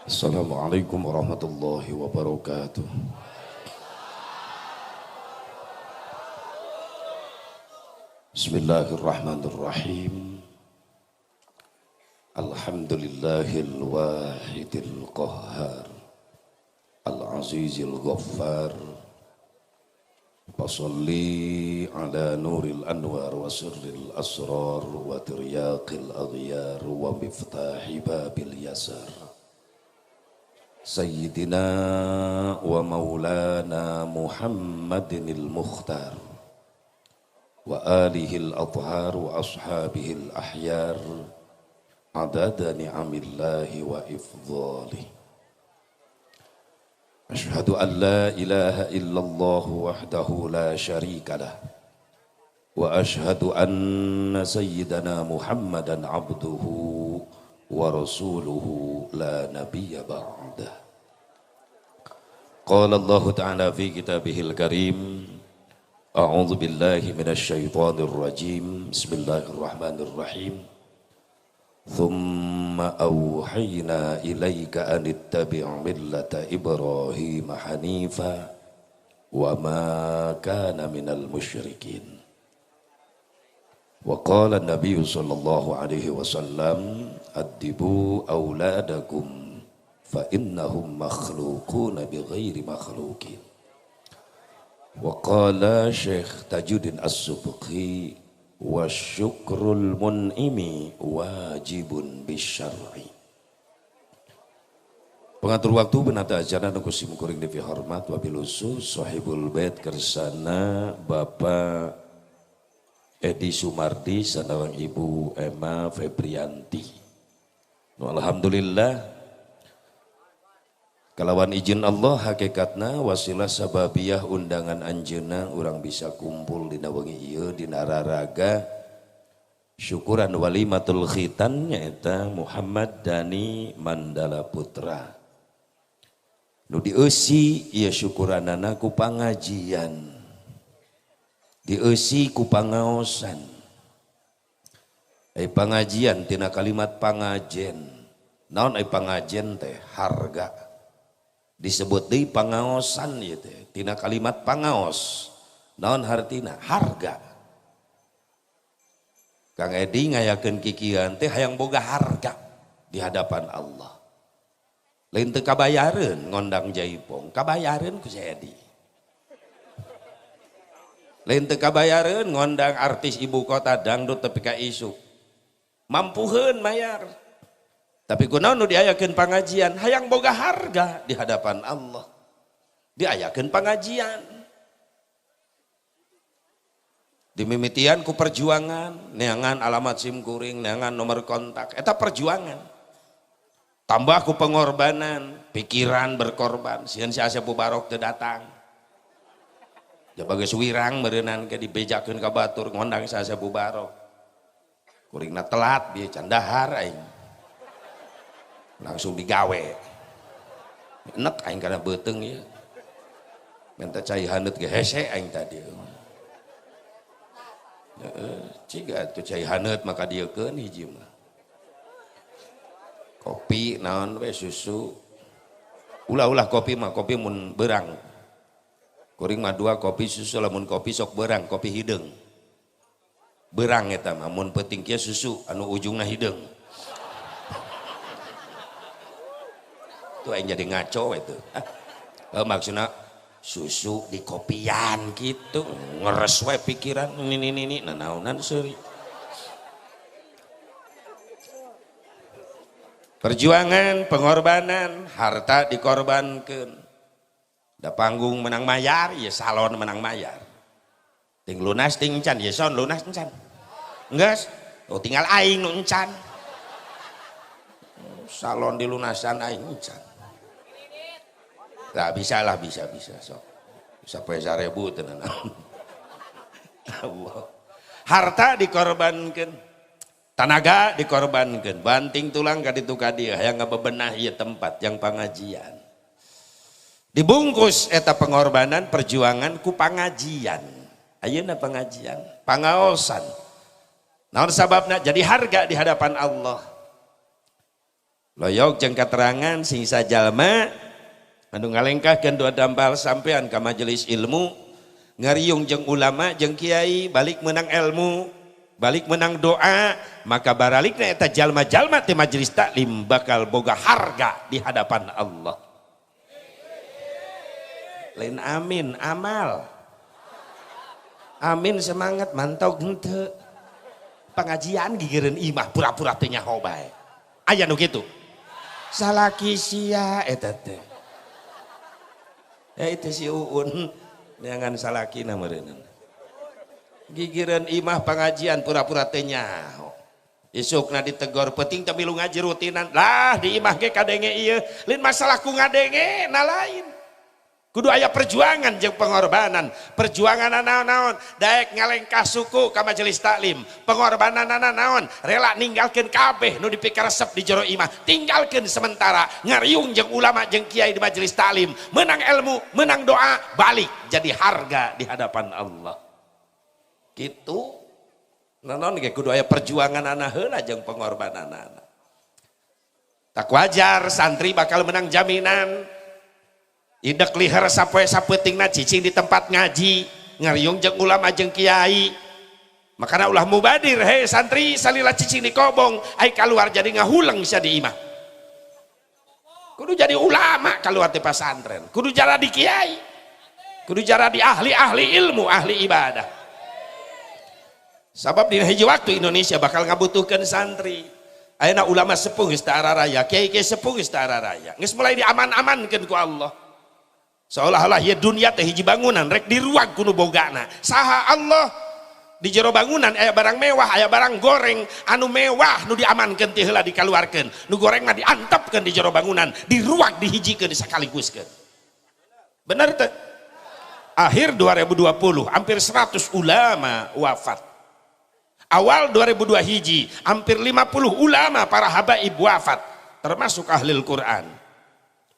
Assalamualaikum warahmatullahi wabarakatuh. Bismillahirrahmanirrahim. Alhamdulillahil wahidil qahhar al-azizil ghaffar. Fassalli ala nuril anwar wa sirril asrar wa tiryaqil aghyar wa miftahi babil yasar. Sayyidina wa maulana Muhammadinil mukhtar wa alihil athhar wa ashabihil ahyar adada ni'amillahi wa ifdhalih. Asyhadu an la ilaha illallah wahdahu la syarika lah wa asyhadu anna sayyidana Muhammadan abduhu wa rasuluhu la nabiyya ba'dah. Qala Allah ta'ala fi kitabihil karim, a'udzu billahi minasy syaithanir rajim, bismillahirrahmanirrahim. Thumma awhayna ilaika an ittabi' millata Ibrahim hanifa wa ma kana minal musyrikin. Wa qala an-nabiy sallallahu alaihi wasallam, addibu auladakum fa innahum makhluquna bighairi makhluqin. Wa qala Syekh Tajuddin As-Subki, wa syukrul mun'imi wajibun bisyar'i. Pengatur waktu penata acara nu kusim kuring devi hormat wabil khusus sahibul bait kersana Bapak Edi Sumardi sareng Ibu Emma Febrianti. Alhamdulillah kalawan izin Allah hakikatna wasilah sababiyah undangan anjeunna urang bisa kumpul dina wengi ieu dina raraga syukuran walimatul khitan nyaeta Muhammad Dani Mandala Putra. Nu dieusi ieu syukuranana ku pangajian, dieusi ku pangaosan. Ai pangajian tina kalimat pangajen. Naon ai pangajen teh? Harga. Disebut deui pangaosan ieu teh tina kalimat pangaos. Naon hartina? Harga. Kang Edi ngayakeun kikieuan teh hayang boga harga di hadapan Allah. Lain teu kabayareun ngondang jaipong, kabayareun ku si Edi. Lain teu kabayareun ngondang artis ibu kota dangdut tepi ka isuk. Mampuheun mayar. Tapi kunaon nu diayakeun pangajian, hayang boga harga di hadapan Allah. Diayakeun pangajian. Dimimitian ku perjuangan, neangan alamat SIM kuring, neangan nomor kontak, eta perjuangan. Tambah ku pengorbanan, pikiran berkorban, sieun si Asep Mubarok teu datang. Jaba geus wirang meureunnan ke dibejakeun ka batur ngondang si Asep Mubarok. Kuringna telat bieu can dahar aing. Langsung digawe. Enek aing kana beuteung ieu. Minta cai haneut ge hese aing tadi. Heeh, ciga atuh cai haneut maka dieukeun hiji mah. Kopi naon we susu. Ulah-ulah kopi mah, kopi mun beurang. Kuring mah dua kopi susu, lamun kopi sok beurang, kopi hideung. Beurang eta mah mun peuting kieu susu anu ujungna hideung. Tuh yang jadi ngaco itu. Maksudnya susu di kopian gitu, ngeres we pikiran ini nanaonan seuri. Perjuangan, pengorbanan, harta dikorbankan. Da panggung menang mayar, ya salon menang mayar. Ting lunas ting encan, ya son lunas encan. Enggeus, oh tinggal aing nu encan. Salon dilunasan aing encan. Lah bisa lah, bisa sok. Bisa poe 1000 tenan. Allah. Harta dikorbankan, tanaga dikorbankan, banting tulang ka ditu ka dieu hayang ngabebenah ieu tempat yang pangajian. Dibungkus eta pengorbanan perjuangan ku pangajian. Ayeuna pangajian, pangaosan. Naon sababna? Jadi harga di hadapan Allah. Loyok jeung katerangan sing sajalma anu ngalengkahkeun dua dampal sampean ka majelis ilmu, ngariung jeung ulama jeung kiai, balik menang ilmu, balik menang doa, maka baralikna eta jalma-jalma ti majelis taklim bakal boga harga di hadapan Allah. Lain amin amal. Amin semangat mantau henteu. Pengajian gigireun imah pura-pura teu nyaho bae. Aya nu kitu. Salaki sia eta teh. Ya itu si Uun neangan salakina meureunna. Gigireun imah pengajian pura-pura teu nyaho. Isukna ditegor peuting teh milu ngaji rutinan. Lah di imah ge kadenge ieu, lain masalah ku ngadenge na lain. Kudu aya perjuangan jeung pengorbanan. Perjuangan naon-naon, daek ngalengkah suku ka majelis taklim. Pengorbanan naon, rela ninggalkeun kabeh nu dipikaresep di jero imah, tinggalkeun sementara, ngariung jeung ulama jeung kiai di majelis taklim, menang ilmu, menang doa, balik jadi harga di hadapan Allah. Gitu. Naon ge kudu aya perjuangan ana heula jeung pengorbananana. Tak wajar santri bakal menang jaminan. Idek liher sapoe sapeutingna cicing di tempat ngaji, ngariung jeung ulama jeung kiai. Makana ulah mubadir, hei santri salila cicing di kobong, ai kaluar jadi ngahuleng sia di imah. Kudu jadi ulama kaluar ti pasantren, kudu jadi kiai, kudu jadi ahli-ahli ilmu, ahli ibadah. Sabab dina hiji waktu Indonesia bakal ngabutuhkeun santri. Ayeuna ulama sepuh geus teu araraya, kiai-kiai sepuh geus teu araraya. Geus mulai diaman-amankeun ku Allah. Seolah-olah ya dunia teh hiji bangunan rek diruag ku nu bogana. Saha Allah di jero bangunan aya barang mewah, aya barang goreng, anu mewah nu diamankeun teh heula dikaluarkeun, nu goreng mah diantepkeun di jero bangunan, diruag dihijikeun sakaliguskeun. Bener teh? Akhir 2020 hampir 100 ulama wafat. Awal 2002 hiji hampir 50 ulama para habaib wafat, termasuk ahli Quran.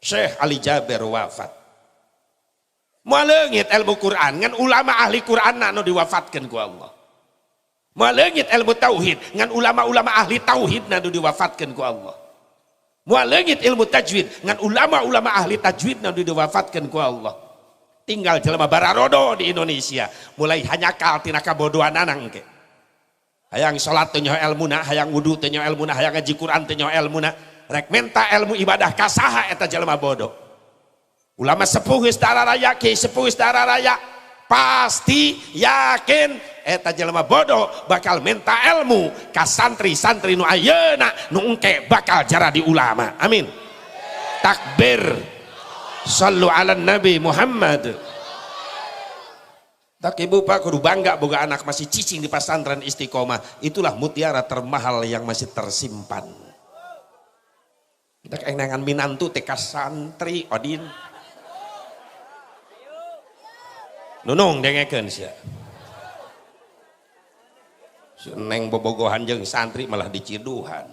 Syekh Ali Jaber wafat. Moal leungit ilmu Quran ngan ulama ahli Quran nu diwafatkeun ku Allah. Moal leungit ilmu tauhid ngan ulama-ulama ahli tauhid nu diwafatkeun ku Allah. Moal leungit ilmu tajwid ngan ulama-ulama ahli tajwid nu diwafatkeun ku Allah. Tinggal jelema bararodo di Indonesia mulai hanyakal tina kabodohanana engke. Hayang salat teu nyaho elmuna, hayang wudu teu nyaho elmuna, hayang ngaji Quran teu nyaho elmuna, rek menta ilmu ibadah ka saha eta jelema bodoh. Ulama sepuh geus raya, kiai sepuh geus raya, pasti yakin eta jelema bodoh bakal minta ilmu ka santri-santri nu ayeuna nu engke bakal jadi ulama. Amin. Takbir. Sallu ala Nabi Muhammad. Tak ibu pak kudu bangga boga anak masih cicing di pesantren istiqomah. Itulah mutiara termahal yang masih tersimpan. Kita kayak minantu TK santri Odin. Nunung dengekeun sia. Neng bobogohan jeung santri malah diciduhan.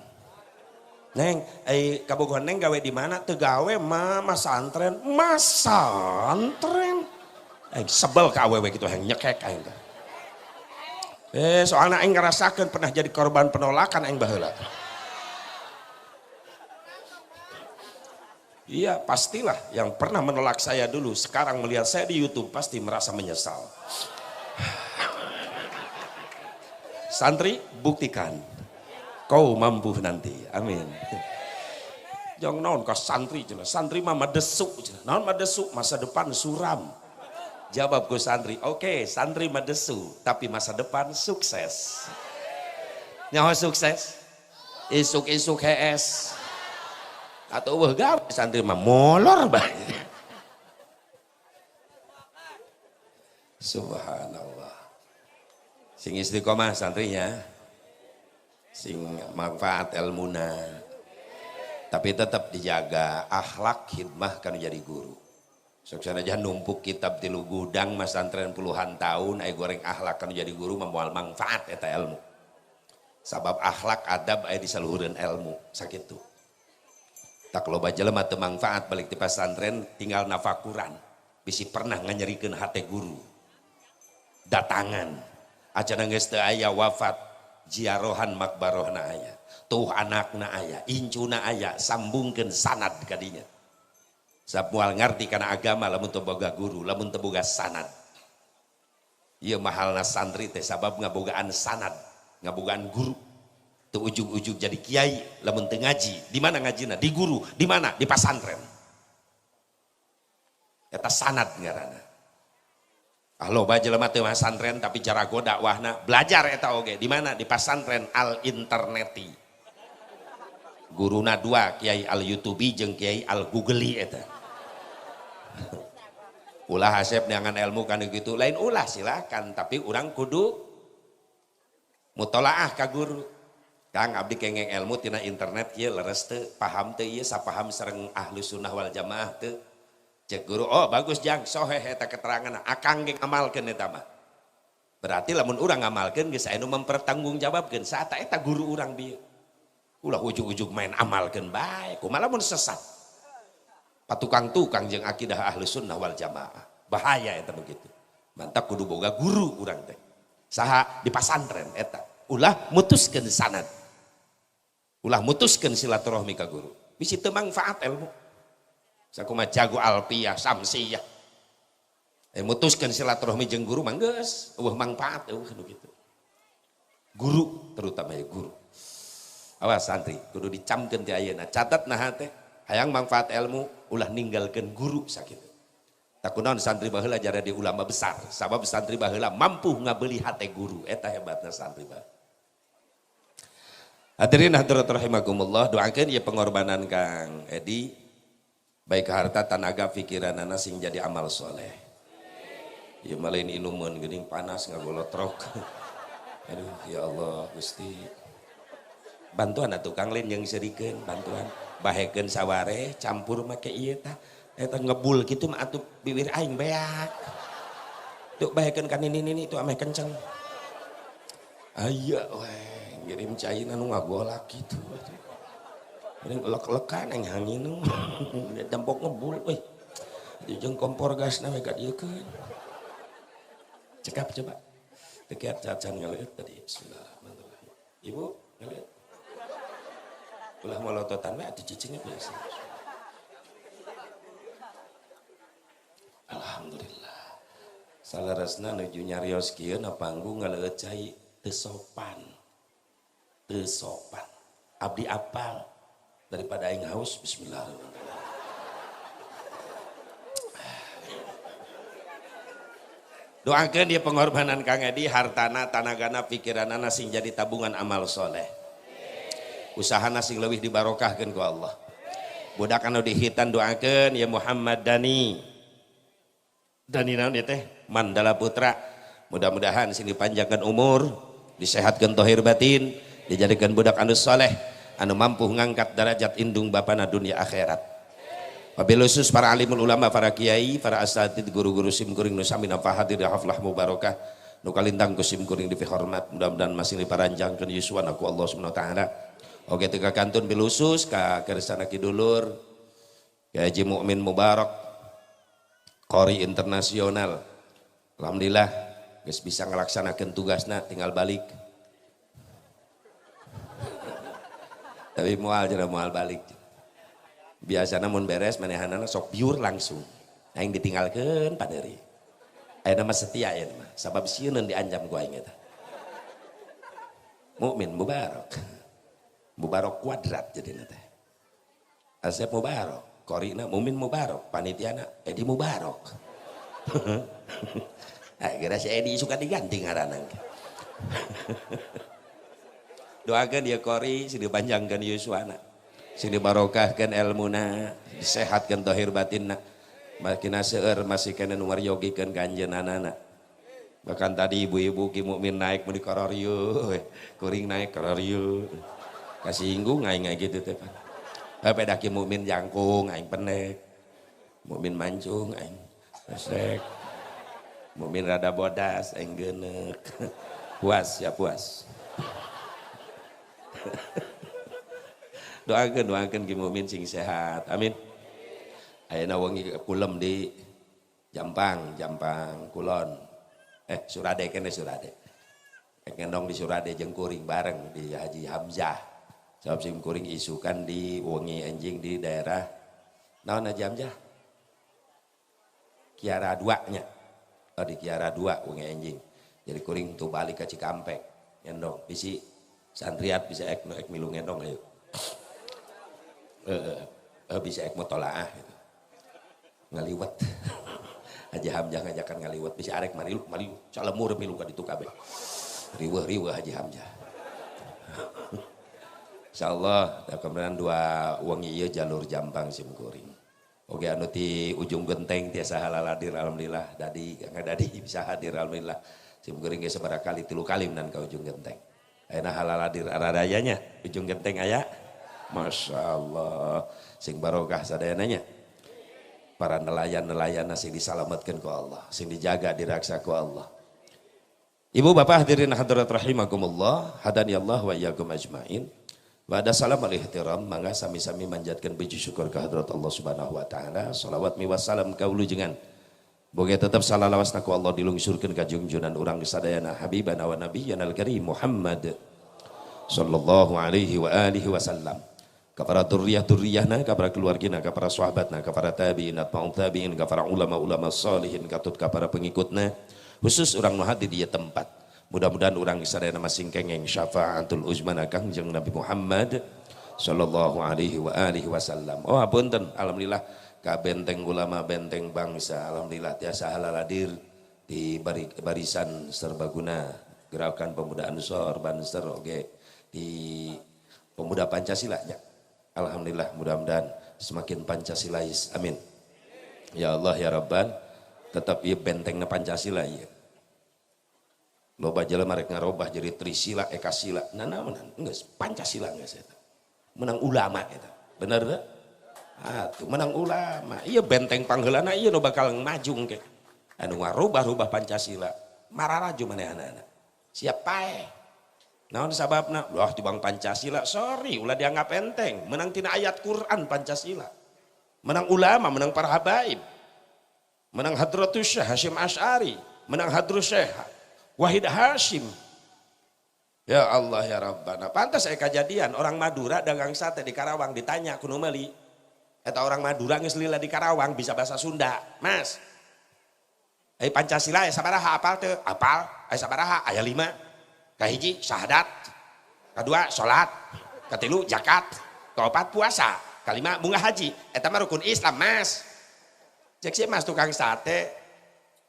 Neng, ai kabogohan neng gawe di mana? Teu gawe mah masantren, masantren. Aing sebel ka awewe kitu hayang nyekek aing teh. Soalna aing ngarasakeun pernah jadi korban penolakan aing baheula. Iya, pastilah yang pernah menolak saya dulu, sekarang melihat saya di YouTube pasti merasa menyesal. Santri, buktikan kau mampu nanti. Amin. Jangan naon ka santri cenah. Santri mah madesu cenah. Naon madesu? Masa depan suram. Jawab ku santri, oke, santri madesu, tapi masa depan sukses. Nyaho sukses? Isuk-isuk HS. Atau wah gawe santri mah molor bae. Subhanallah. Sing istiqomah santrinya, sing manfaat ilmuna, tapi tetap dijaga akhlak khidmah kan jadi guru. Sok sanajan numpuk kitab tilu gudang mas santren puluhan tahun, ai goreng akhlak kan jadi guru mah moal manfaat eta ilmu. Sabab akhlak adab aya di saluhureun ilmu sakitu. Tak loba jelema teu manfaat balik ti pasantren tinggal nafakuran bisi pernah nganyerikeun hate guru datangan acan geus teu aya wafat Ziarahan makbarohna aya, tuh anakna aya, incuna aya, sambungkeun sanad kadinya. Sabab moal ngarti kana agama lamun teu boga guru, lamun teu boga sanad. Ieu mahalna santri teh sabab ngabogaan sanad, ngabogaan guru. Teu ujug-ujug jadi kiai lamun teu ngaji. Di mana ngajina? Di guru. Di mana? Di pasantren. Eta sanad ngaranna. Ah loba jelema teu masantren tapi jarago dakwahna, belajar eta oge. Di mana? Di pasantren al interneti. Guruna dua, Kiai al YouTubi jeung Kiai al Googli eta. Ulah asep neangan ilmu kan gitu, lain ulah silakan, tapi urang kudu mutolaah ka guru. Kang abdi kengeng ilmu tina internet kieu leres teu, paham teu ieu sapaham sareng ahlu sunnah wal jamaah teu. Cek guru, oh bagus jang, soheh eta keterangan, akang ge ngamalkeun eta mah. Berarti lamun urang ngamalkeun geus aya nu mempertanggungjawabkeun, saat eta guru urang bieu. Ulah ujug-ujug main amalkeun bae, kumaha lamun sesat. Patukang-tukang jeung akidah ahlu sunnah wal jamaah. Bahaya eta begitu. Mantap kudu boga guru urang teh. Saha di pasantren eta. Ulah mutuskeun sanad. Ulah mutuskeun silaturahmi ka guru. Bisi teu mangfaat ilmu. Sakumaha jago alpiyah, samsiyah. Mutuskeun silaturahmi jeung guru mah geus, eueuh mangfaat eueuh nu kitu. Guru terutama ya guru. Awas santri, kudu dicamkeun ti ayeuna. Catat nah teh, hayang mangfaat ilmu ulah ninggalkeun guru sakitu. Takunaon santri baheula jadi ulama besar, sabab santri baheula mampu ngabeuli hate guru, eta hebatna santri baheula. Hadirin hadirat rahimakumullah, doakeun ieu pengorbanan Kang Edi, baik harta, tanaga, pikiranana sing jadi amal soleh. Ieu mah lain inumeun geuning panas ngagolotrok. Aduh ya Allah Gusti. Bantuan atuh Kang lain jeung serikeun, bantuan bahekeun saware campur make ieu tah. Eta ngebul kitu mah atuh bibir aing beak. Tuh bahekeun kan ini tuh ameh kenceng. Aya we ngirim caina nu ngagolak kitu. Mending elek-elekan aing hanginung. Dampok ngebul euy. Jeung kompor gasna we kadieukeun. Cekap coba. Tekiat cacan ngaleut tadi. Bismillahirrahmanirrahim. Ibu ngaleut. Ulah molototan we atuh cicingnya biasa. Alhamdulillah. Saleresna nuju nyarios kieu na panggung ngaleueut cai teu sopan. Teu sopan. Abdi apal daripada aing haus. Bismillahirrahmanirrahim. Doakeun dia pengorbanan Kang Edi, hartana, tanagana, pikiranana sing jadi tabungan amal soleh. Usahana sing leuwih dibarokahkeun ku Allah. Budak anu dihitan doakeun ya Muhammad Dani. Dani naon ieu teh? Mandala Putra. Mudah-mudahan sing dipanjangkeun umur, disehatkeun tohir batin, dijadikan budak anu soleh, anu mampu ngangkat derajat indung bapana dunia akhirat. Wabil khusus para alimul ulama, para kiai, para asatid, guru-guru simkuring nu sami hadir haflah mubarakah, nu kalintang ku simkuring dipihormat, mudah-mudahan masih diparanjangkeun yuswana ku Allah Subhanahu wa taala. Oke teu kantun bil khusus ka kersana kidulur Kiai Haji Mukmin Mubarak Qori internasional. Alhamdulillah geus bisa ngalaksanakeun tugasna tinggal balik. Tapi moal cenah moal balik. Biasana mun beres manehanana sok biur langsung. Aing ditinggalkeun padeuri. Ayeuna mah setia ayeuna mah sabab sieun dianjam ku aing eta. Mukmin Mubarak. Mubarak kuadrat jadina teh. Asep Mubarak, qorina Mumin Mubarak, panitiana Edi Mubarak. Akhirnya si Edi suka diganti ngaranna. Doakeun dia qori sing dipanjangkeun yuswana. Sing dibarokahkeun elmuna, disehatkeun zahir batinna. Makina seueur masih kena nu maryogikeun ka anjeunna. Bahkan tadi ibu-ibu ki mukmin naik mun dikororieu, kuring naik kororieu. Kasinggung aing gitu teh. Beda ki mukmin jangkung aing pendek. Mukmin mancung aing pesek. Mukmin rada bodas aing geuneuk. Puas ya puas. Doakeun doakeun ki mukmin sing sehat. Amin. Ayeuna wengi kulem di Jampang, Jampang Kulon. Surade kene Surade. Ek ngendong di Surade jeung kuring bareng di Haji Hamzah. Sebab sim kuring isukan di wengi enjing di daerah naon Haji Hamzah? Kiara 2 nya. Oh, di Kiara 2 wengi enjing. Jadi kuring tuh balik ke Cikampek ngendong bisi santriat bisa ek ek milu ngendong ayo. Bisa ek mutolaah gitu. Ngaliwet. Haji Hamzah ngajakan ngaliwet bisa arek marilu marilu salemur milu ka ditu kabeh. Riweuh-riweuh Haji Hamzah. Insyaallah da kemudian dua wengi ieu jalur Jampang sim kuring. Oke anu ti ujung genteng tiasa halaladir alhamdulillah dadi dadi bisa hadir alhamdulillah. Sim kuring ge sabaraha kali 3 kali menan ka ujung genteng. Ayeuna halaladir aradayanya ujung genteng aya. Masya Allah sing barokah sadayana nya. Para nelayan-nelayan sing disalametkeun ku Allah, sing dijaga diraksa ku Allah. Ibu bapak hadirin hadirat rahimakumullah, hadani Allah wa iyyakum ajmain. Wa ada salam al ihtiram, mangga sami-sami manjatkan puji syukur ke hadrat Allah Subhanahu wa taala. Salawat mi wassalam kaulujengan. Boga tetap salalawasna ku Allah dilungsurkeun ka jungjunan urang sadayana habibana wa nabiyyana al-karim Muhammad sallallahu alaihi wa alihi wasallam. Kepada durriyah-durriyahna, kepada keluargina, kepada sahabatna, kepada tabi'in, atba'ut tabi'in, kepada ulama-ulama salihin, katut kepada pengikutna, khusus orang nu hadir di tempat. Mudah-mudahan orang sadayana masing kengeng syafaatul uzmana Kangjeng Nabi Muhammad sallallahu alaihi wa alihi wasallam. Oh apunten, alhamdulillah ka benteng ulama, benteng bangsa, alhamdulillah tiasa halaladir di barisan serbaguna gerakan pemuda Ansor, Banser oge di pemuda Pancasila nya. Alhamdulillah mudah-mudahan semakin Pancasilais. Amin. Ya Allah ya Rabban, tetap ieu bentengna Pancasila ieu. Loba jelema rek ngarobah jadi Trisila Ekasila. Nah naon geus Pancasila geus eta. Menang ulama eta. Bener teu? Atuh menang ulama. Ieu benteng pangheulana ieu nu bakal maju engke. Anu ngarobah-rubah Pancasila, mararaju manehna. Siap pae. Naon sababna? Wah tibang Pancasila, sorry ulah dianggap enteng. Menang tina ayat Quran Pancasila. Menang ulama, menang para habaib. Menang Hadratus Syekh Hasyim Asy'ari, menang Hadratus Syekh Wahid Hasyim. Ya Allah ya Rabbana. Pantas aya kajadian orang Madura dagang sate di Karawang ditanya ku nu meuli. Eta orang Madura geus lila di Karawang bisa bahasa Sunda. Mas. Ai Pancasila aya sabaraha apal teu? Apal. Aya sabaraha? Aya 5. Kahiji syahadat, kedua salat, katilu zakat, keopat puasa, kelima bunga haji. Eta mah rukun Islam mas. Cek si mas tukang sate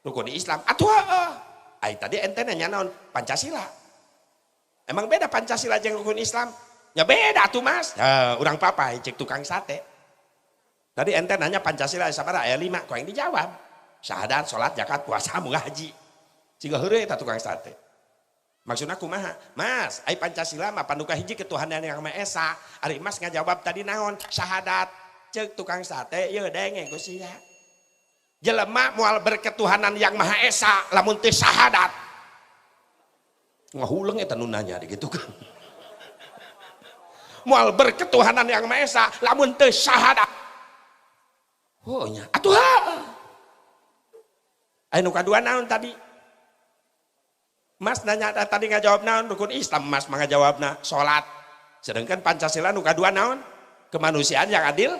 rukun Islam. Atuh heeh. Ai tadi ente nanya naon? Pancasila. Emang beda Pancasila jeung rukun Islam? Ya beda atuh mas. Urang papai cek tukang sate. Tadi ente nanya Pancasila sabaraha? Aya 5, ku aing dijawab. Syahadat, salat, zakat, puasa, bunga haji. Ciga heureuy eta tukang sate. Maksudna kumaha? Mas, ai Pancasila mah panduka hiji ketuhanan yang Maha Esa. Ari Mas ngajawab tadi naon? Syahadat. Ceuk tukang sate ieu denge ku sia. Jelema moal berketuhanan yang Maha Esa lamun teu syahadat. Ngahuleng eta nu nanya dikitu kan. Moal berketuhanan yang Maha Esa lamun teu syahadat. Oh nya, atuh heuh. Aya nu kadua naon tadi? Mas nanya tadi ngajawab naon rukun Islam, Mas mah ngajawabna salat. Sedangkan Pancasila nu kadua naon? Kemanusiaan yang adil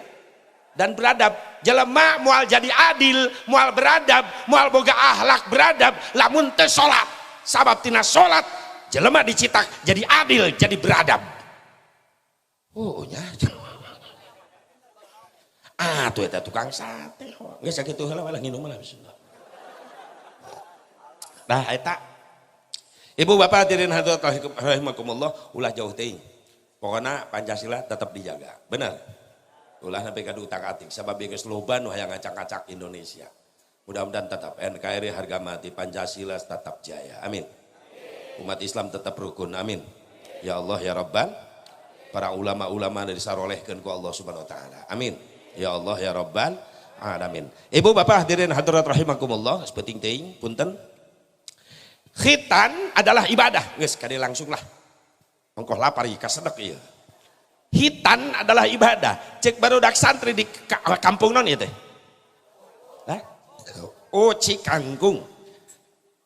dan beradab. Jelema moal jadi adil, moal beradab, moal boga akhlak beradab lamun teu salat. Sabab tina salat jelema dicitak jadi adil, jadi beradab. Oh nya. Ah tuh eta tukang sate. Geus sakitu heula lah nginum lah bismillah. Nah eta Ibu bapak hadirin hadirat rahimakumullah, ulah jauh teuing. Pokona Pancasila tetap dijaga. Benar. Ulah sampai ka utak-atik sabab geus loba nu hayang ngacak-ngacak Indonesia. Mudah-mudahan tetap NKRI harga mati, Pancasila tetap jaya. Amin. Umat Islam tetap rukun. Amin. Ya Allah ya Rabban. Para ulama-ulama disarolehkeun ku Allah Subhanahu wa taala. Amin. Ya Allah ya Rabban alamin. Ibu bapak hadirin hadirat rahimakumullah, sepenting teuing punten. Khitan adalah ibadah. Geus kade langsung lah. Ongkoh lapar ieu kasedek ieu. Khitan adalah ibadah. Cek barudak santri di kampung non ieu teh. Hah? Oh Cikangkung.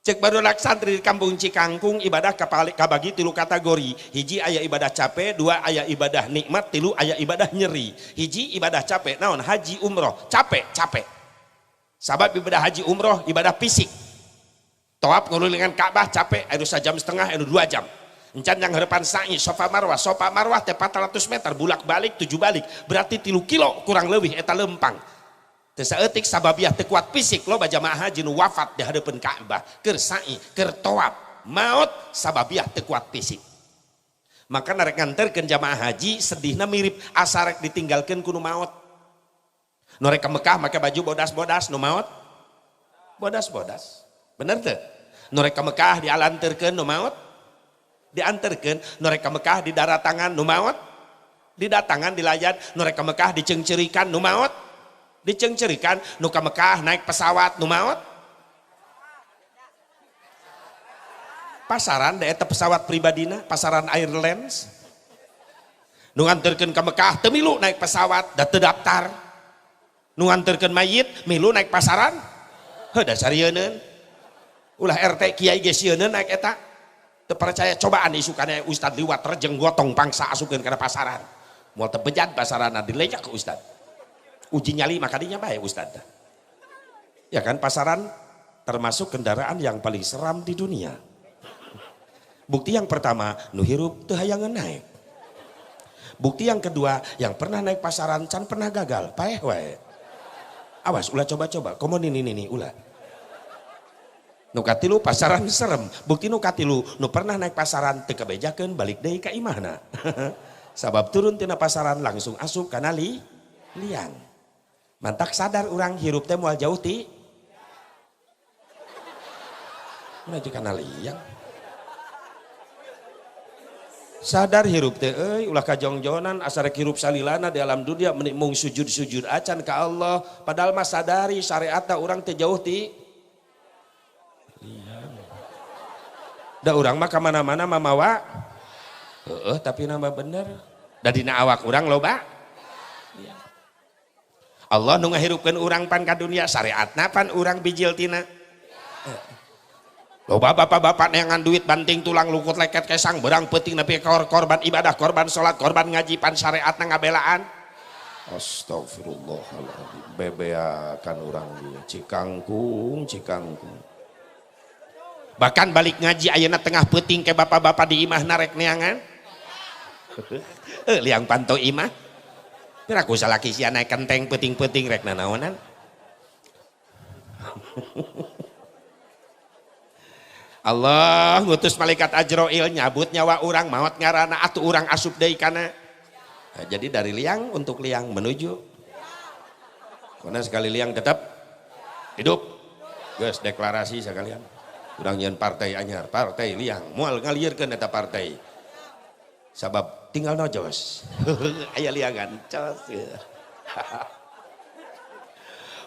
Cek barudak santri di kampung Cikangkung ibadah kabagi 3 kategori. Hiji aya ibadah capek, 2 aya ibadah nikmat, 3 aya ibadah nyeri. Hiji ibadah capek, naon? Haji umroh, capek, capek. Sabab ibadah haji umroh ibadah fisik. Tawaf ngulilingan Ka'bah capek, anu sajam setengah, anu 2 jam. Encan yang harapan sa'i Sofa Marwah, Sofa Marwah teh 400 meter bulak-balik 7 balik, berarti 3 kilo kurang lebih eta lempang. Teu saeutik sababiah teu kuat fisik loba jamaah haji nu wafat di hadapan Ka'bah keur sa'i, keur tawaf, maot sababiah teu kuat fisik. Maka narek nganterkeun jamaah haji sedihna mirip asa rek ditinggalkeun ku nu maot. Nu rek ka Mekah make baju bodas-bodas nu maot bodas-bodas. Bener teu? Nu rek ka Mekah dialanterkeun nu maot dianterkeun, nu rek ka Mekah didaratangan nu maot didatangan dilayat, nu rek ka Mekah diceungceurikan nu maot diceungceurikan, nu ka Mekah naik pesawat nu maot pasaran da eta pesawat pribadina, pasaran Airlines. Nu nganterkeun ka Mekah teu milu naik pesawat da teu daftar. Nu nganterkeun mayit milu naik pasaran heuh da sarieun. Ulah RT kiai ge sieun naik eta. Teu percaya cobaan isukane ustad liwat rejeng gotong pangsa asupkeun kana pasaran. Moal teu bejat pasarana dilejak ku ustad. Uji nyali maka dinya bae ustad. Ya kan pasaran termasuk kendaraan yang paling seram di dunia. Bukti yang pertama, nu hirup teu hayangeun naik. Bukti yang kedua, yang pernah naik pasaran can pernah gagal, paeh wae. Awas ulah coba-coba, komo nini nini ulah. Nu katilu pasaran serem, bukti nu katilu nu pernah naik pasaran teu kabejakeun balik deui ka imahna. Sabab turun tina pasaran langsung asup kana liang. Mantak sadar urang hirup teh moal jauh ti menuju kana liang. Sadar hirup teh euy ulah kajongjonan asa rek hirup salilana di alam dunia meni mung sujud-sujud acan ka Allah, padahal mah sadari syariatna urang teh jauh ti liang. Da urang mah ka mana-mana mamawa heueuh tapi nama bener da dina awak urang loba. Allah nu ngahirupkeun urang pan ka dunia syariatna pan urang bijil tina. Loba bapak-bapak neangan duit banting tulang lukut leket kesang berang peuting nepi korban ibadah, korban salat, korban ngaji pan syariatna ngabelaan. Astagfirullahaladzim, bebeakan urang ieu Cikangkung, Cikangkung. Bahkan balik ngaji ayeuna tengah peuting ke bapak-bapak di imah narek neangan. Liang panto imah. Piraku salaki sia naik kenteng peuting-peuting rek nanaonan. Allah ngutus malaikat Ajroil nyabut nyawa urang maot ngarana atuh urang asup deui kana. Nah, jadi dari liang untuk liang menuju. Karena sekali liang tetap hidup. Geus deklarasi sekalian. Urang nyeun partai anyar, partai liang, moal ngalieurkeun eta partai. Sabab tinggal nojos. Aya liangan cos.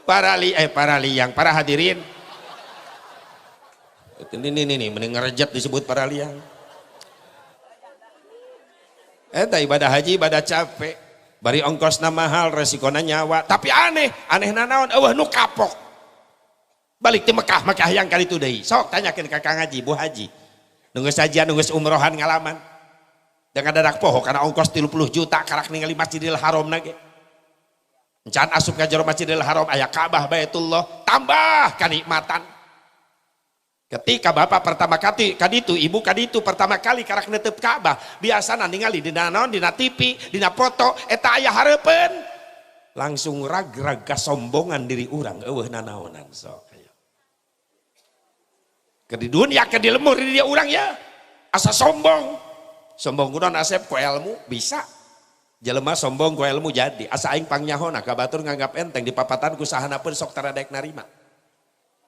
Para liang, para hadirin. Ini mending ngerejep disebut para liang. Eta ibadah haji ibadah capek, bari ongkosna mahal, resikona nyawa, tapi aneh, aneh nanaon eueuh nu kapok. Balik ti Mekah, Mekah yang kali itu deui. Sok tanyakeun ka Kang Haji, Bu Haji. Nunggu sajian, nunggu umrohan ngalaman. Dengan dadak poho karena ongkos 30 juta karak ningali Masjidil Haram nage. Encan asup ka jero Masjidil Haram aya Ka'bah Baitullah, tambah kanikmatan. Ketika bapak pertama kali kaditu, ibu kaditu pertama kali karak netep Ka'bah, biasana ningali dina naon, dina TV, dina foto, eta aya hareupeun. Langsung rag-rag kasombongan diri urang eueuh nanaonan sok. Ke di dunia ke di lemur di dia urang ya. Asa sombong. Sombong kunaon asep ku ilmu bisa. Jelema sombong ku ilmu jadi. Asa aing pangnyaho ka batur nganggap enteng di papatan ku sahana pun sok taradaek narima.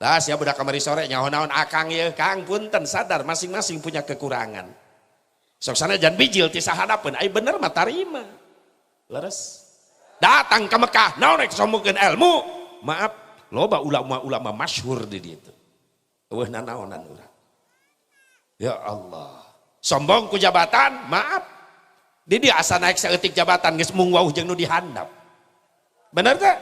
Lah sia budak kamari sore nyaho naon akang ieu Kang punten sadar masing-masing punya kekurangan. Sok sanajan bijil ti sahana pun ai bener mah tarima. Leres. Datang ke Mekah naon rek sombongkeun ilmu. Maaf, loba ulama-ulama masyhur di dieu. Eueuh nanaonan urang. Ya Allah. Sombong ku jabatan, maaf. Di dia asa naik saeutik jabatan geus mung wauh jeung nu dihandap. Bener teh?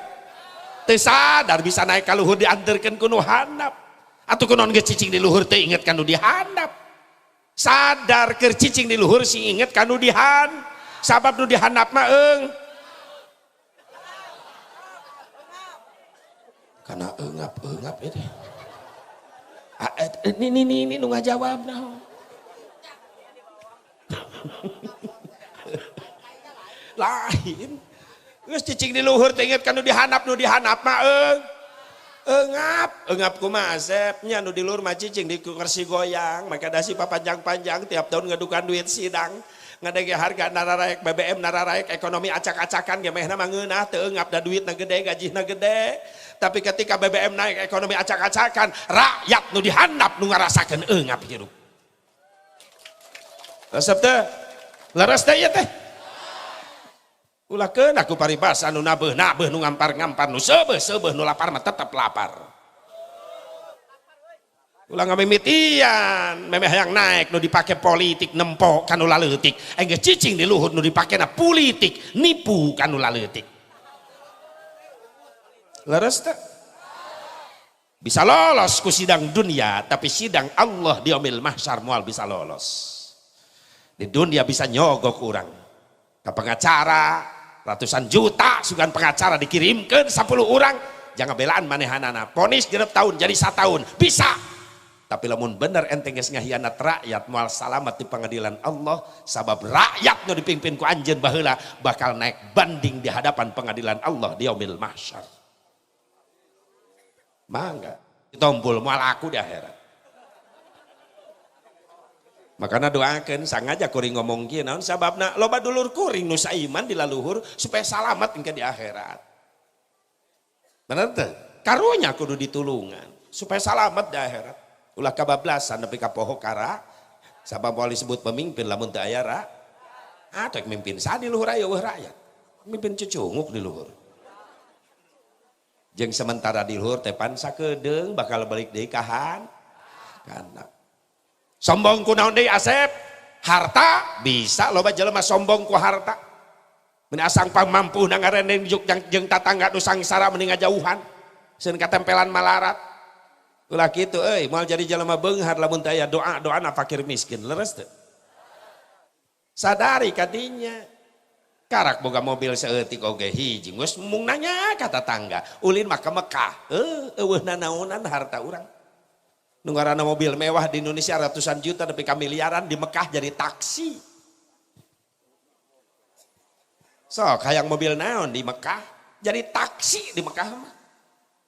Teu sadar bisa naik ka luhur dianterkeun ku nu handap. Atuh kunaon geus cicing di luhur teh inget ka nu dihandap. Sadar keur cicing di luhur sing inget ka nu dihan. Sabab nu dihandap mah eung. Karena eungap-eungap ini. Ini nu ngajawab naon. Lain. Geus cicing di luhur teh inget ka nu dihandap mah eung. Eungap, eungap kumaha Asep nya nu di luhur mah cicing di kursi goyang, make dasi papanjang-panjang tiap tahun ngadukan duit sidang. Ngadege harga nararaek BBM nararaek ekonomi acak-acakan ge mehna mah ngeunah teu eungap da duitna gede gajihna gede. Tapi ketika BBM naik ekonomi acak-acakan, rakyat nu dihandap nu ngarasakeun eungap hirup. Resep teh? Leres teh ieu teh? Ulah keun aku paribasa nu nabeuh-nabeuh nu ngampar-ngampar nu seubeuh-seubeuh nu lapar mah tetep lapar. Ulah ngamimitian memeh hayang naik nu dipake politik nempo kanu laleutik. Enggeus cicing di luhur nu dipakena politik nipu kanu laleutik. Leres teh? Bisa lolos ku sidang dunia, tapi sidang Allah di yaumil mahsyar moal bisa lolos. Di dunia bisa nyogok urang. Ka pengacara ratusan juta sugan pengacara dikirimkeun 10 orang, jangan belaan manehanana. Ponis 6 tahun jadi 1 tahun, bisa. Tapi lamun bener ente geus ngahianat rakyat moal salamat di pengadilan Allah, sabab rakyat nu dipimpin ku anjeun baheula bakal naik banding di hadapan pengadilan Allah di yaumil mahsyar. Mangga ditombol moal aku di akhirat. Makana doakeun sangaja kuring ngomong kieu naon sababna loba dulur kuring nu saiman di laluhur supaya salamat engke di akhirat. Bener teu? Karunya kudu ditulungan supaya salamat di akhirat. Ulah kabablasan nepi ka poho kara sabab moal disebut pemimpin lamun teu aya ra. Atuh mimpin saha di luhur aya eueuh rakyat. Mimpin cucunguk di luhur. Jeung sementara di luhur teh pan sakedeung bakal balik deui ka kana. Sombong ku naon deui Asep? Harta bisa loba jelema sombong ku harta. Mun asang pamampuh na ngarendeng jeung tatangga nu sangsara mending ngajauhan. Seun katempelan malarat. Ulah kitu euy, moal jadi jelema beunghar lamun teu aya doa-doana fakir miskin, leres teu? Sadari kadinya. Karak boga mobil saeutik oge hiji geus mung nanya ka tatangga, ulin mah ka Mekah. Eueuh nanaonan harta urang. Nu ngaranna mobil mewah di Indonesia ratusan juta nepi ka miliaran, di Mekah jadi taksi. Sok hayang mobil naon di Mekah jadi taksi di Mekah mah.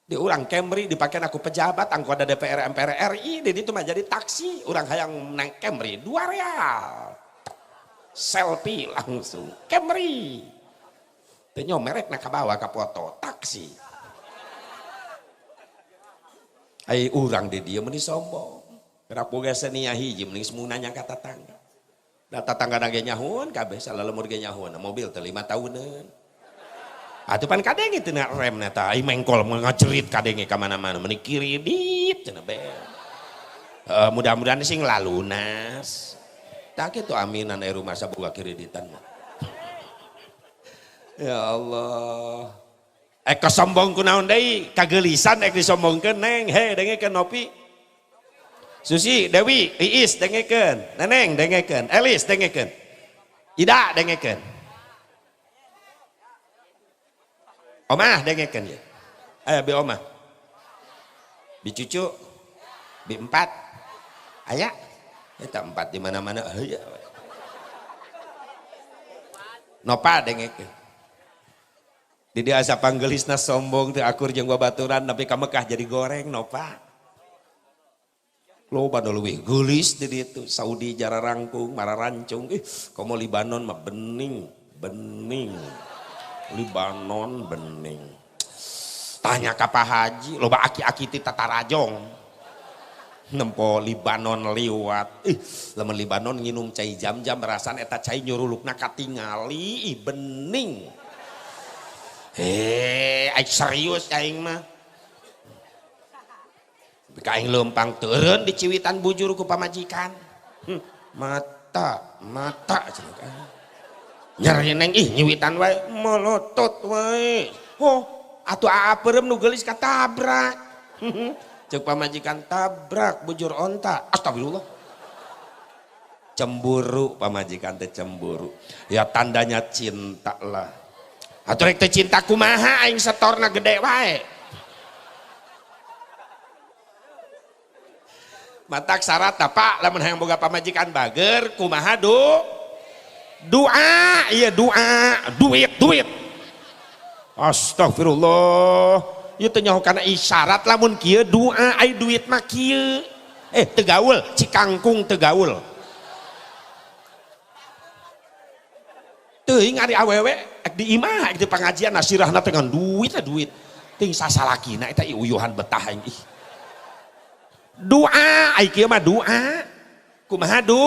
Di urang Camry dipake aku pejabat anggota DPR MPR RI di ditu mah jadi taksi. Urang hayang naik Camry 2 real. Selfie langsung Camry. Teu nyomerek na kabawa ka foto taksi. Ai urang di dieu meni sombong. Gerak boga senia hiji mending semua nanya ka tatangga. Da tatangga ge nyahueun kabeh salalemur ge nyahueun mobil teh 5 tahuneun. Atuh pan kadenge teu remna tah ai mengkol ngajerit kadenge ka mana-mana meni kiridit cenah be. Mudah-mudahan sing lalunas. Tah kitu aminan ai rumah saboga kreditan mah. Ya Allah. Ek sombong ku naon deui? Kageulisan ek disombongkeun neng, he dengekeun Nopi. Susi, Dewi, Iis dengekeun, Neneng dengekeun, Elis dengekeun. Ida dengekeun. Omah dengekeun ya. Aya bi omah. Bi cucu. Bi 4. Aya. Eta 4 di mana-mana heuya. Nopa dengekeun. Di dia asa panggelisna sombong teu akur jeung babaturan nepi ka Mekah jadi goreng nopa. Loba nu leuwih geulis di ditu, Saudi jararangkung, mararancung, ih komo Libanon mah bening, bening. Libanon bening. Tanya ka Pak Haji, loba aki-aki ti tatarajong. Nempo Libanon liwat. Ih, lamun Libanon nginum cai jam-jam rasana eta cai nyurulukna katingali, ih bening. Aing serius aing mah. Ka aing leumpang teureun diciwitan bujur ku pamajikan. Mata, mata cenah. Nyeri neng ih nyiwitan wae melotot wae. Oh, atuh aa peureum nu geulis katabrak. Cek pamajikan tabrak bujur onta. Astagfirullah. Cemburu pamajikan teh cemburu. Ya tandanya cinta lah. Atuh rek teh cinta kumaha aing setorna gede wae. Matak syarat Pak lamun hayang boga pamajikan bager kumaha du? Doa, iya doa, duit, duit. Astagfirullah. Ieu teh nyaho kana isyarat lamun kieu doa ai duit mah kieu. Teu gaul, cikangkung teu gaul. Teuing ari awewe ek di imah ek di pangajian nasirahna teh ngan duit teh duit. Ting sasalakina eta uyuhan betah aing ih. Doa, ai kieu mah doa. Kumaha du?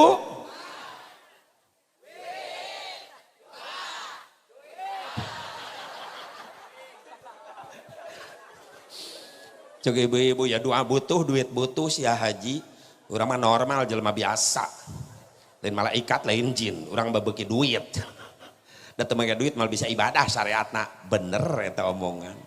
Cek ibu-ibu ya doa butuh, duit butuh sia haji. Urang mah normal jelema biasa. Lain malaikat, lain jin, urang babeuki duit. Da teu make duit mal bisa ibadah syariatna. Bener eta omongan.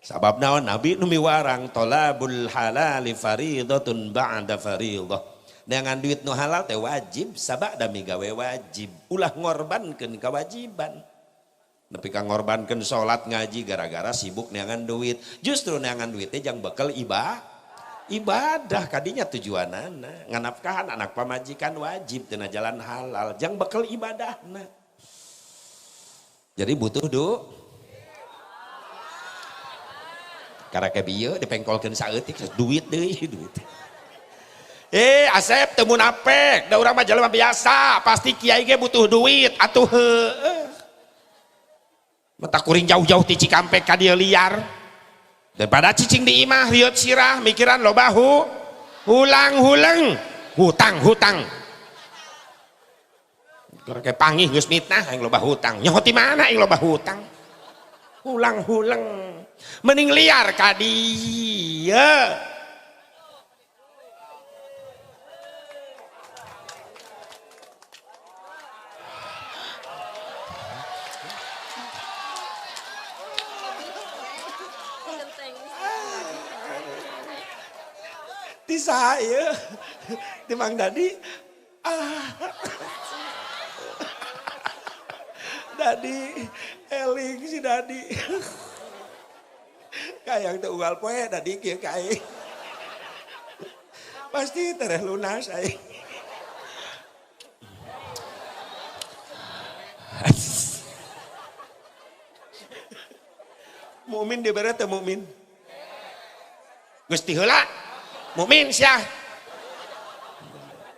Sabab naon Nabi nu miwarang thalabul halali faridatun ba'da faridah. Dengan duit nu halal teh wajib sabada migawe wajib. Ulah ngorbankeun kewajiban. Nepi ka ngorbankeun salat ngaji gara-gara sibuk neangan duit. Justru neangan duit teh jang bekal ibadah kadinya tujuanana. Nganafkahan anak pamajikan wajib tina jalan halal jang bekal ibadahna. Jadi butuh du karena bieu dipengkolkeun saeutik duit deui duit. Asep teu munafik, da urang mah jelema biasa, pasti kiai ge butuh duit atuh heueuh. Mata kuring jauh-jauh ti Cikampek ka dieu liar. Daripada cicing di imah rieut sirah mikiran loba hulang-huleng, hutang-hutang. Keur pangih geus mitnah aing loba hutang. Nyaho ti mana aing loba hutang? Hulang-huleng. Mending liar ka dieu. Di saya, di Mang Dadi, Dadi, eling si Dadi, kayang teu unggal poe Dadi kieu ka aing. Pasti tereh lunas aing. Mukmin dibere teu mukmin? Geus ti heula. Mukmin sia.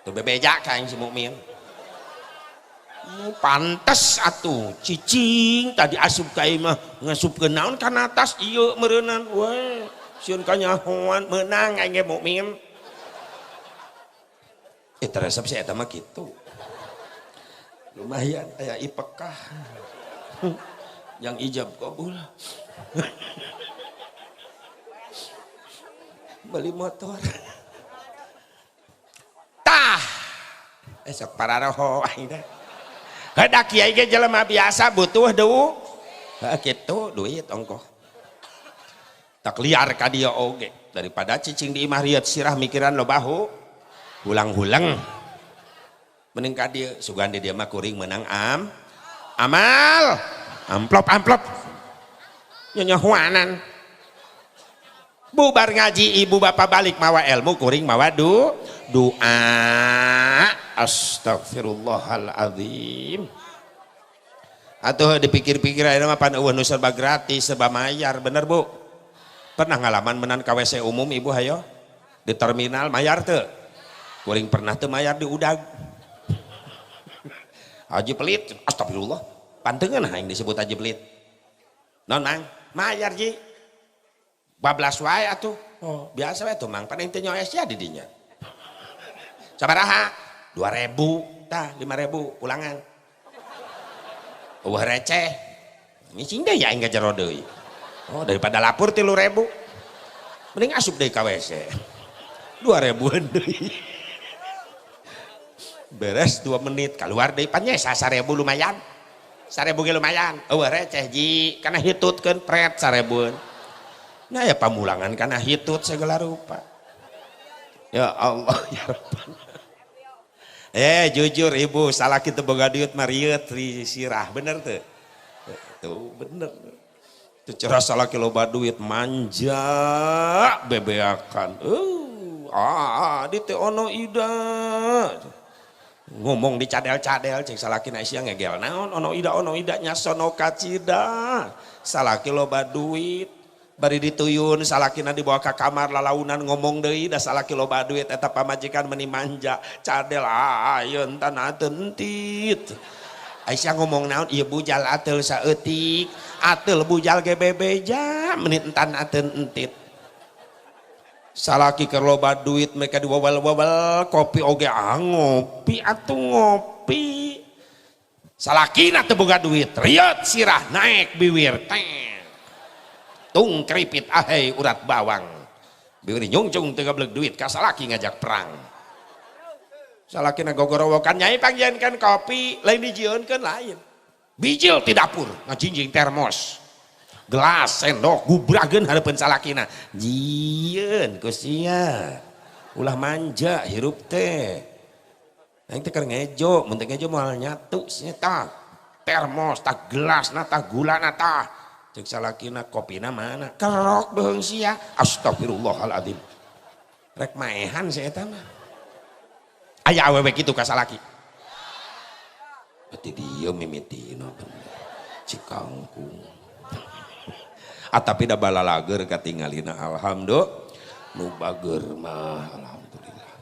Tuh bebeja ka aing si mukmin. Pantes atuh cicing tadi asup ka imah ngasupkeun naon kana atas ieu meureunan we sieun kanyahoan meunang aing ge mukmin. Teresep si eta mah kitu. Lumayan aya ipekah. Yang ijab kabul. Beli motor. Tah. Esok pararoho aing teh. Heudak kiai ge jelema biasa butuh du. Heuh kitu duit ongkoh. Tak liar ka dieu oge daripada cicing di imah rieut sirah mikiran loba hulang-huleng. Mending ka dieu sugan di dieu mah kuring meunang amal. Amplop-amplop. Nyanyahuanan. Bubar ngaji ibu bapak balik mawa ilmu kuring mawa doa. Astagfirullahaladzim. Atuh dipikir-pikir ayeuna mah pan eueuh nu serba gratis serba mayar bener bu? Pernah ngalaman menan ka WC umum ibu hayo? Di terminal mayar teu? Kuring pernah teu mayar di udag. Haji pelit, astagfirullah. Pantengeun aing disebut haji pelit. Naon mang? Mayar ji. Bablas wae atuh. Oh, biasa wae tuh mang, pan teu nyoes ya di dinya. Sabaraha? 2000, tah 5000 ulangan. Eueuh receh. Ngicing deui aing ka jero deui. Oh, daripada lapor 3000. Mending asup deui ka WC. 2000-an deui. Beres 2 menit keluar deui pan nya 1000 lumayan. 1000 ge lumayan. Eueuh receh ji, kana hitutkeun pret 1000-an. Nah ya pamulangan kana hitut segala rupa. Ya Allah ya Rabbana. Jujur ibu, salah kita boga duit mariet sirah, bener tuh. Tuh bener. Tuh cerah salah loba duit manja bebeakan. Di teh ono ida. Ngomong dicadel-cadel cek salaki na sia ngegel naon ono ida nyasono kacida. Salaki loba duit bari dituyun salakina dibawa ke kamar lalaunan ngomong deui da salaki loba duit eta pamajikan meni manja cadel ayeun tanah tentit. Aisyah ngomong naon ieu bujal ateul saeutik ateul bujal ge bebeja meni entan ateun entit. Salaki keur loba duit mereka diwawel-wawel kopi oge ngopi atuh ngopi. Salakina teu boga duit riot sirah naek biwir teh. Tung keripit ahai urat bawang biwir nyungcung teu gableg duit ka salaki ngajak perang. Salakina gogorowokan nyai pangjiankeun kopi lain dijieunkeun lain bijil ti dapur ngajinjing termos gelas sendok gubrageun hareupeun salakina jieun ku sia ulah manja hirup teh aing teh keur ngejo mun teh ngejo moal nyatu sia tah termos tah gelasna tah gulana tah cek salakina kopina mana kerok beheung sia astagfirullahaladzim rek maehan sia eta mah. Aya awewe kitu ka salaki berarti dieu mimitina bener cikangkung atapi da balalager katingalina alhamdulillah nu bager mah alhamdulillah.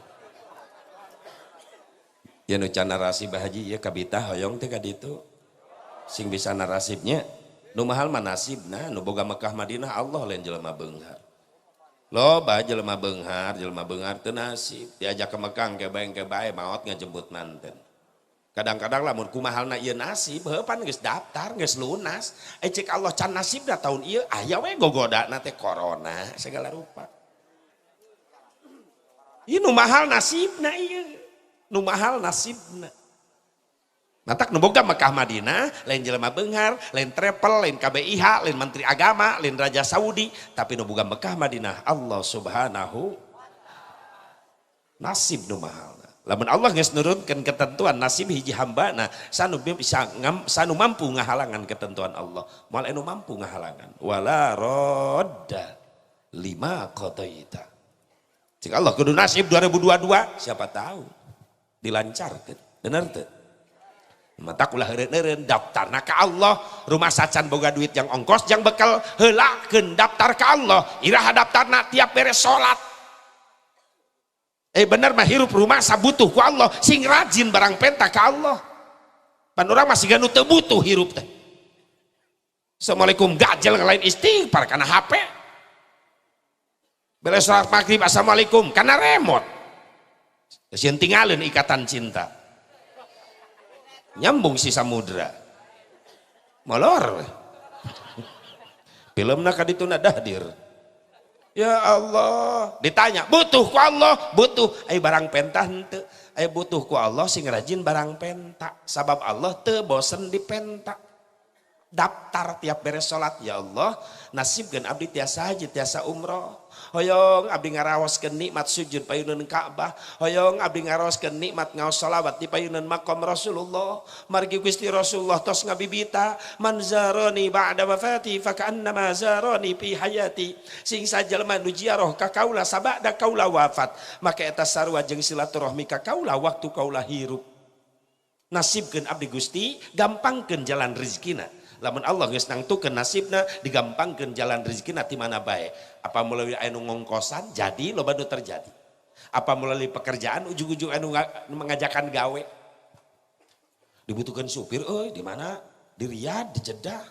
Ya nu can narasi Bah Haji ieu kabita hoyong teh ka ditu sing bisa narasibnya nu mahal mah nasibna nu boga Mekah Madinah Allah lain jelema beunghar. Loba jelema beunghar teu nasib diajak ke Mekah engke bae maot ngajemput manten. Kadang-kadang lamun kumahalna ieu nasib heuh pan geus daftar geus lunas cek Allah can nasibna tahun ieu aya we gogodana teh corona segala rupa. Ieu nu mahal nasibna ieu nu mahal nasibna. Matak nu boga Mekah Madinah lain jelema beunghar, lain travel, lain KBIH, lain menteri agama, lain raja Saudi, tapi nu boga Mekah Madinah Allah Subhanahu nasib nu mahal. Lamun Allah geus nurunkeun ketentuan nasib hiji hambana, sanu bisa sanu mampu ngahalangan ketentuan Allah. Moal anu mampu ngahalangan. Wala radda lima qadaita. Cik Allah kudu nasib 2022, siapa tahu dilancarkeun. Bener teu? Mata ulah heureun-heureun daftarna ka Allah, rumah sacan boga duit yang ongkos jang bekal heulakeun daftar ka Allah, iraha daftarna tiap beres salat. Bener mah hirup rumah sabutuh ku Allah, sing rajin barang penta ka Allah. Pan urang masih ganu teu butuh hirup teh. Assalamualaikum gajel ngalain istighfar kana HP. Beres salat maghrib assalamualaikum kana remote. Sieun tinggalin ikatan cinta. Nyambung si samudra molor filmna kadituna dahdir. Ya Allah ditanya butuh ku Allah butuh aya barang pentah henteu aya butuh ku Allah sing rajin barang penta sabab Allah teu bosen dipenta. Daftar tiap beres salat ya Allah nasibkeun abdi tiasa haji tiasa umroh hoyong abdi ngaraoskeun nikmat sujud payuneun Ka'bah hoyong abdi ngaraoskeun nikmat ngaos sholawat di payuneun makom Rasulullah margi Gusti Rasulullah tos ngabibita man zarani ba'da wafati fa ka'annama zarani fi hayati sing sajelema nu ziarah ka kaula sabada kaula wafat maka eta sarua jeung silaturahmi ka kaula waktu kaula hirup. Nasibkeun abdi Gusti gampangkeun jalan rezekina. Lamun Allah geus nangtukeun nasibna digampangkeun jalan rezekina ti mana bae. Apa melalui anu ngongkosan jadi loba nu terjadi. Apa melalui pekerjaan ujug-ujug anu mengajakan gawe. Dibutuhkan supir euy di mana? Di Riyadh, di Jeddah.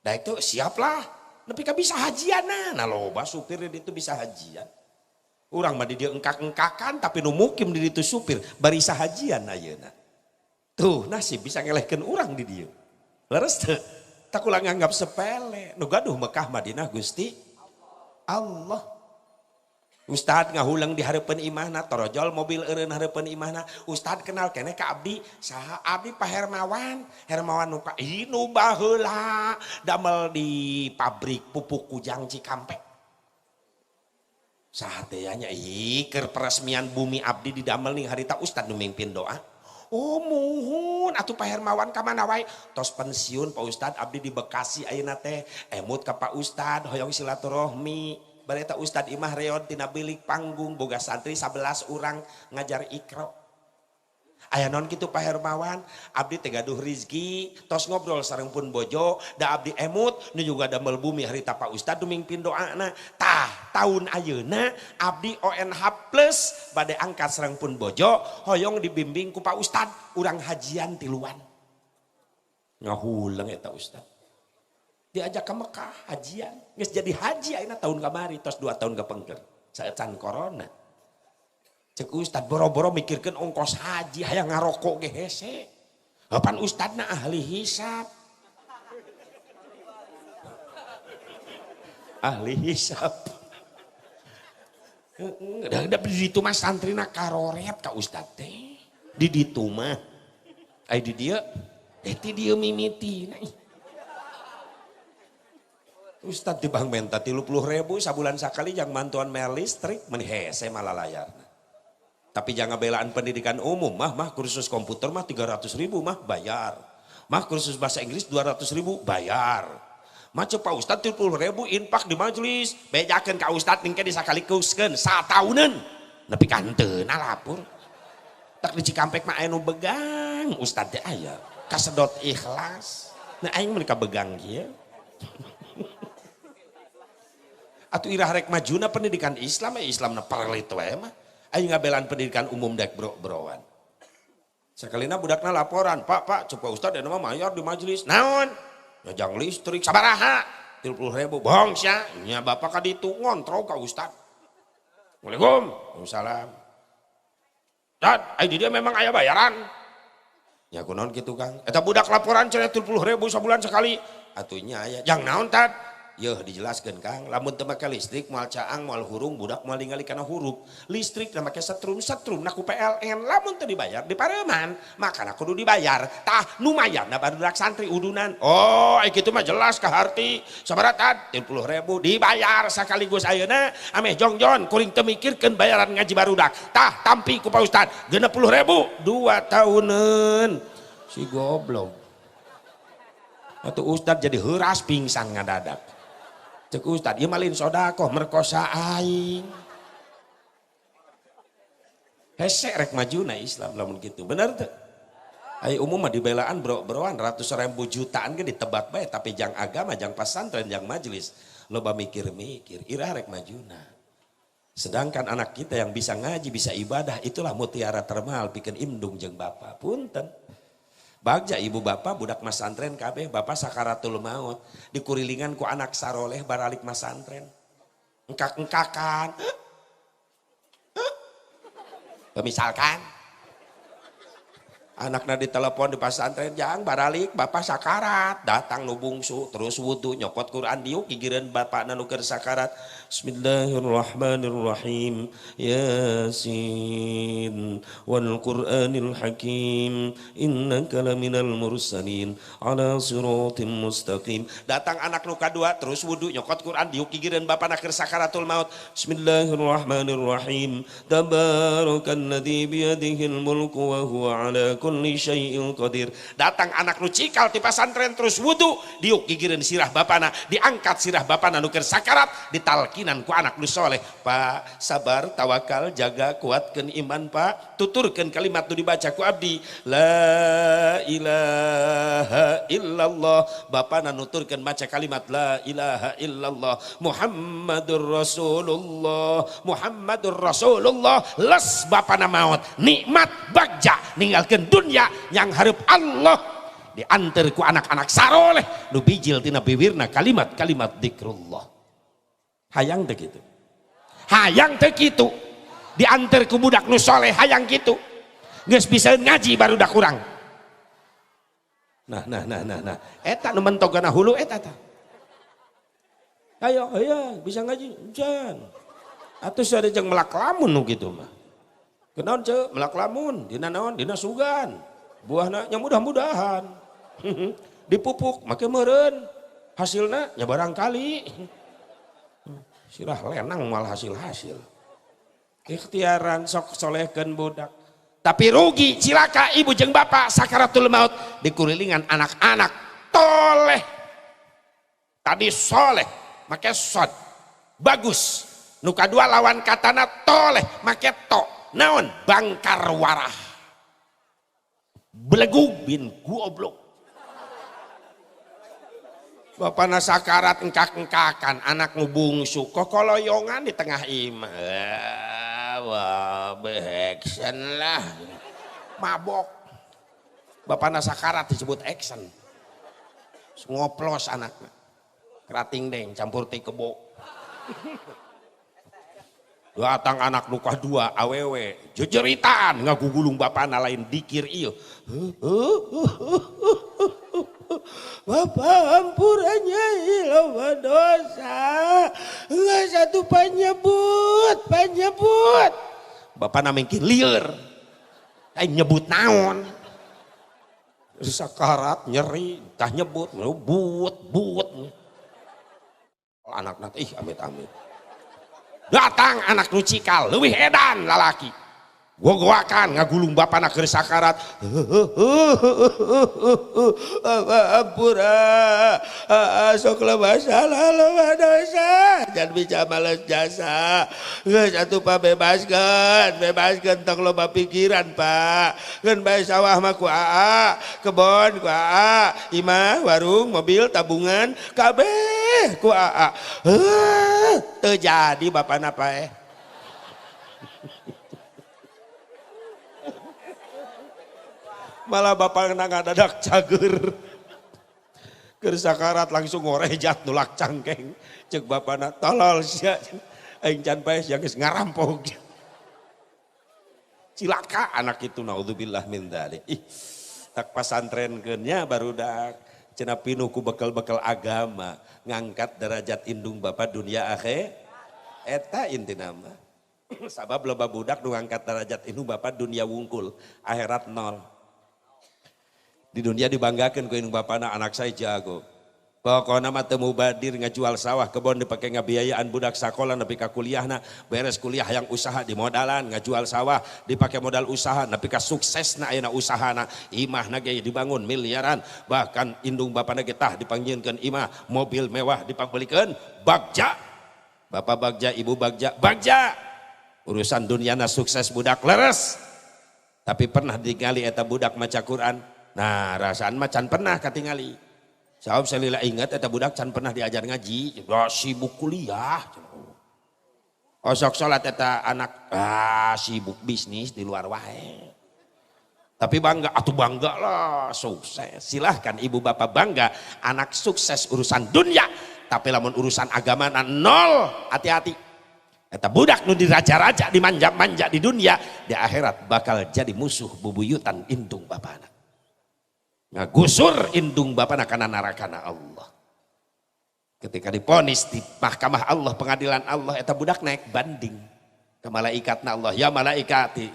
Da itu siaplah. Nepi ka bisa hajian. Nah loba supir di ditu bisa hajian. Urang mah di dieu engkak-engkakan tapi nu mukim di ditu supir bari hajian ayeuna. Tuh nasib bisa ngelehkeun urang di dieu. Leres teu? Tak ulah nganggap sepele. Nu gaduh Mekah Madinah Gusti Allah. Ustad ngahulang di hareupeun imahna, torojol mobil eureun hareupeun imahna. Ustad kenal keneh ka abdi, saha abdi Pak Hermawan. Hermawan nu ka nu baheula damel di pabrik pupuk Kujang Cikampek. Saha teh nya ih keur peresmian bumi abdi didamel ning harita ustad nu mimpin doa. Oh muhun atuh Pak Hermawan ka mana wae tos pensiun Pak Ustad abdi di Bekasi ayeuna teh emut ka Pak Ustad hoyong silaturahmi. Bari eta Ustad imah reod tina bilik panggung boga santri 11 urang ngajar Iqra. Aya naon kitu Pak Hermawan abdi teh gaduh rizki tos ngobrol sareng pun bojo da abdi emut nu juga damel bumi harita Pak Ustad nu mimpin doana. Tah tahun ayeuna abdi ONH plus bade angkat sareng pun bojo hoyong dibimbing ku Pak Ustad urang hajian tiluan. Ngahuleng eta Ustad. Diajak ke Mekah hajian geus jadi haji ayeuna tahun kamari tos 2 tahun kepengker saecan corona. Cek ustad boro-boro mikirkeun ongkos haji hayang ngarokok ge hese. Pan ustadna ahli hisab. Ahli hisab. Da di ditu mah santrina karoret ka ustad teh. Di ditu mah. Ai di dieu ti dieu mimitina. Ustad di bank menta 30.000 sabulan sakali jang mantuan bayar listrik meni hese malalayarna. Tapi jangan belaan pendidikan umum, mah kursus komputer mah 300.000 mah bayar. Mah kursus bahasa Inggris 200.000 bayar. Mah cek Pak Ustad 30.000 infak di majelis, bejakeun ka Ustad ningke disakalikuskeun satauneun. Nepi ka henteu lapur. Tak di Cikampek mah aya nu begang, Ustad teh aya. Kasedot ikhlas. Nah aing mun kabegang kieu. Atuh irah rek majuna pendidikan Islam, Islamna parlit wae mah. Ayo ngabelaan pendidikan umum dek bro-broan. Sakalina budakna laporan, Pak, Pak, coba Ustad dan mah mayar di majelis. Naon? Nyajang listrik sabaraha? 30.000. Bohong sia. Nya bapak ka ditu ngontrol ka Ustad. Waalaikum. Waalaikumsalam. Dad, ai di dia memang aya bayaran. Ya kunaon kitu Kang? Eta budak laporan cenah 30.000 sabulan sekali. Atuh nya aya. Jang naon tad? Yeuh dijelaskeun Kang, lamun teu make listrik moal caang moal hurung budak moal ningali kana hurup. Listrik na make setrum-setrum na ku PLN lamun teu dibayar dipareuman, makana kudu dibayar. Tah nu mayarna barudak santri udunan. Oh, ai kitu mah jelas kaharti. Sabaraha tad? 30.000 dibayar sakaligus ayeuna ameh jongjon kuring teu mikirkeun bayaran ngaji barudak. Tah tampi ku Pak Ustad 60.000 2 tahuneun. Si goblok. Atuh Ustad jadi heuras pingsan ngadadak. Cek Ustad, ieu malin sodakoh merkosa aing. Hese rek majuna Islam lamun kitu. Bener teu? Ai umum mah dibelaan bro-broan ratusan ribu jutaan ge ditebak bae tapi jang agama, jang pesantren, jang majelis loba mikir-mikir, irah rek majuna. Sedangkan anak kita yang bisa ngaji, bisa ibadah itulah mutiara termahal pikeun indung jeung bapa. Punten. Bagja ibu bapak budak masantren kabeh bapak sakaratul maut dikurilingan ku anak saroleh baralik masantren engkak-engkakan. Misalkan anakna ditelepon di pesantren jang baralik bapak sakarat datang nu bungsu terus wudu nyokot Quran diuk gigireun bapakna nu keur sakarat. Bismillahirrahmanirrahim Yasin wal Qur'anil Hakim innaka laminal mursalin ala siratim mustaqim. Datang anak nu kadua terus wudu nyokot Quran diuk gigireun bapakna keur sakaratul maut. Bismillahirrahmanirrahim Tabarakalladzi biyadihil mulku wa huwa ala kulli syai'in qadir. Datang anak nu cikal ti pasantren terus wudu diuk gigireun sirah bapana diangkat sirah bapana nu keur sakarat ditalkinan ku anak nu soleh. Pak sabar tawakal jaga kuatkeun iman Pak, tuturkeun kalimat nu dibaca ku abdi la ilaha illallah. Bapana nuturkeun maca kalimat la ilaha illallah Muhammadur Rasulullah Muhammadur Rasulullah. Les bapana maot nikmat bagja ninggalkeun dunia yang hareup Allah diantar ku anak-anak saroleh nu bijil tina biwirna kalimat-kalimat zikrullah. Hayang teu kitu, hayang teu kitu diantar ku budak nu soleh hayang kitu geus bisa ngaji barudak urang. Nah nah nah nah nah eta nu mentogana hulu eta tah. Ayo ayo bisa ngaji jan atuh ada jeung melak lamun nu kitu mah. Kenaon ceu melak lamun dina naon dina sugan buahna nya mudah-mudahan dipupuk make meureun hasilna nya barangkali. Sirah lenang malah hasil-hasil. Ikhtiaran sok solehkeun budak. Tapi rugi cilaka ibu jeung bapak sakaratul maut dikurilingan anak-anak toleh. Tadi soleh make sod. Bagus. Nu kadua lawan katana toleh make to. Naon? Bangkar warah. Belegug bin goblok. Bapana sakarat engkak-engkakan, anak nu bungsu kokoloyongan di tengah imah. Wah, action lah. Mabok. Bapana sakarat disebut action. Ngoplos anaknya. Kerating deng campur ti kebo. Datang anak nu kadua awewe, jejeritan ngagugulung bapana lain dikir ieu. Bapak ampurannya loba dosa. Enggak satu panyebut, panyebut. Bapak namengkin lieur. Aing nyebut naon? Sakarat nyeri, tah nyebut, but but. Anak-anak ih amit-amit. Datang anak nu cikal, leuwih edan lalaki. Gogoakan ngagulung bapana keur sakarat. Ampura, sok loba salah loba dosa, jangan bisa males jasa. Geus atuh Pak bebaskeun, bebaskeun tong loba pikiran Pak. Keun bae sawah mah ku aa, kebon ku aa, imah, warung, mobil, tabungan, kabeh ku aa. Heuh, teu jadi bapana paeh. Malah bapak ngadadak cager. Keur sakarat langsung ngorejat nulak cangkeng. Cek bapana tolol sia. Aing can paes yang geus ngarampok. Cilaka anak itu naudzubillah min dzalik. Ih, tak pasantrenkeun nya barudak. Cenah pinuh ku bekal-bekal agama, ngangkat derajat indung bapak dunia akhir. Eta intina mah. Sabab loba budak nu ngangkat derajat indung bapak dunia wungkul, akhirat nol. Di dunia dibanggakan ku indung bapana anak saya jago. Pokokna mah teu mubadir ngajual sawah kebon dipake ngabiayaan budak sakola nepi ka kuliahna, beres kuliah yang usaha di modalan ngajual sawah dipake modal usaha nepi ka suksesna ayeuna usahana, imahna ge dibangun miliaran, bahkan indung bapana ge tah dipanggieunkeun imah, mobil mewah dipangbelikeun, bagja. Bapak bagja, ibu bagja, bagja. Urusan duniana sukses budak leres. Tapi pernah digali eta budak maca Quran. Nah, rasaan mah can pernah katingali. Sabab salila ingat eta budak can pernah diajar ngaji, wah sibuk kuliah. Osok salat eta anak sibuk bisnis di luar wae. Tapi bangga, atuh bangga lah sukses. Silahkan ibu bapak bangga anak sukses urusan dunia, tapi lamun urusan agama nol, hati-hati. Eta budak nu diraja-raja, dimanja-manja di dunia, di akhirat bakal jadi musuh bubuyutan indung bapana. Ngagusur indung bapana kana narakana Allah. Ketika diponis di mahkamah Allah, pengadilan Allah, eta budak naik banding ke malaikatna Allah. Ya malaikati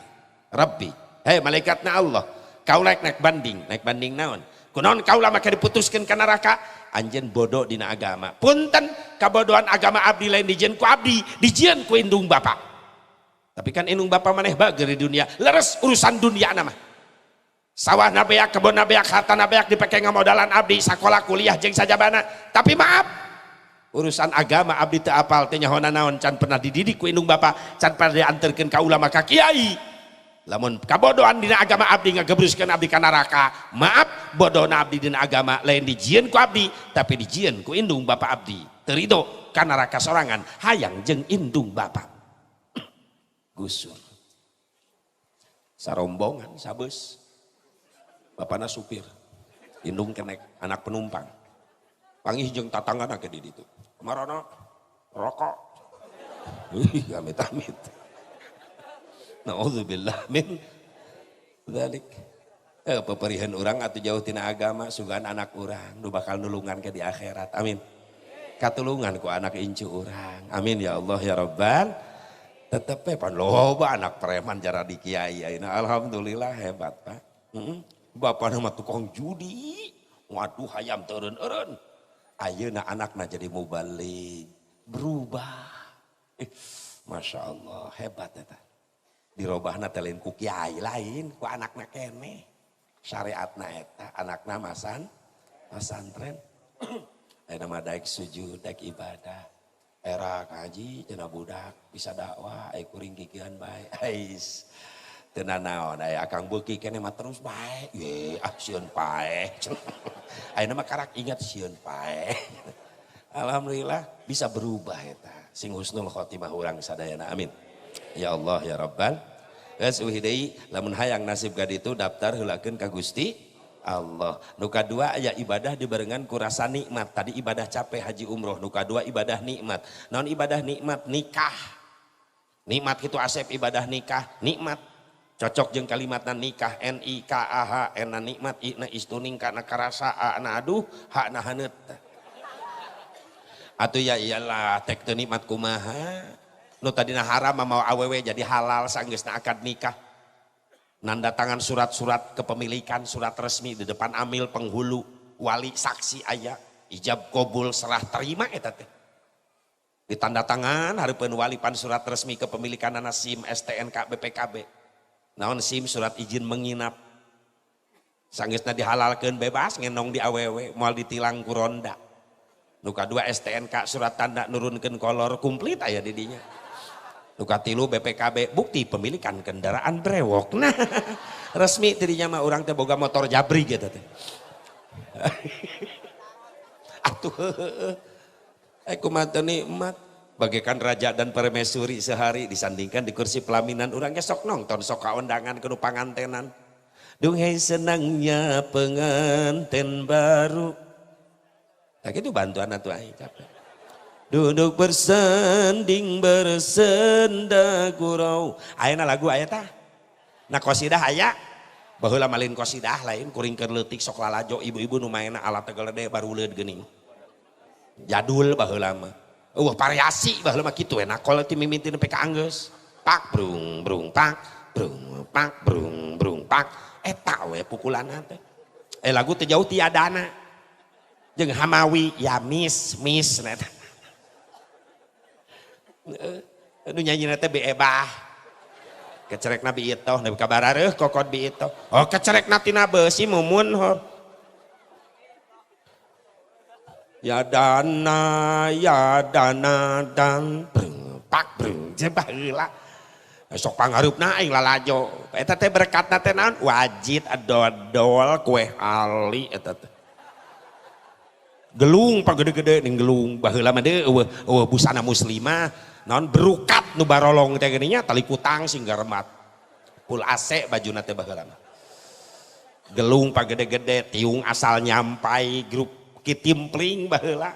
Rabbi, hei malaikatna Allah, kau naik banding, naik banding naon? Kunaon kaula maka diputuskeun ka neraka? Anjeun bodoh dina agama. Punten kabodohan agama abdi lain dijieun ku abdi, dijieun ku indung bapa. Tapi kan indung bapa maneh bager di dunia, leres urusan dunia mah. Sawah nabeak, kebun nabeak, harta nabeak dipakai ngamodalan abdi, sekolah, kuliah jeung sajabana. Tapi maaf, urusan agama abdi teu apal teh nyaho naon, can pernah dididik ku indung bapa, can pernah dianterkeun ka ulama ka kiai. Lamun kabodohan dina agama abdi ngagebruskeun abdi ka neraka. Maaf, bodona abdi dina agama lain dijieun ku abdi, tapi dijieun ku indung bapa abdi. Teu rido ka neraka sorangan, hayang jeung indung bapa. Gusur. Sarombongan sabeus. Bapana supir, indung kenek, anak penumpang. Panggih jeung tatanggana ke di ditu. Kemarono rokok. Ih, amit-amit. Nauzubillah min dzalik. Peperihan urang atuh jauh tina agama, sugan anak urang nu bakal nulungan ke di akhirat. Amin. Katulungan ku anak incu urang. Amin ya Allah ya Rabbal. Tetep we pan loba anak preman jara di kiai ayeuna. Alhamdulillah hebat, Pak. Bapak nama tukang judi, waduh hayam teureun-eureun. Ayeuna anakna jadi mubalig, berubah. Masya Allah hebat eta. Dirobahna teh lain ku kiai lain ku anakna keneh. Syariatna eta anakna masan pesantren. Ayeuna mah daek sujud daek ibadah. Era ngaji cenah budak bisa dakwah ai kuring kikieuan bae. Ais. Teu nanaon aya akang beuki keneh mah terus bae. Ye ah sieun paeh. Ayeuna mah karak ingat sieun paeh. Alhamdulillah bisa berubah eta. Sing husnul khotimah urang sadayana amin. Ya Allah ya Rabbal. Geus eueuh deui lamun hayang nasib ka ditu daftar heulakeun ka Gusti Allah. Nu kadua aya ibadah dibarengan ku rasa nikmat. Tadi ibadah capek haji umroh, nu kadua ibadah nikmat. Naon ibadah nikmat? Nikah. Nikmat kitu asep ibadah nikah, nikmat. Cocok jeung kalimatna nikah N I K A H N na nikmat I na istuning ka na karasa A na aduh H na haneut. Atuh ya iyalah tek teu nikmat kumaha. Nu tadina haram mau awewe jadi halal sanggeusna akad nikah. Nanda tangan surat-surat kepemilikan, surat resmi di depan amil penghulu, wali saksi aya, ijab kobul serah terima eta teh. Ditanda tangan hareupeun wali pan surat resmi kepemilikan SIM, STNK, BPKB. Naon SIM surat izin menginap. Sanggeusna dihalalkeun bebas ngenong di awewe, moal ditilang ku ronda. Nu kadua STNK surat tanda nurunkeun kolor komplit aya di dinya. Nu katilu BPKB bukti pemilikan kendaraan brewok. Nah, resmi tidinya mah urang teh boga motor jabri gitu teh. Atuh heueuh. Kumaha teu nikmat bagaikan raja dan permaisuri sehari disandingkan di kursi pelaminan urang ge sok nonton sok kaondangan ke nu pangantenan. Duhai senangnya pengantin baru. Tah kitu bantuan atuh aing capek. Duduk bersanding bersenda gurau. Ayeuna lagu aya tah. Nah qasidah aya. Baheula malin qasidah lain kuring keur leutik sok lalajo ibu-ibu nu maenna alat tegelede baruleud geuning. Jadul baheula mah. Eueuh variasi baheula mah kitu we nakol ti mimiti nepi ka anggeus. Pak brung brung pak brung pak brung brung pak eta we pukulanna teh. Lagu teh jauh tiadana. Jeung Hamawi ya mis mis eta. Nu nyanyi teh bi ebah. Kecerekna bi itoh nepi ka barareuh kokod bi itoh. Oh kecerekna tina beusi mumun hor. Ya dana dan brung pak brung jeung baheula. Sok pangareupna aing lalajo. Eta teh berkatna teh naon? Wajit dodol kue ali eta teh. Gelung pagede-gede ning gelung baheula mah deui eueuh busana muslimah naon berukat nu barolong teh geuning nya tali kutang sing garemat. Full AC bajuna teh baheula mah. Gelung pagede-gede tiung asal nyampai grup kitimpling baheula.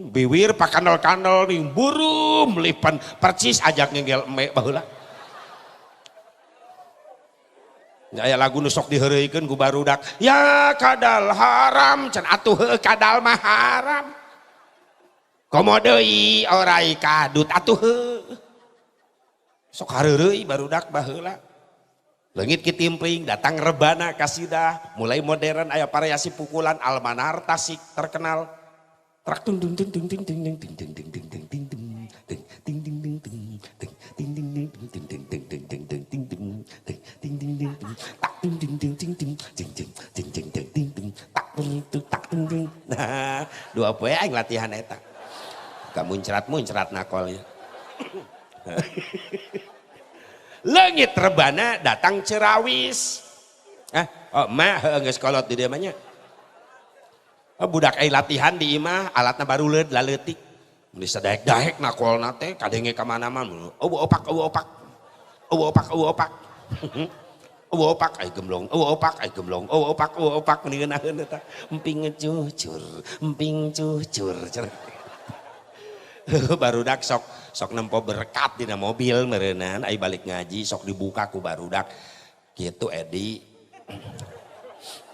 Biwir pakandel-kandel ning burum lipan percis ajak ngegel eme baheula. Aya lagu nu sok diheureuykeun ku barudak ya kadal haram can atuh heueuh kadal mah haram. Komo deui orai kadut atuh heueuh. Sok hareureuy barudak baheula. Leungit kitimpling datang rebana kasidah mulai modern aya variasi pukulan Almanar Tasik terkenal. Trak tung tung tung tung tung tung tung tung tung tung tung tung tung ting ting ting ting ting ting ting ting ting ting ting ting ting ting ting ting ting ting ting tak ting ting ting ting ting ting ting ting ting ting ting ting tak ting tak ting ting. Nah, dua poe aing latihan eta. Ka muncrat-muncrat nakol ya. Leungit rebana datang cerawis. Oh mah heueuh geus kolot di dieu mah nya. Budak aing latihan di imah alatna baruleud laleutik. Mun disedaek-daek nakolna teh kadenge ka mana-mana. Eueuh opak eueuh opak. Eueuh opak eueuh opak. Eueuh opak ai gemblong, eueuh opak ai gemblong, eueuh opak eueuh opak ngeunaheun eta. Emping cucur, emping cucur. Barudak sok sok nempo berkat dina mobil meureunan ai balik ngaji sok dibuka ku barudak. Kitu Edi.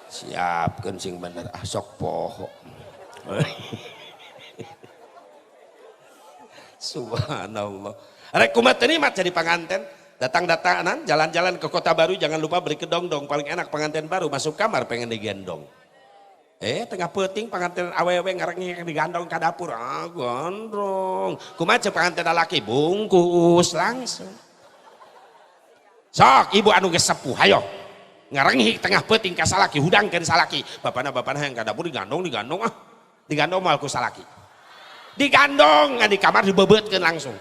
Siapkeun sing bener ah sok poho. Subhanallah. Rek kumaha teu nikmat jadi panganten. Datang-datangan jalan-jalan ke kota baru jangan lupa beli kedongdong, paling enak pengantin baru masuk kamar pengen digendong. Tengah peuting panganten awewe ngarengek digandong ka dapur. Ah, gondrong. Kumaha ceuk panganten lalaki bungkus langsung. Sok ibu anu geus sepuh hayo. Ngarengik tengah peuting ka salaki hudangkeun salaki. Bapana-bapana hayang ka dapur digandong ah. Digandong moal ku salaki. Digandong di kamar dibebeutkeun langsung.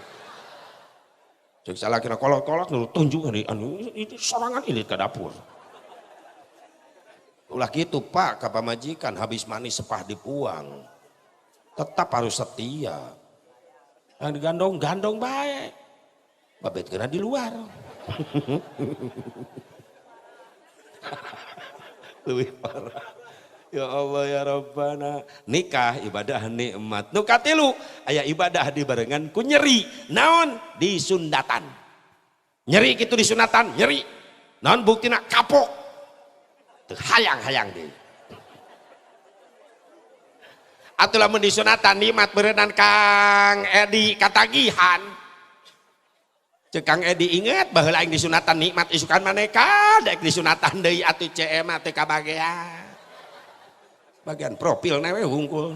Cek salaki na kolot-kolot nu tunjuk anu itu sorangan ilit ka dapur. Ulah gitu Pak, ka pamajikan habis manis sepah dipuang. Tetap harus setia. Yang digandong, gandong baik. Babet kena di luar. Lebih parah. Ya Allah ya Rabbana. Nikah ibadah nikmat. Nu katilu aya ibadah dibarengan ku nyeri. Naon? Disundatan. Nyeri kitu disunatan, nyeri. Naon buktina kapok. Hayang-hayang deui. Atuh lamun disunatan nikmat beureunan Kang Edi katagihan. Ceuk Kang Edi inget baheula aing disunatan nikmat isukan maneka dek disunatan deui atuh CM mah teu kabagean. Bagian profil we hungkul.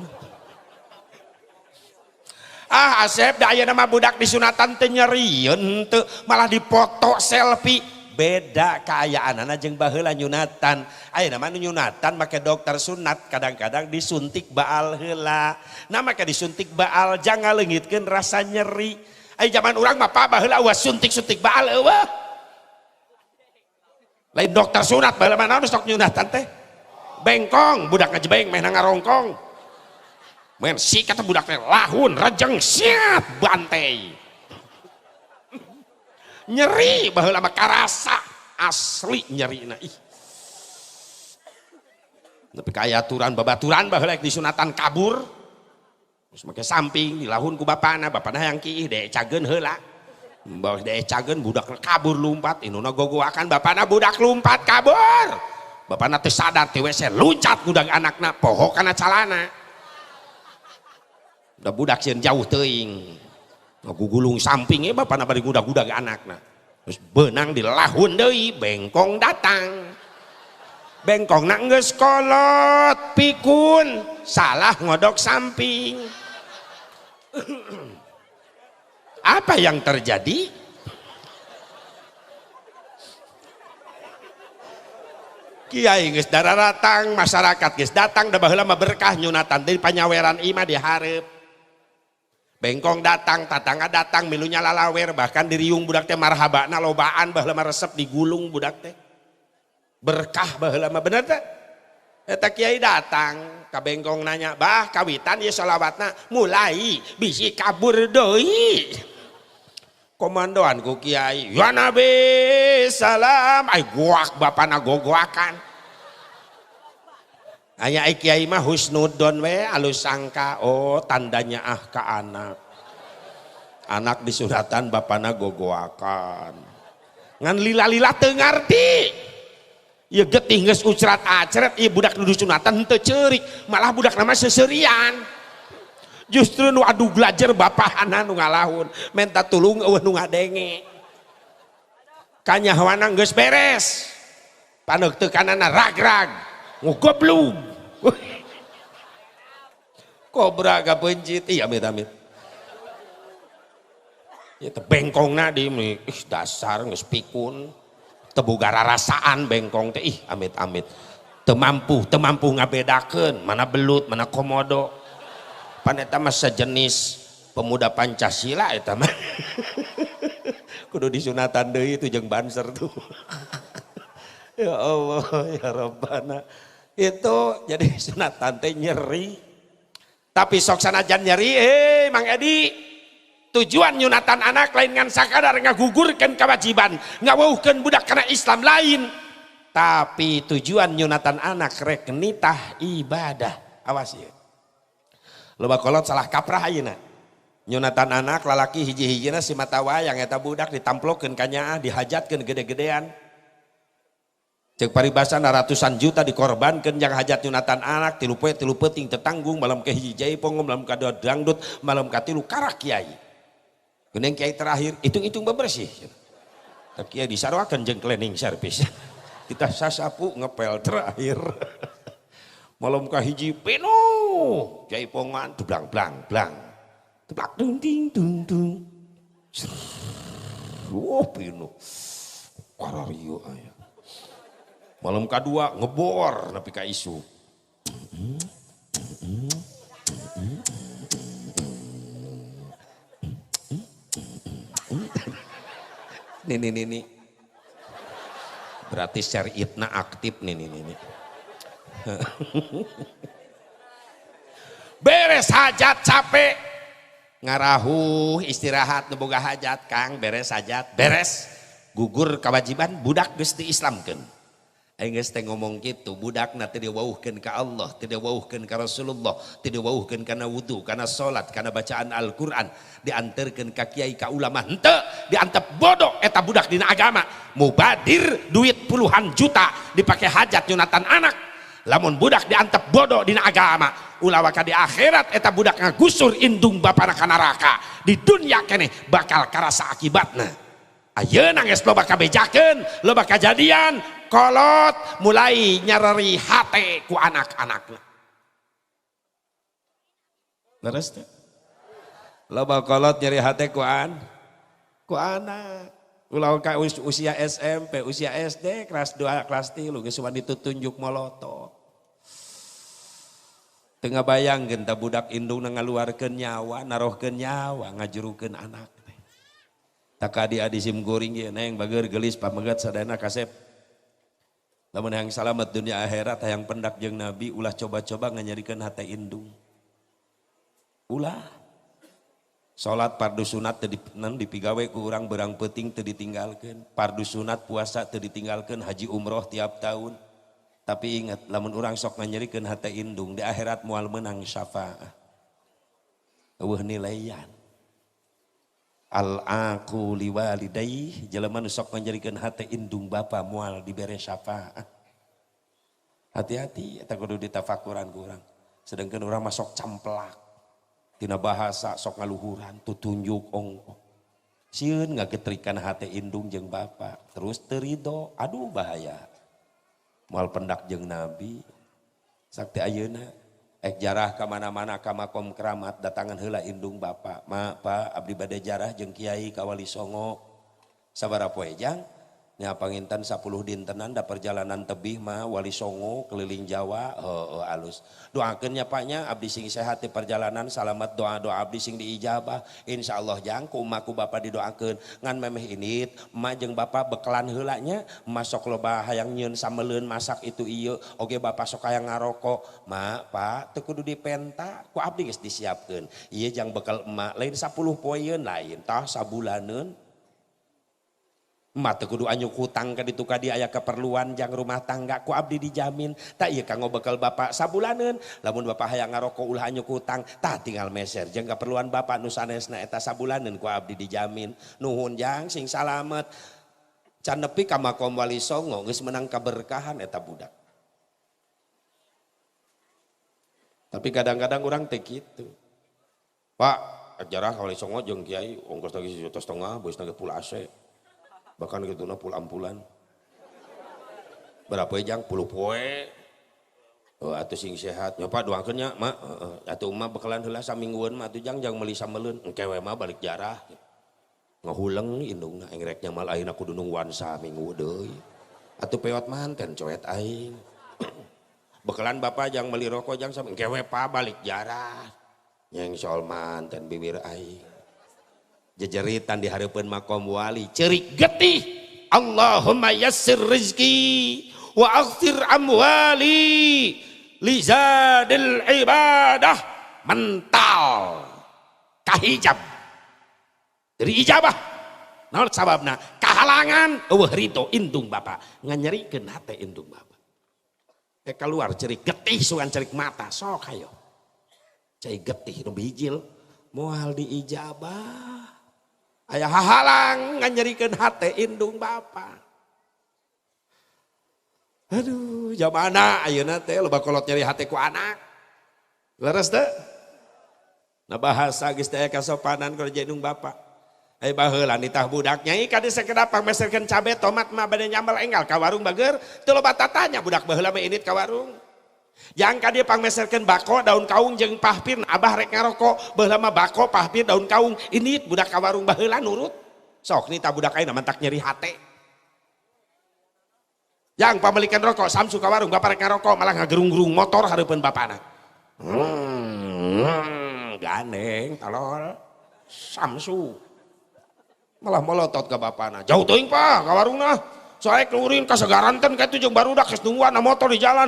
Ah Asep da ayeuna mah budak disunatan teu nyerieun teu malah dipoto selfie. Beda kaayaanana jeung baheula nyunatan. Ayeuna mah nu nyunatan make dokter sunat kadang-kadang disuntik baal heula. Nah make disuntik baal jangan leungitkeun rasa nyeri. Aya zaman urang mah Pak baheula eueuh suntik-suntik baal eueuh. Lain dokter sunat baheula mah naon sok nyunatan teh? Bengkong budak ngajebeng meh ngarongkong. Men si kata budak teh lahun rejeng siap bantai. Nyeri baheula mah karasa asli nyerina ih. Tapi kaya aturan babaturan baheula disunatan kabur. Terus make samping dilahun ku bapana, bapana hayang kiih deecageun heula. Bawa deecageun budak kabur lumpat, induna gogoakan bapana budak lumpat kabur. Bapana teu sadar ti WC loncat budak anakna poho kana calana. Udah budak sieun jauh teuing. Ngagugulung samping bapana bari gudag-gudag anakna. Terus beunang dilahun deui, bengkong datang. Bengkongna geus kolot, pikun, salah ngodok samping. Apa yang terjadi? Kiai geus dararatang, masyarakat geus datang, da baheula mah berkah nyunatan deui panyaweran imah dihareup. Bengkong datang, tatangga datang, milunya lalawer, bahkan diriung budak teh marhabana lobaan baheula mah resep digulung budak teh. Berkah baheula mah bener teh. Eta kiai datang, ka bengkong nanya, "Bah, kawitan ieu solawatna mulai bisi kabur deui." Komandoan ku kiai, "Ya Nabi salam." Ai goak bapana gogoakan. Aya kiai mah husnudon we alus sangka, oh tandanya ah ka anak. Anak disunatan bapana gogoakan. Ngan lila-lila teu ngarti. Ieu getih geus ucrat acret, ieu budak nu disunatan henteu ceurik, malah budak mah seuseurian. Justru nu adu belajar bapahana nu ngalahun, menta tulung eueuh nu ngadenge. Kanyahoana geus beres. Paneuk teu kanana rag-rag, ngugoblug. Kobra kapencit, iya amit-amit. Ya tebengkongna di ih dasar geus pikun. Teu boga rarasaan bengkong teh ih amit-amit. Teu mampu ngabedakeun mana belut, mana komodo. Pan eta mah sejenis pemuda Pancasila eta mah. Kudu disunatan deui itu jeung Banser tuh. Ya Allah ya Rabbana. Itu jadi sunatan teh nyeri. Tapi sok sanajan nyeri, Mang Edi, tujuan nyunatan anak lain ngan sakadar ngagugurkeun kewajiban, ngaweuhkeun budak kana Islam lain. Tapi tujuan nyunatan anak rek nitah ibadah. Awas ieu. Loba kolot salah kaprah ayeuna. Nyunatan anak lalaki hiji-hijina si mata wayang eta budak ditamplokeun ka nyaah, dihajatkeun gede-gedean. Cek paribasana ratusan juta dikorbankan yang hajat nyunatan anak tilu poe tilu peuting tetanggung malam ke hiji jaipong malam kadua dangdut malam katilu karak kiai. Geuning kiai terakhir hitung-hitung bebersih. Tapi kiai disaruakeun jeung cleaning service. Kita sasapu ngepel terakhir. Malam kahiji penuh jaipongan blang blang blang. Teplak dung ding dung dung. Wah penuh. Karario aya. Malam kadua ngebor nepi ka isuk. Nih nih nih nih. Berarti syariatna aktif nih nih nih. Beres hajat capek. Ngarahuh istirahat nu boga hajat Kang, beres hajat, beres. Gugur kewajiban budak geus diislamkeun. Aing geus teh ngomong kitu, budakna teu diwauhkeun ka Allah, teu diwauhkeun ka Rasulullah, teu diwauhkeun kana wudu, kana salat, kana bacaan Al-Qur'an, dianterkeun ka kiai ka ulama, henteu, diantep bodoh eta budak dina agama. Mubadir duit puluhan juta dipake hajat nyunatan anak. Lamun budak diantep bodoh dina agama, ulah waka di akhirat eta budak ngagusur indung bapana ka neraka. Di dunya keneh bakal karasa akibatna. Ayeuna geus loba kabejakeun, loba kajadian, kolot mulai nyareri hate ku anak-anakna. Leres teh? Loba kolot nyeri hate ku anak. Ulah ka usia SMP, usia SD, kelas 2, kelas 3 geus wani tutunjuk molotot. Teu ngabayangkeun tah budak indungna ngaluarkeun nyawa, narohkeun nyawa, ngajurukeun anak. Tak adi-adi sim goreng ge neng bager gelis pamegat sadayana kasep. Lamun hayang salamet dunia akhirat hayang pendak jeung Nabi ulah coba-coba nganyerikeun hate indung. Ulah. Salat fardu sunat teu dipigawe ku urang berang peuting teu ditinggalkeun. Fardu sunat puasa teu ditinggalkeun, haji umroh tiap tahun. Tapi ingat lamun urang sok nganyerikeun hate indung di akhirat moal meunang syafaat. Eueuh nilaian. Al-aqu liwalidayhi jelema nu sok nganyerikeun hate indung bapa moal dibere syafaat. Hati-hati eta kudu ditafakuran ku urang. Sedangkan urang mah sok camplak. Tina bahasa sok ngaluhuran tutunjuk ongkoh. Sieun ngagetrikan hate indung jeung bapa, terus teu rido, aduh bahaya. Moal pendak jeung Nabi. Sakti ayeuna ek jarah ka mana-mana ka makom keramat datangan heula indung bapa. Ma, pa, abdi bade jarah jeung kiai ka Wali Songo. Sabaraha poe jang? Nya panginten 10 dintenan da perjalanan tebih mah Wali Songo keliling Jawa, heueuh alus. Doakeun nya Pak nya abdi sing sehat di perjalanan, salamet doa-doa abdi sing diijabah. Insyaallah jang ku emak ku bapa didoakeun. Ngan memeh init, emak jeung bapa bekelan heula nya, emak sok loba hayang nyieun sameleun masak itu ieu, oge bapa sok hayang ngarokok. Mak, Pak, teu kudu dipenta, ku abdi geus disiapkeun. Ieu jang bekal emak lain 10 poeun lain, tah sabulaneun. Emak teu kudu anyuk hutang ka ditu ka dieu aya keperluan jang rumah tangga ku abdi dijamin. Tak ieu kanggo bekal bapak sabulaneun. Lamun bapak hayang ngarokok ulah anyuk hutang, tah tinggal meser jeung keperluan bapak nu sanesna eta sabulaneun ku abdi dijamin. Nuhun jang sing salamet. Can nepi ka makom Wali Songo geus menang kaberkahan eta budak. Tapi kadang-kadang urang teh kitu. Pak, ajarah ka Wali Songo jeung kiai ongkos lagi 1,5 juta, geus nage pul AC. Bahkan gitu na pul ampulan. Berapa jang? 10 poe. Oh, atuh sing sehat. Nya Pak doakeun nya, Mak. Heeh. Atuh emak bekalan heula saminggueun mah atuh jang jang meuli sameleun. Engke we mah balik jarah. Ngahuleng indungna aing rek nyamal ayeuna kudu nungguan saminggu deui. Atuh peot manten coet aing. Bekalan bapak jang meuli rokok jang saminggu. Engke we Pak balik jarah. Nyengsol manten bibir aing. Jejeritan di hareupeun makom wali cerik getih. Allahumma yassir rizki wa aghfir amwali lizadil ibadah. Mental kahijab dari ijabah. Naon sababna? Kahalangan eueuh ridho indung bapa nganyerikeun hate indung bapa. Keluar cerik getih sugan cerik mata sok hayo. Cai getih nu bijil moal diijabah. Aya hahalang nganyerikeun hate indung bapa. Aduh, jamana ayeuna teh loba kolot nyeri hate ku anak. Leres teu? Nah bahasa geus teh kasopanan ku indung bapa. Ai baheula nitah budak nyai ka desa sekedap pangmeserkeun cabe tomat mah bade nyambel enggal ka warung bager teu loba tatanya budak baheula mah init ka warung. Jang ka dieu pangmeserkeun bako daun kaung jeung pahpir abah rek ngarokok baheula mah bako pahpir daun kaung ini budak ka warung baheula nurut. Sok nih ta budak ayeuna mantak nyeri hate. Jang pamelikan rokok Samsu ka warung bapak rek ngarokok malah ngagerung-gerung motor hareupeun bapana. Gandeng tolol Samsu. Malah molotot ke bapana. Jauh teuing Pak ka warungna. Soalnya keluarin kasegaranten kayak itu jeung barudak geus nungguan na motor di jalan.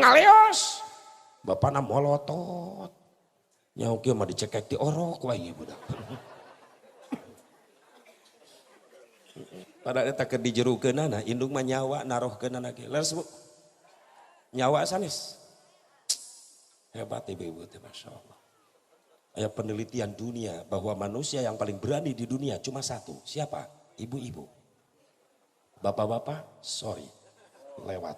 Ngaleos. Bapana molotot. Nyaho kieu mah dicekek ti orok wae ieu budak. Padahal eta keur dijerukeunana indung mah nyawa narohkeunana ge. Leres Bu. Nyawa sanes. Hebat ibu-ibu teh masyaallah. Aya penelitian dunia bahwa manusia yang paling berani di dunia cuma satu. Siapa? Ibu-ibu. Bapak-bapak, sorry, lewat.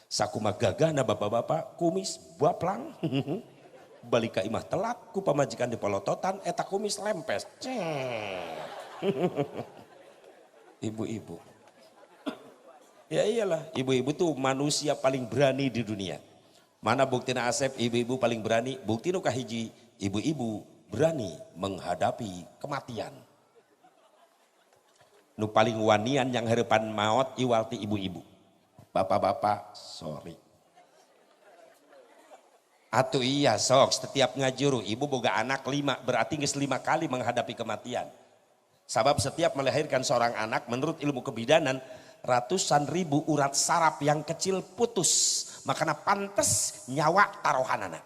Sakuma gagahna bapak-bapak, kumis baplang. Balik ka imah telat, ku pamajikan di polototan, eta kumis lempes. Ibu-ibu. Ya iyalah, ibu-ibu tuh manusia paling berani di dunia. Mana buktina Asep, ibu-ibu paling berani? Bukti nu kahiji, ibu-ibu berani menghadapi kematian. Nu paling wanian yang harapan maut iwalti ibu-ibu. Bapak-bapak, sorry. Atuh iya sok, setiap ngajuru ibu boga anak 5, berarti geus 5 kali menghadapi kematian. Sabab setiap melahirkan seorang anak, menurut ilmu kebidanan, ratusan ribu urat saraf yang kecil putus. Makanya pantes nyawa tarohanana.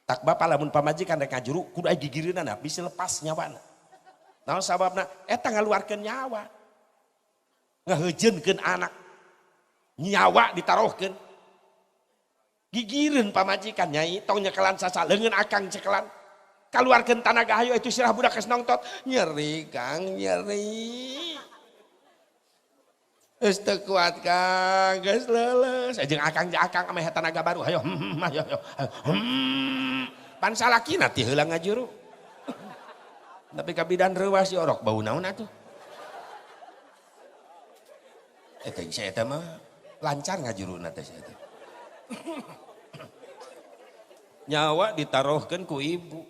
Tak bapak lamun pamajikan rek ngajuru, kudu aya gigireunana, bisa lepas nyawana. Naon sababna? Eta ngaluarkeun nyawa. Ngaheujeunkeun anak. Nyawa ditaruhkeun. Gigireun pamajikan nyai tong nyekelan sasa leungeun akang cekelan. Kaluarkeun tanaga hayo itu sirah budak geus nongtot. Nyeri Kang, nyeri. Geus teu kuat Kang, geus leuleus. Jeung akang jeung akang ameh tanaga baru hayo hayo hayo. Pan salakina ti heula ngajuru. Tapi kabidan reuas diorok bau naon atuh. Eta saya eta mah lancar ngajuruna teh saya teh. Nyawa ditaruhkeun ku ibu.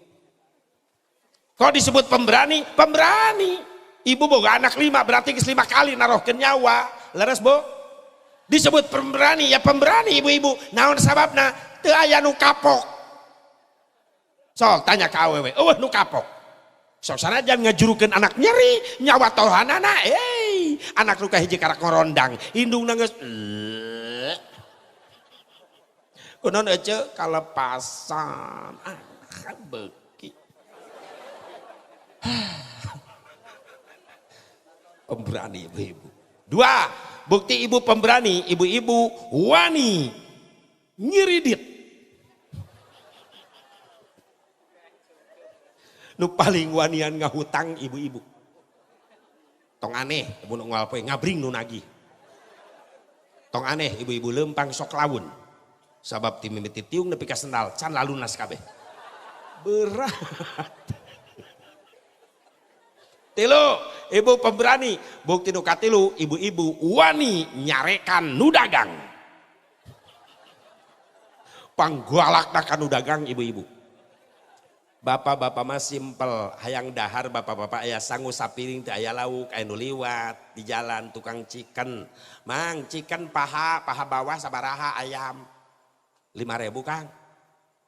Kok disebut pemberani? Pemberani. Ibu boga anak 5 berarti geus 5 kali narohkeun nyawa. Leres Bu? Disebut pemberani ya pemberani ibu-ibu. Naon sababna? Teu aya nu kapok. Sok tanya ka awewe, eueuh nu kapok. Sok sanajan ngajurukeun anak nyeri, nyawa tohanana, anak nu kahiji karak ngorondang, indungna geus kunaon ece kalepasan, ah beuki. Pemberani ibu-ibu. 2, bukti ibu pemberani, ibu-ibu wani nyiridit. Nu paling wanian ngahutang ibu-ibu. Tong aneh, ibu nu ngawal poe ngabring nu nagih. Tong aneh ibu-ibu lempang sok lawun. Sabab ti mimiti tiung nepi ka sendal can lalunas kabeh. Berat. 3, ibu pemberani. Bukti nu katilu, ibu-ibu wani nyarekan nu dagang. Panggalakna ka nu dagang ibu-ibu. Bapak-bapak mah simpel, hayang dahar bapak-bapak aya sangu sapiring teh aya lauk, aya nu liwat di jalan tukang chicken. Mang chicken paha, paha bawah sabaraha ayam. 5.000 Kang.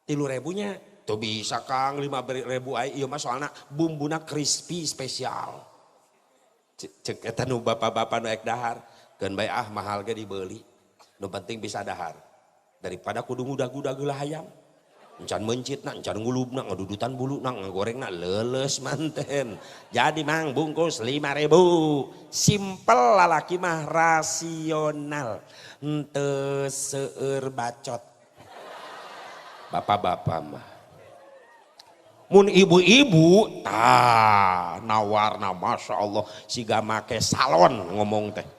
3.000-nya. Tuh bisa Kang 5.000 aya ieu mah soalna bumbuna crispy spesial. Cek eta nu bapak-bapak nu ek dahar, keun bae ah mahal ge dibeli. Nu penting bisa dahar. Daripada kudu ngudag-ngudag geula hayam. Encan mencit nak, encan ngulub nak, ngadudutan bulu nak, ngagoreng nak, leles manten. Jadi mang bungkus 5.000. Simpel lalaki mah rasional. Henteu seueur bacot. Bapak-bapak mah. Mun ibu-ibu tah nawarna masya Allah siga make salon ngomong teh.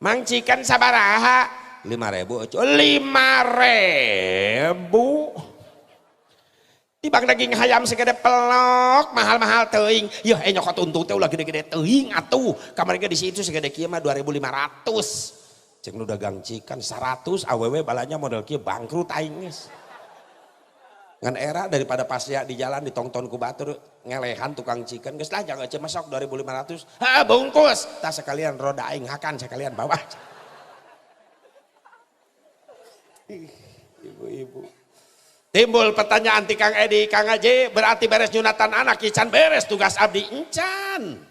Mang cikan sabaraha? 5.000, 5.000. Tibang daging hayam segede pelok, mahal-mahal teuing. Yeuh nyokot untung teh ulah gede-gede teuing atuh. Kamari ge di situ segede kieu mah 2.500. Cek nu dagang cikan 100 awewe balanya model kieu bangkrut aing geus. Ngan era daripada pasea di jalan ditongton ku batur ngelehan tukang cikan geus lah jangan aja masuk 2500. Ha bungkus tah sekalian roda aing hakan sekalian bawa. Ibu-ibu. Timbul pertanyaan ti Kang Edi, Kang Aji, berarti beres nyunatan anak ican beres tugas abdi encan.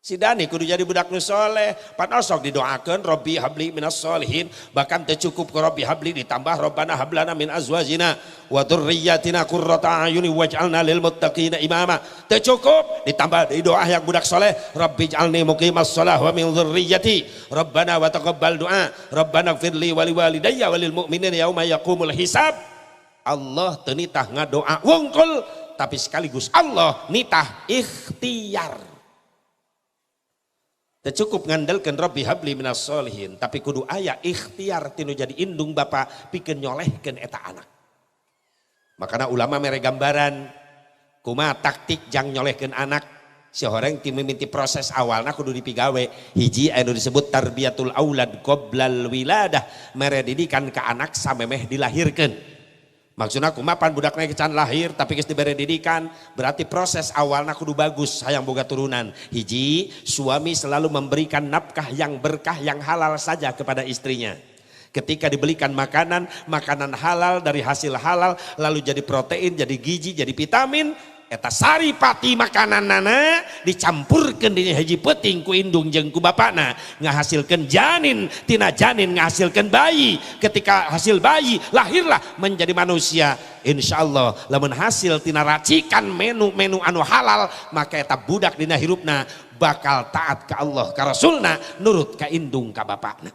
Si Dani kudu jadi budak nu soleh, pan osok didoakeun Robbi habli minas solihin, bahkan teu cukup ku Robbi habli ditambah Robbana hablana min azwajina wa dzurriyyatina qurrata a'yuni waj'alna lil muttaqina imama. Teu cukup ditambah di doa yang budak soleh, Rabbi ij'alni muqimas shalah wa min dzurriyyati, Rabbana wa taqabbal du'a, Rabbana ighfirli wa liwalidayya wa lil mu'minina yauma yaqumul hisab. Allah teu nitah ngadoa wungkul, tapi sekaligus Allah nitah ikhtiar. Cukup ngandelkeun Rabbi habli minas solihin, tapi kudu aya ikhtiar tinu jadi indung bapa pikeun nyolehkeun eta anak. Makana ulama mere gambaran kumaha taktik jang nyolehkeun anak si horeng ti mimiti proses awalna kudu dipigawe. Hiji anu disebut tarbiyatul aulad qoblal wiladah, mere didikan ka anak samemeh dilahirkeun. Maksudna kumaha pan budakna can lahir tapi geus dibere didikan, berarti proses awalna kudu bagus hayang boga turunan. Hiji, suami selalu memberikan nafkah yang berkah yang halal saja kepada istrinya. Ketika dibelikan makanan, makanan halal dari hasil halal lalu jadi protein, jadi gizi, jadi vitamin, eta saripati makanan nana dicampurkeun dina hiji peuting ku indung jeung ku bapana ngahasilkeun janin, tina janin ngahasilkeun bayi. Ketika hasil bayi lahirlah menjadi manusia. Insyaallah lamun hasil tina racikan menu-menu anu halal maka eta budak dina hirupna bakal taat ka Allah ka Rasulna, nurut ka indung ka bapana.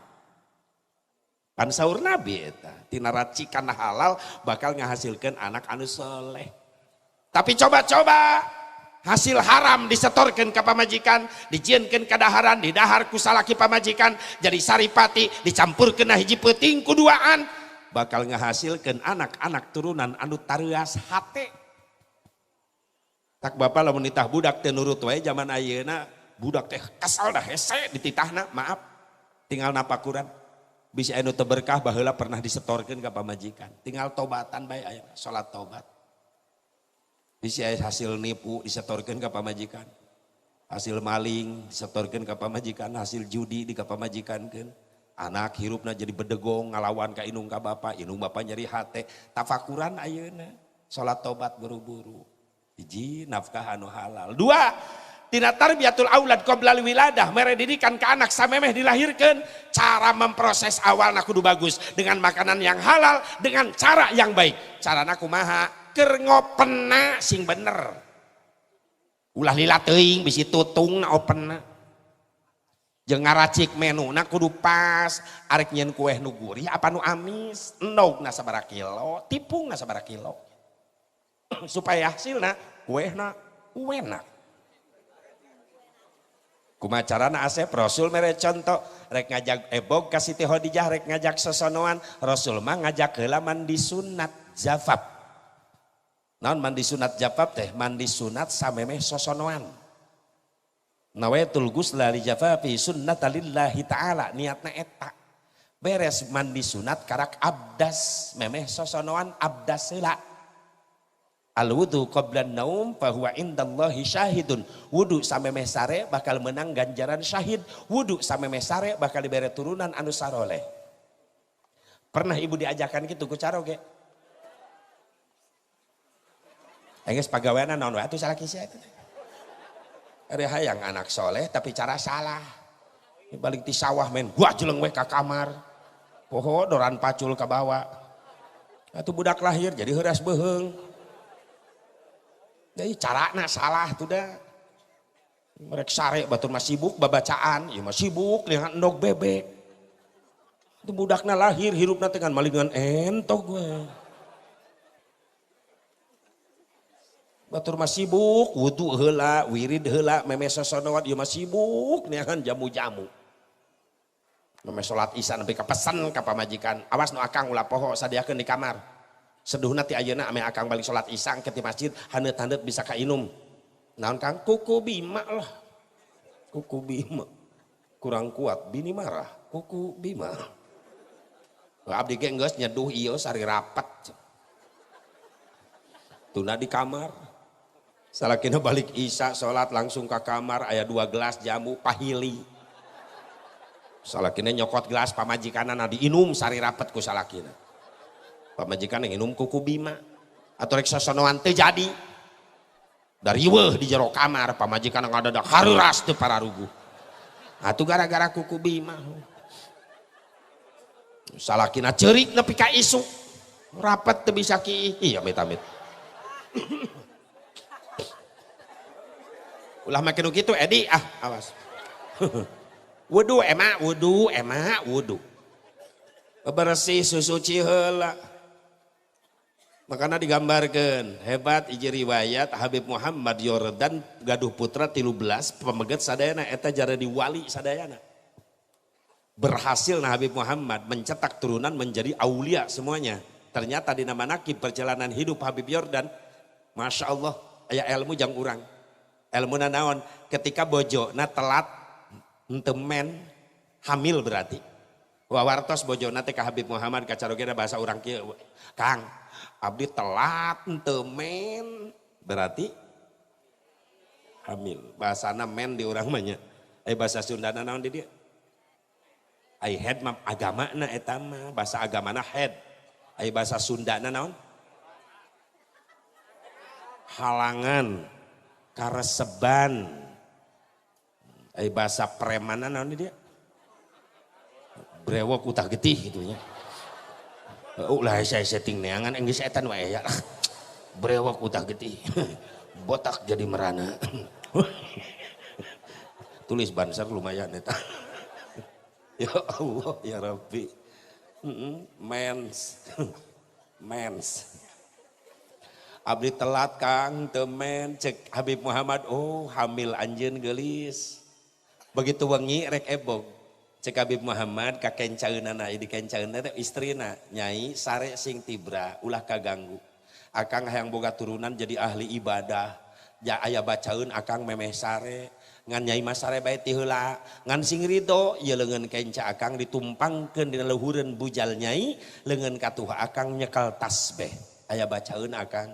Pan saur Nabi eta tina racikan halal bakal ngahasilkeun anak anu soleh. Tapi coba-coba hasil haram disetorkan ke pamajikan, dijieunkeun ka daharan, didahar ku salaki pamajikan, jadi saripati dicampurkeun na hiji peuting ku duaan, bakal ngahasilkeun anak-anak turunan anu tareuas hate. Tak bapak lamun nitah budak teu nurut wae zaman ayeuna, budak teh kasal dah hese dititahna, maaf, tinggal napakuran. Bisi anu teu berkah baheula pernah disetorkeun ka pamajikan, tinggal tobatan bae aya salat tobat. Bisi hasil nipu disetorkeun ka pamajikan, hasil maling disetorkeun ka pamajikan, hasil judi di ka pamajikankeun. Anak hirupna jadi bedegong ngalawan ka indung ka bapa, indung bapa nyeri hate. Tafakuran ayeuna, salat tobat buru-buru. Hiji, nafkah anu halal. Dua, tina tarbiyatul aulad qoblal wiladah, mere didikan ka anak samemeh dilahirkeun, cara memproses awalna kudu bagus dengan makanan yang halal, dengan cara yang baik. Carana kumaha? Keur ngopenna sing bener, ulah lila teuing bisi tutung na openna, jeung ngaracik menuna kudu pas, arek nyieun kueh nu gurih apa nu amis, endogna sabaraha kilo, tipungna sabaraha kilo, supaya hasilna kuehna enak. Kumaha carana Asep? Rasul mere contoh, rek ngajak ebog ka Siti Khadijah, rek ngajak sosonoan, Rasul mah ngajak heula mandi sunat jafab. Naon mandi sunat jafab teh? Mandi sunat samemeh sosonoan. Nawaitul ghusla li jafafi sunnatalillahi ta'ala, niatna eta. Beres mandi sunat karak abdas, memeh sosonoan abdas heula. Al wudu qabla naum fahuwa indallahi syahidun. Wudu samemeh sare bakal menang ganjaran syahid. Wudu samemeh sare bakal dibere turunan anu saroleh. Pernah ibu diajakan gitu ku caroge? Enggeus pagaweana naon wae atuh salaki sia eta. Ari hayang anak soleh tapi cara salah. Balik ti sawah men gua jeleng we ka kamar. Poho doran pacul ka bawa. Atuh budak lahir jadi heuras beuheung. Jadi carana salah tuh dah. Mereka sare batur mah sibuk babacaan, ieu mah sibuk dengan endog bebek. Itu budakna lahir hirupna teh ngan malingan entog we. Batur mah sibuk, wudu heula, wirid heula, meme sosonoan ieu mah sibuk neangan jamu-jamu. Meme salat isya nepi ka pesen ka pamajikan, awas nu akang ulah poho sadiakeun di kamar. Seduhna ti ayeuna ame akang balik salat isya ke ti masjid, haneut-haneut bisa kainum. Naon Kang? Kuku Bima lah. Kuku Bima. Kurang kuat, bini marah. Kuku Bima. Abdi ge geus nyeduh ieu sari rapat. Tuna di kamar. Salakina balik isya salat langsung ke kamar aya 2 gelas jamu pahili. Salakina nyokot gelas pamajikanana diinum sari rapet ku salakina. Pamajikan yang inum kuku Bima. Atau rek sosonoan teu jadi. Dari weuh di jero kamar pamajikan ngadadak haruras teu pararuguh. Atuh gara-gara kuku Bima. Salakina ceurik nepi ka isuk. Rapet teu bisa kiih. Iya amit-amit. Ulah make nu kitu Edi ah awas. Wudu emak, wudu emak, wudu. Bebersih susuci heula. Makana digambarkeun hebat hiji riwayat Habib Muhammad Yordan gaduh putra 13 pameget sadayana eta jadi wali sadayana. Berhasil nah Habib Muhammad mencetak turunan menjadi aulia semuanya. Ternyata dina manakib perjalanan hidup Habib Yordan, Masya Allah aya ilmu jang urang. Ilmu naon ketika bojona telat henteu men hamil berarti. Wawartos bojona teh ka Habib Muhammad kacarogena bahasa urang kieu, Kang, abdi telat henteu men berarti hamil. Bahasana men di urang mah nya. Bahasa Sundana naon di dieu? Ai head mah agamana eta mah, bahasa agamana head. Ai bahasa Sundana naon? Halangan, kareseban. Ai bahasa premana naon di dieu? Brewok utah getih gitu nya. Ulah saya setting neangan enggeus etan wae ya. Brewok utah getih. Botak jadi merana. Tulis banser lumayan eta. Ya Allah ya Rabbi. Mens. Mens. Abdi telat Kang teu men cek Habib Muhammad oh hamil anjeun geulis. Begitu wengi rek ebog. Cek Habib Muhammad ka kencaeunana di kencaeunna teh istrina nyai sare sing tibra ulah kaganggu. Akang hayang boga turunan jadi ahli ibadah. Ja aya bacaeun akang memeh sare ngan nyai mah sare bae ti heula ngan sing ridho ieu leungeun kenca akang ditumpangkeun dina luhureun bujal nyai leungeun katuh akang nyekel tasbih. Aya bacaeun akang.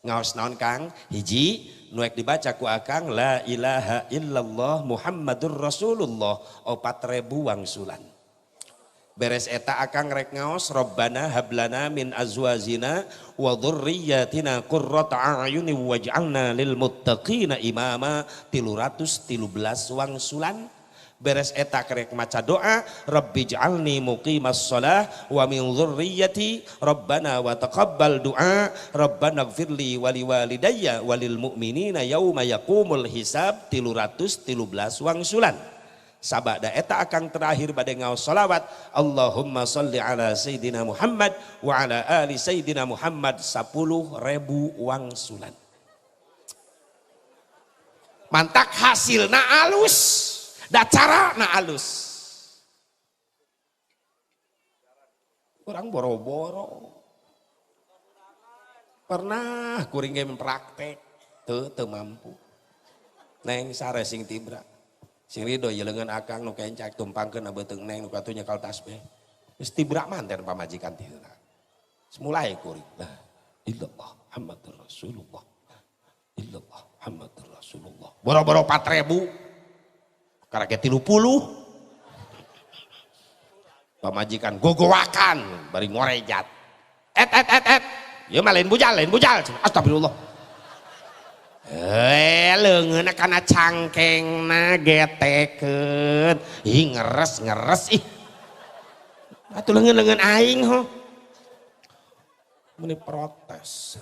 Ngaos naon Kang? Hiji nu ek dibaca ku akang la ilaha illallah Muhammadur Rasulullah 4000 wangsulan. Beres eta akang rek ngaos Rabbana hablana min azwajina wa dzurriyyatina qurrata a'yuni waj'alna lil muttaqina imama 313 wangsulan. Beres eta kerek maca doa Rabbi ij'alni muqimas shalah wa min dzurriyyati Rabbana wa taqabbal du'a Rabbana ighfirli wa liwalidayya walil mu'minina yauma yaqumul hisab 313 wangsulan. Sabada eta akang terakhir bade ngaos sholawat Allahumma sholli ala Sayyidina Muhammad wa ala ali Sayyidina Muhammad 10.000 wangsulan. Mantak hasilna alus. Da cara na alus. Kurang boro-boro. Pernah kuring ge praktek teu teu mampu. Neng sare sing tibra. Sing ridho ye leungeun akang nu kencak tumpangkeun beuteung neng nu katuh nyekel tasbih. Geus tibra manten pamajikan ti heula. Mulai kuring. La illallah Muhammadur Rasulullah. Illallah Muhammadur Rasulullah. Boro-boro 4000. Karek 30 pamajikan gogowakan bari ngorejat et et et et ieu mah lain bujal astagfirullah leungeunna kana cangkengna getekeun ih ngeres ngeres ih atuh leungeun-leungeun aing ho meni protes.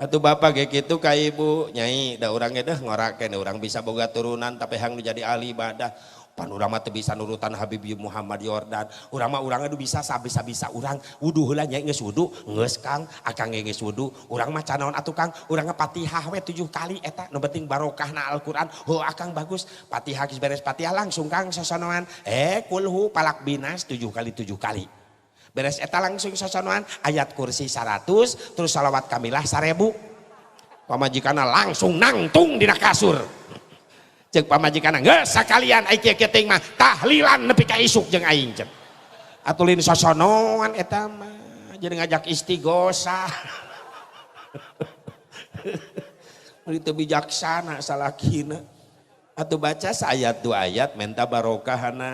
Atuh bapak kayak gitu ka ibu nyai da urang ge deh ngorakeun urang bisa boga turunan tapi hang nu jadi ahli ibadah pan urang mah teu bisa nurutan Habib Muhammad Yordan urang mah urang aduh bisa sabisa-bisa urang wudu heula nyai geus wudu geus Kang akang ge geus wudu urang mah canaon atuh Kang urang mah Fatihah we 7 kali eta nu penting barokahna Al-Qur'an heuh akang bagus Fatihah geus beres Fatihah langsung Kang sosonoan kulhu palak binas 7 kali 7 kali. Beres eta langsung sosonoan ayat kursi 100 terus salawat kamilah 1000. Pamajikana langsung nangtung dina kasur. Cek pamajikanna geus sakalian ai kieu teuing mah tahlilan nepi ka isuk jeung aing cek. Atuh lain sosonoan eta mah jadi ngajak istighosah. Itu bijaksana salakina. Atau baca seayat dua ayat minta barokahana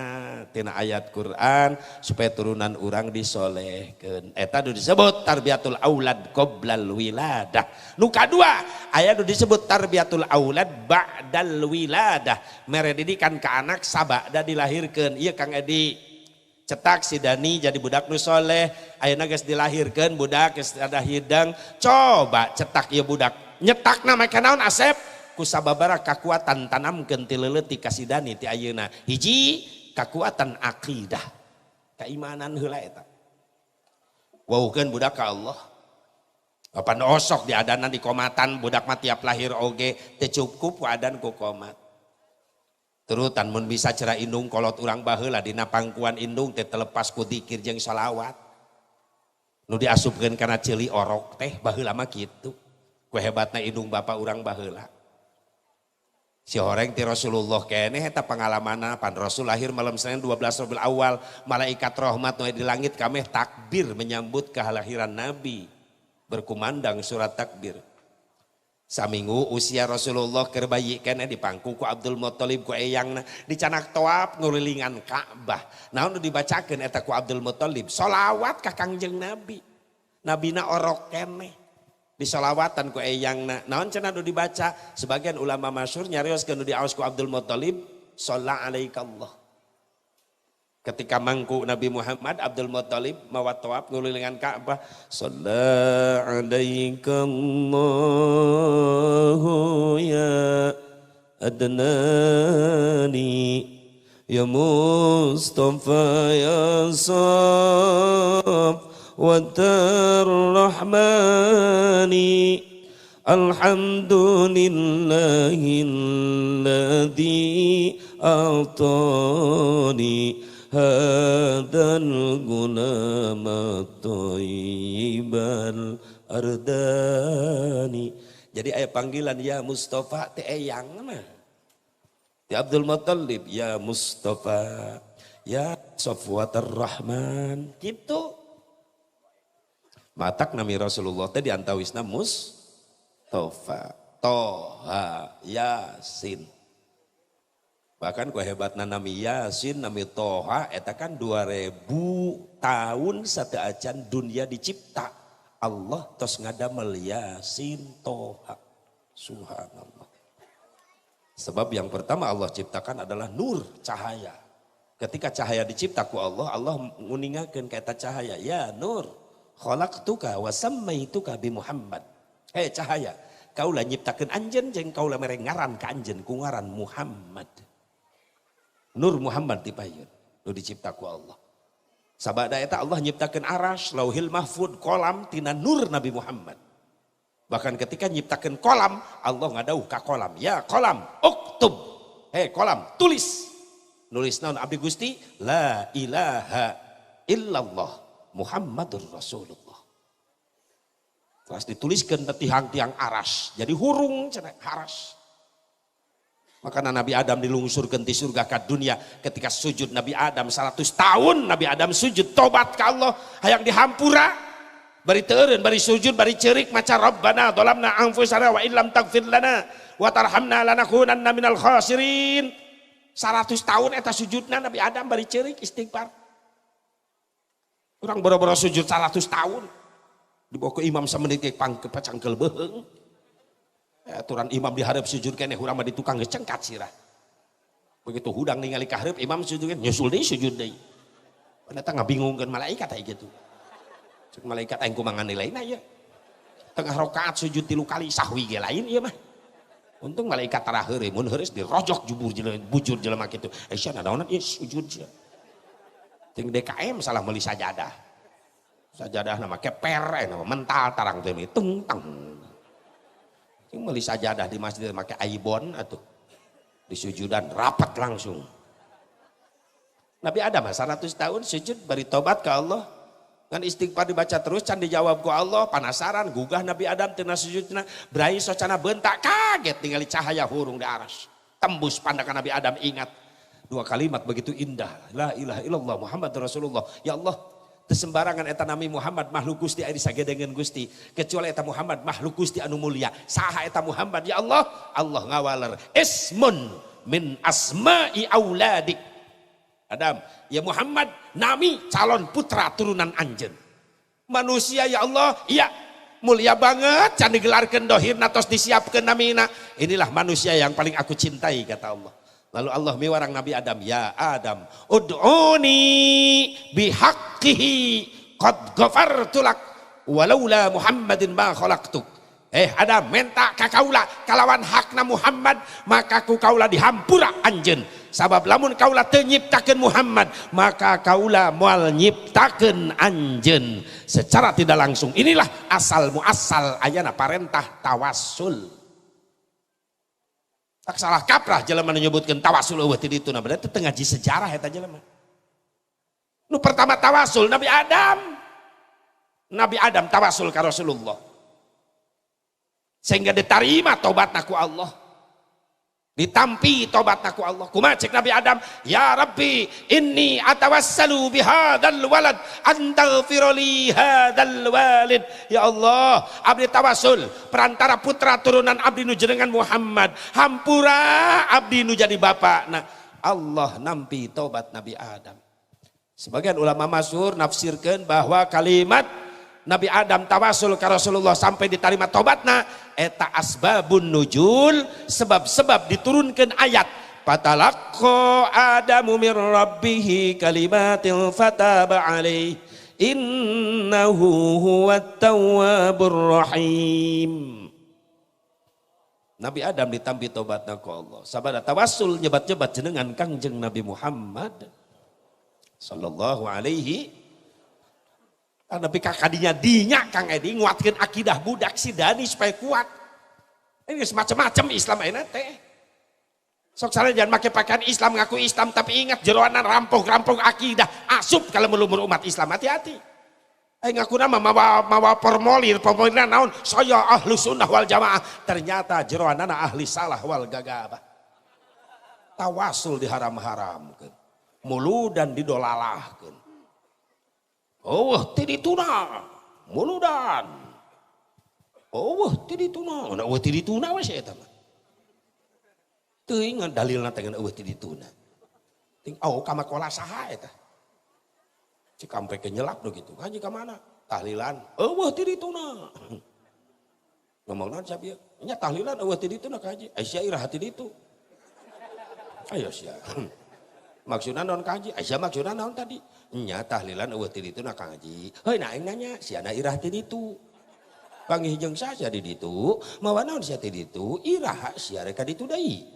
tina ayat Quran supaya turunan urang disolehkeun. Eta nu disebut tarbiyatul aulad qoblal wiladah. Nu kadua aya nu disebut tarbiyatul aulad ba'dal wiladah. Mere didikan ka anak sabada dilahirkeun. Ieu Kang Edi cetak si Dani jadi budak nu soleh, ayeuna geus dilahirkeun budak geus ada hidang, coba cetak ieu budak. Nyetakna make naon Asep? Ku sababaraha kakuatan tanamkeun ti leuletik ka si Dani ti ayeuna. Hiji, kakuatan akidah. Keimanan heula eta. Wauhkeun budak ka Allah. Apan osok diadanan di komatan budak mah tiap lahir oge teu cukup ku adan ku komat. Turutan mun bisa cara indung kolot urang baheula dina pangkuan indung teh telepas ku dzikir jeung shalawat. Nu diasupkeun kana ceuli orok teh baheula mah kitu. Ku hebatna indung bapa urang baheula. Si horeng ti Rasulullah keneh eta pengalamanna pan Rasul lahir malam Senin 12 Rabiul Awal, malaikat rahmat nu di langit kameh takbir menyambut kelahiran Nabi. Berkumandang surat takbir. Saminggu usia Rasulullah keur bayi keneh dipangku ku Abdul Muthalib ku eyangna dicanak toap ngulilingan Ka'bah. Naon nu dibacakeun eta ku Abdul Muthalib? Solawat ka Kangjeng Nabi. Nabina orok keneh. Disolawatan ku eyangna. Naon cenah nu dibaca? Sebagian ulama masyhur nyarioskeun nu diaos ku Abdul Muthalib, shalla alaikallah. Ketika mangku Nabi Muhammad, Abdul Muthalib mawa toap ngulilingan Ka'bah, shalla alaikallahu ya Adnani ya Mustafa ya Saf Rahmani alhamdulillahilladzi a'tani hadzal gulama thayyibal ardani. Jadi aya panggilan ya Mustafa teh eyang mah. Ti Abdul Muthalib ya Mustafa ya Safwatar Rahman gitu. Matak nami Rasulullah teh diantawisna Mustafa, Toha, Yasin. Bahkan ku hebatna nami Yasin, nami Toha, eta kan 2000 tahun sateuacan dunia dicipta. Allah tos ngadamel Yasin, Toha. Subhanallah. Sebab yang pertama Allah ciptakan adalah nur, cahaya. Ketika cahaya dicipta ku Allah, Allah nguningakeun ka eta cahaya, ya nur. Khalaqtuka wa sammaituka bi Muhammad. Hei cahaya, kaulah nyiptakeun anjeun jeung kaulah mere ngaran ka anjeun ku ngaran Muhammad. Nur Muhammad dipayun nu dicipta ku Allah. Sabada eta Allah nyiptakeun aras, Lauhil Mahfud, kolam tina nur Nabi Muhammad. Bahkan ketika nyiptakeun kolam, Allah ngadauh ka kolam, ya kolam, uktub. Hei kolam, tulis. Nulis naon abdi Gusti? La ilaha illallah Muhammadur Rasulullah. Terus dituliskan ke tiang-tiang aras, jadi hurung cenah aras. Maka Nabi Adam dilungsurkan di surga ke dunia. Ketika sujud Nabi Adam 100 tahun Nabi Adam sujud tobat ke Allah, hayang dihampura, bari teureun, bari sujud, bari ceurik maca Rabbana dzalamna anfusana wa illam taghfir lana wa tarhamna lanakunanna minal khasirin. 100 tahun eta sujudna Nabi Adam bari ceurik istighfar. Orang boro-boro sujud 100 tahun. Dibawa ke imam samenit ge pangkepacangkel beuheung. Aturan imam diharap sujud keneh urang mah di tukang geus cengkat sirah. Begitu hudang ningali ka hareup imam sujud keneh nyusul deui sujud deui. Eta ngabingungkeun malaikat aya kitu. Cek malaikat aing kumaha nilaina ieu. Tengah rakaat sujud 3 kali sahwi ge lain ieu mah. Untung malaikat tara heureuy mun heureus dirojok jubur jelema bujur jelema kitu. Eh sia nanaonan ieu sujud sia. Ting DKM salah meuli sajadah. Sajadah nama keper nama mental tarang teh tung tang. Ting meuli sajadah di masjid make aibon atuh. Di sujudan rapat langsung. Nabi Adam 100 tahun sujud bari tobat ke Allah. Ngan istighfar dibaca terus can dijawab ku Allah, penasaran gugah Nabi Adam tina sujudna, brai socana bentak kaget ningali cahaya hurung di aras. Tembus pandangan Nabi Adam, ingat dua kalimat begitu indah. La ilaha illallah Muhammad Rasulullah. Ya Allah, sembarangan eta nami Muhammad makhluk Gusti aya disagedengeun Gusti, kecuali eta Muhammad makhluk Gusti anu mulia. Saha eta Muhammad ya Allah? Allah ngawaler ismun min asma'i auladik. Adam, ya Muhammad nami calon putra turunan anjeun. Manusia ya Allah, iya mulia banget can digelarkeun dohirna tos disiapkeun namina. Inilah manusia yang paling aku cintai, kata Allah. Lalu Allah miwarang Nabi Adam, ya Adam, ud'uni bihaqqihi qad ghafartu lak walaula Muhammadin ma khalaqtuk. Adam, minta ka kaula kalawan hakna Muhammad, maka ku kaula dihampura anjeun. Sabab lamun kaula teu nyiptakeun Muhammad, maka kaula moal nyiptakeun anjeun. Secara tidak langsung inilah asal muasal ayana parentah tawassul. Tak salah kaprah jelema nu nyebutkeun tawasul eueuh ti ditu, berarti teu ngaji sejarah eta jelema. Nu pertama tawasul Nabi Adam. Nabi Adam tawasul ka Rasulullah. Sehingga diterima tobatna ku Allah. Ditampi tobatna ku Allah. Kumaha cek Nabi Adam? Ya Rabbi, inni atawassalu bihadzal walad an taghfira li hadzal walid. Ya Allah, abdi tawasul perantara putra turunan abdi nu jenengan Muhammad. Hampura abdi nu jadi bapak. Nah, Allah nampi tobat Nabi Adam. Sebagian ulama masyhur nafsirkeun bahwa kalimat Nabi Adam tawasul ke Rasulullah sampai diterima tobatna eta asbabun nuzul, sebab-sebab diturunkan ayat fatalaqqa adamu mir rabbih kalimatin fataba alaihi innahu huwat tawwabur rahim. Nabi Adam ditampi tobatna ku Allah sabada tawasul nyebat-nyebat jenengan Kangjeng Nabi Muhammad sallallahu alaihi. Tapi kakadinya dinya Kang Edi nguatkeun akidah budak si Dani supaya kuat. Ini semacam-macam Islam ayeuna teh. Sok salah jangan make pakaian Islam ngaku Islam tapi ingat jeroanan rampok-rampok akidah asup kalau melumur umat Islam, hati-hati. Ngaku nama mawa formulir, formulirna naon? Saya ahlu sunnah wal jamaah. Ternyata jeroanana ahli salah wal gagabah. Tawasul diharam-haramkeun. Muludan didolalahkeun. Oh, ti dituna, muludan. Oh, ti dituna, nah eueuh ti dituna we sia eta mah. Teuing dalilna teh eueuh ti dituna. Ting oh ka makola saha eta. Cik ampe ke nyelap do kitu. Haji ka mana? Tahlilan. Eueuh ti dituna. Ngomong naon sia ieu? Nya tahlilan eueuh ti dituna ka haji. Ai sia iraha ti ditu. Ayo sia. Maksudna naon ka haji? Ai sia maksudna naon tadi? Nya tahlilan eueuh ti ditu na Kang Haji. Heuy na aing nanya, sia na irah ti ditu. Panggih jeung saha di ditu? Mawa naon sia ti ditu? Iraha sia rek ka ditu deui.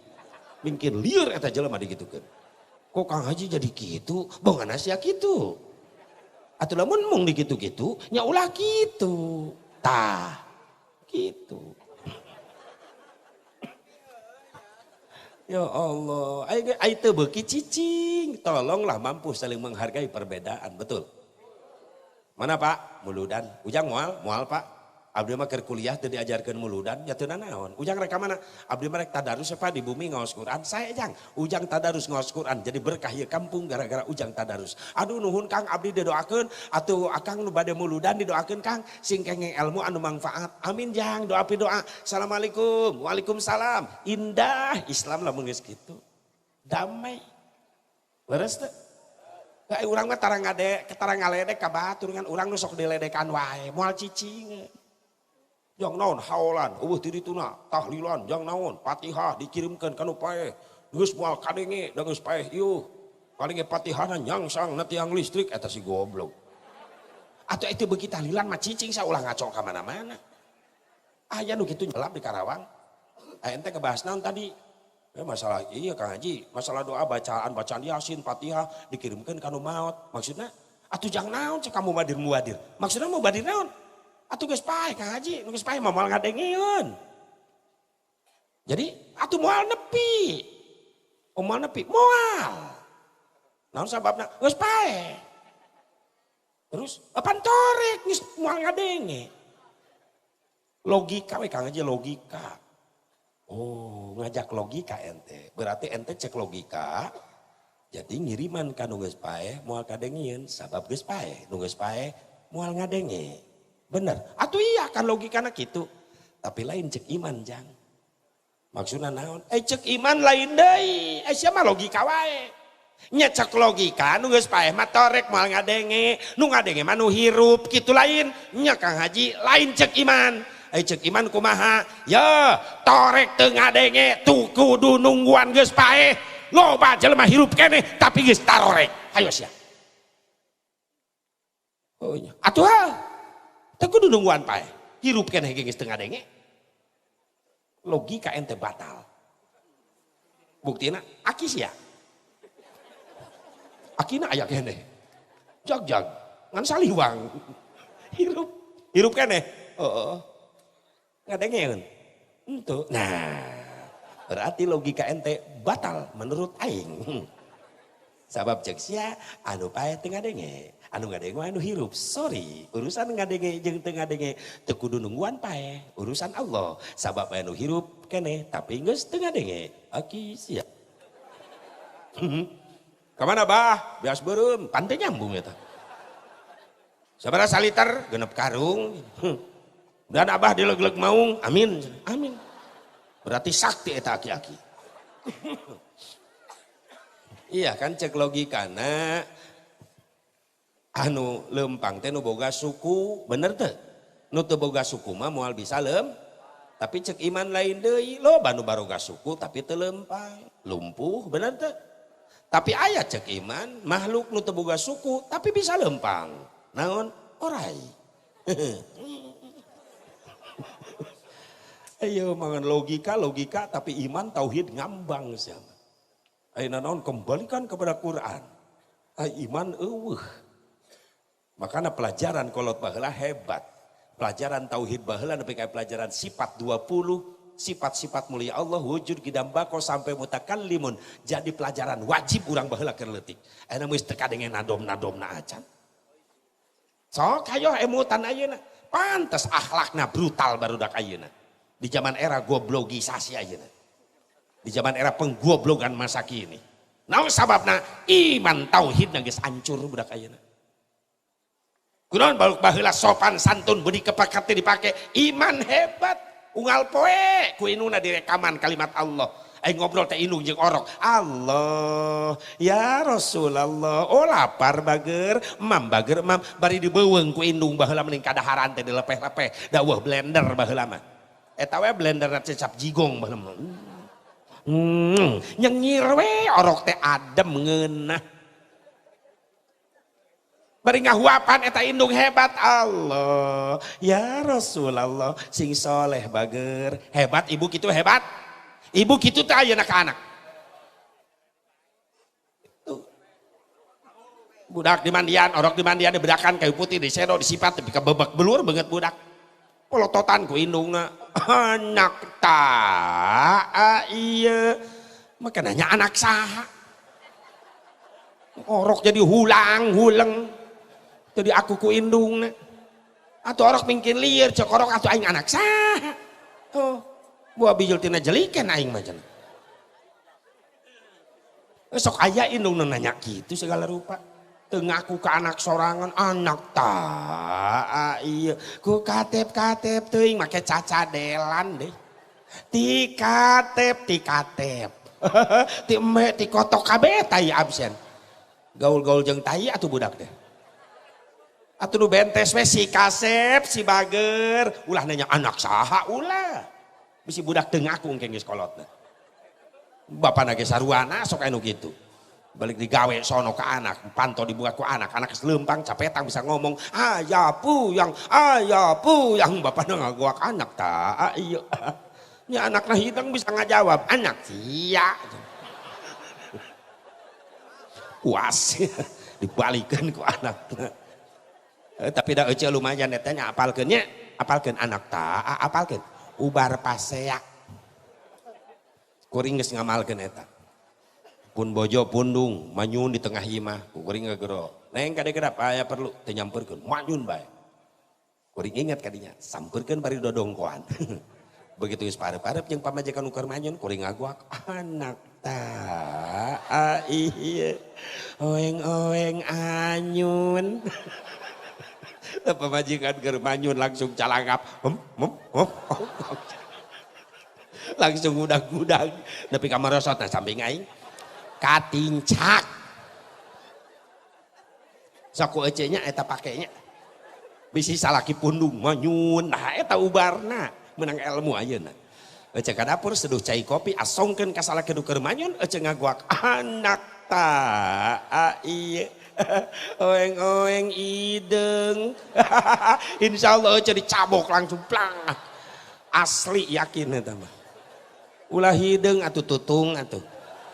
Mungkin lieur eta jelema digitukeun. Kok Kang Haji jadi kitu? Bongana sia kitu. Atuh lamun mung dikitu-kitu, nya ulah kitu. Tah, kitu. Ya Allah, ai teu beuki cicing. Tolonglah mampu saling menghargai perbedaan, betul. Mana Pak? Muludan. Ujang moal? Moal Pak. Abdi mah keur kuliah teu diajarkeun muludan, nya teu nanaon. Ujang rek ka mana? Abdi mah rek tadarus Pak di bumi ngaos Quran. Saya jang, Ujang tadarus ngaos Quran jadi berkah ieu kampung gara-gara Ujang tadarus. Aduh nuhun Kang, abdi didoakeun atuh akang nu bade muludan didoakeun Kang, sing kenging ilmu anu mangfaat. Amin jang, doa pi doa. Assalamualaikum. Waalaikumsalam. Indah Islam lamun geus kitu. Damai. Leres teu? Ka urang mah tara ngade, tara ngaledek ka batur ngan urang nu sok diledekan wae, moal cicing. Jang naon haolan, eueuh ti dituna, tahlilan, jang naon, Fatihah dikirimkeun ka nu paeh. Geus moal kadenge, da geus paeh ieu. Paling ge Fatihahna nyangsang na tiang listrik eta si goblok. Atuh itu beuki tahlilan mah cicing saulah ngaco ka mana-mana. Aya nu kitu nyelap di Karawang. Aya ente ngebahas naon tadi? Ya masalah iya Kang Haji, masalah doa bacaan Yasin, Fatihah dikirimkeun ka nu maot. Maksudna atuh jang naon cek kamu badir mubadir. Maksudna mau badir naon? Atuh geus paeh Kang Haji, nu geus paeh mah moal ngadengeun. Jadi atuh moal nepi. Oh moal nepi, moal. Naon sababna? Geus paeh. Terus apan torek geus moal ngadenge. Logika we Kang Haji, logika. Oh, ngajak logika ente. Berarti ente cek logika. Jadi ngiriman ka nu geus paeh moal kadengieun sabab geus paeh, nu geus paeh moal ngadenge. Bener. Atuh iya kan logikana kitu. Tapi lain cek iman jang. Maksudna naon? Cek iman lain deui. Sia mah logika wae. Nya cek logika nu geus paeh mah torek moal ngadenge, nu ngadenge mah nu hirup kitu lain. Nya Kang Haji lain cek iman. Cek iman kumaha? Ya, torek teu ngadenge tuh kudu nungguan geus paeh. Loba jelema hirup keneh tapi geus tarorek. Hayo sia. Oh nya. Atuh ha. Teu kudu nungguan paeh. Hirup keneh geus teu ngadenge. Logika ente batal. Buktina aki sia. Akina aya keneh. Jag-jag ngan saliwang. Hirup, hirup keneh. Heeh. Ngadengeun. Henteu. Nah, berarti logika ente batal menurut aing. Sabab cek sia anu paeh teu ngadenge, anu ngadenge anu hirup. Sorry, urusan ngadenge jeung teu ngadenge teu kudu nungguan paeh, urusan Allah. Sabab anu hirup keneh tapi geus teu ngadenge. Aki sia. Kamana bah? Bias beureum, pan teu nyambung eta. Sabaraha saliter? Genep karung. Dan abah dileg-leg maung, amin, amin. Berarti sakti eta aki-aki. Iya kan cek logikana anu lempang teh nu boga suku, bener teh? Nu teu boga suku mah moal bisa lem. Tapi cek iman lain deui, loba nu baroga suku tapi teu lempang, lumpuh, bener teh? Tapi aya cek iman makhluk nu teu boga suku tapi bisa lempang. Naon? Orai. Ayo mangan logika, logika tapi iman tauhid ngambang siapa. Ayo naon kembalikan kepada Quran. Ayo iman eueuh. Makanya pelajaran kolot baheula hebat. Pelajaran tauhid baheula nepi ka pelajaran sifat 20, sifat-sifat mulia Allah wujud qidam baqo sampai mutakallimun. Jadi pelajaran wajib urang baheula keur leutik. Ayeuna geus teu kadenge nadom-nadomna acan. Sok hayo emutan ayeuna. Pantes akhlakna brutal barudak ayeuna. Di zaman era goblogisasi ayeuna. Di zaman era penggoblogan masa kini. Naon sababna? Iman tauhidna geus hancur budak ayeuna. Kunaon baluk baheula sopan santun budi pekerti dipake, iman hebat. Unggal poe ku indungna direkaman kalimat Allah. Aing ngobrol teh indung jeung orok. Allah, ya Rasulullah. Oh lapar bager, emam bager emam bari dibeuweung ku indung baheula mending kadaharan teh dilepeh-lepeh. Da eueuh blender baheula mah. Eta we blender cecap jigong baheula mah. Nyengir we orok teh adem ngeunah. Bari ngahuapan eta indung hebat. Allah, ya Rasulullah, sing soleh bager. Hebat ibu kitu hebat. Ibu kitu teh ayeuna ka anak. Tuh. Budak dimandian, orok dimandian dibedakan kayu putih disedo disipat tepi ka bebek belur beungeut budak. Polototan ku indungna. Anak ta iya. Maka nanya anak saha. Orok jadi hulang huleng. Jadi aku ku indungna. Atuh orok mingkin lieur cek orok atuh aing anak saha. Oh, buah bijul tina jelikan aing mah cenah. Sok aya indungna nanya kitu segala rupa. Teu ngaku ka anak sorangan, anak ta iya ku katep-katep teuing make cacadelan deh. Ti katep, ti katep. Ti eme, ti kotok kabeh tai absen. Gaul-gaul jeung tai atuh budak teh. Atuh nu bentes we si kasep, si bager, ulah nanya anak saha ulah. Bisi budak teu ngaku engke geus kolotna. Bapana ge saruana sok anu kitu. Balik digawe sono ke anak, panto dibuka ku anak, anak lempang capetang bisa ngomong, ayah puyang, bapana ngaguak anak ta, iya. Ini anakna hidang bisa ngajawab, anak sia. Puas, dibalikan ku anakna. Tapi dah ece lumayan eta nya apalkeun nya, apalkeun anak ta, apalkeun ubar paseak. Kuring geus ngamalkeun eta. Pun bojo pundung manyun di tengah imah, kuring ngagero. Neng kade kedap aya perlu teu nyamperkeun, manyun bae. Kuring ingat kadinya, samperkeun bari dodongkoan. Begitu geus pareup-pareup jeung pamajikan nu keur manyun kuring ngaguak anak ta ieu oeng-oeng anyun. Pamajikan keur manyun langsung calangap. Hum hum hum. Langsung udag-udag nepi ka marosot na samping aing. Katincak. Sok ku ece nya eta pakenya. Bisi salaki pundung manyun nah eta ubarna menang ilmu ayeuna. Ece ka dapur seduh cai kopi asongkeun ka salaki nu keur manyun ece ngaguak anak ta ieu oeng-oeng ideung. Insyaallah ece dicabok langsung plang. Asli yakin eta mah. Ulah hideung atuh tutung atuh.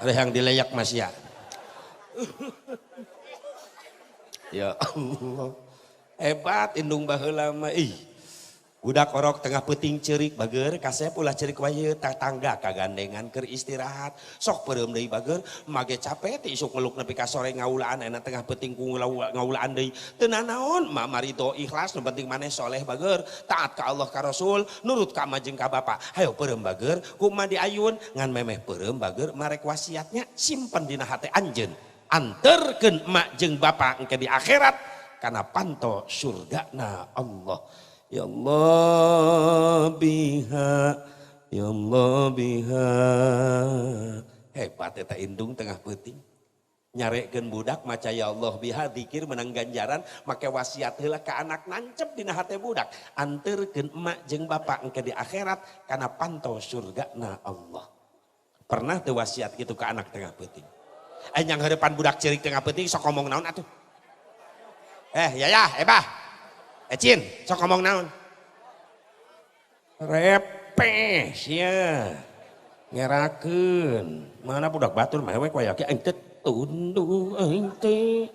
Ada yang dileyak mas ya. Ya Allah. Hebat indung baheula mah ih. Budak orok tengah peuting ceurik bager kasep ulah ceurik wae tatangga kagandengan keur istirahat sok peureum deui bager mage capek ti isuk ngeluk nepi ka sore ngaulaan enak tengah peuting ku ngaulaan deui teu nanaon ma marido ikhlas nu penting maneh soleh bager taat ka Allah ka Rasul nurut ka ma jeung ka bapa hayo peureum bager kumaha diayun ngan memeh peureum bager marek wasiatnya simpen dina hate anjeun anterkeun emak jeung bapa engke di akhirat kana panto surgana Allah. Ya Allah biha, ya Allah biha. Hebat eta indung tengah peuting. Nyarekeun budak maca ya Allah biha zikir menang ganjaran make wasiat heula ka anak nancep dina hate budak. Anterkeun emak jeung bapak engke di akhirat kana panto surgana Allah. Pernah teu wasiat kitu ka anak tengah peuting? Yang heurepan budak ceurik tengah peuting sok ngomong naon atuh? Ya ebah. Ecin, sok ngomong naon? Repeh sia. Ngerakeun. Mana budak batur mewek wayake aing teh tunduh aing teh.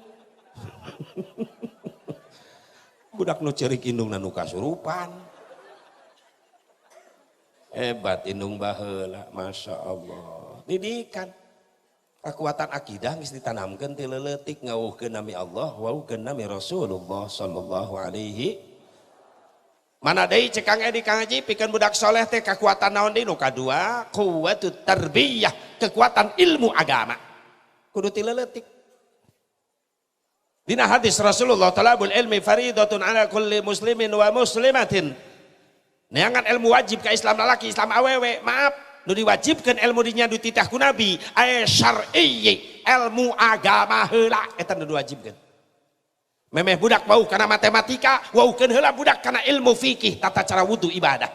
Budak nu ceurik indungna nu kasurupan. Hebat indung baheula, Masya Allah. Didikan. Kekuatan akidah geus ditanamkeun ti leuletik ngawuhkeun nami Allah, wawuhkeun nami Rasulullah sallallahu alaihi. Mana deui cek Kang Edi Kang Haji pikeun budak soleh teh kekuatan naon deui nu kadua quwwatut tarbiyah, kekuatan ilmu agama. Kudu ti leuletik. Dina hadis Rasulullah talabul ilmi faridatun ala kulli muslimin wa muslimatin. Neangan ilmu wajib ka Islam lalaki, Islam awewe, maaf. Nu diwajibkan ilmu dinya dititah ku Nabi ay syar'i ilmu agama heula eta nu diwajibkeun. Memeh budak wau kana matematika, waukeun heula budak kana ilmu fikih tata cara wudu ibadah.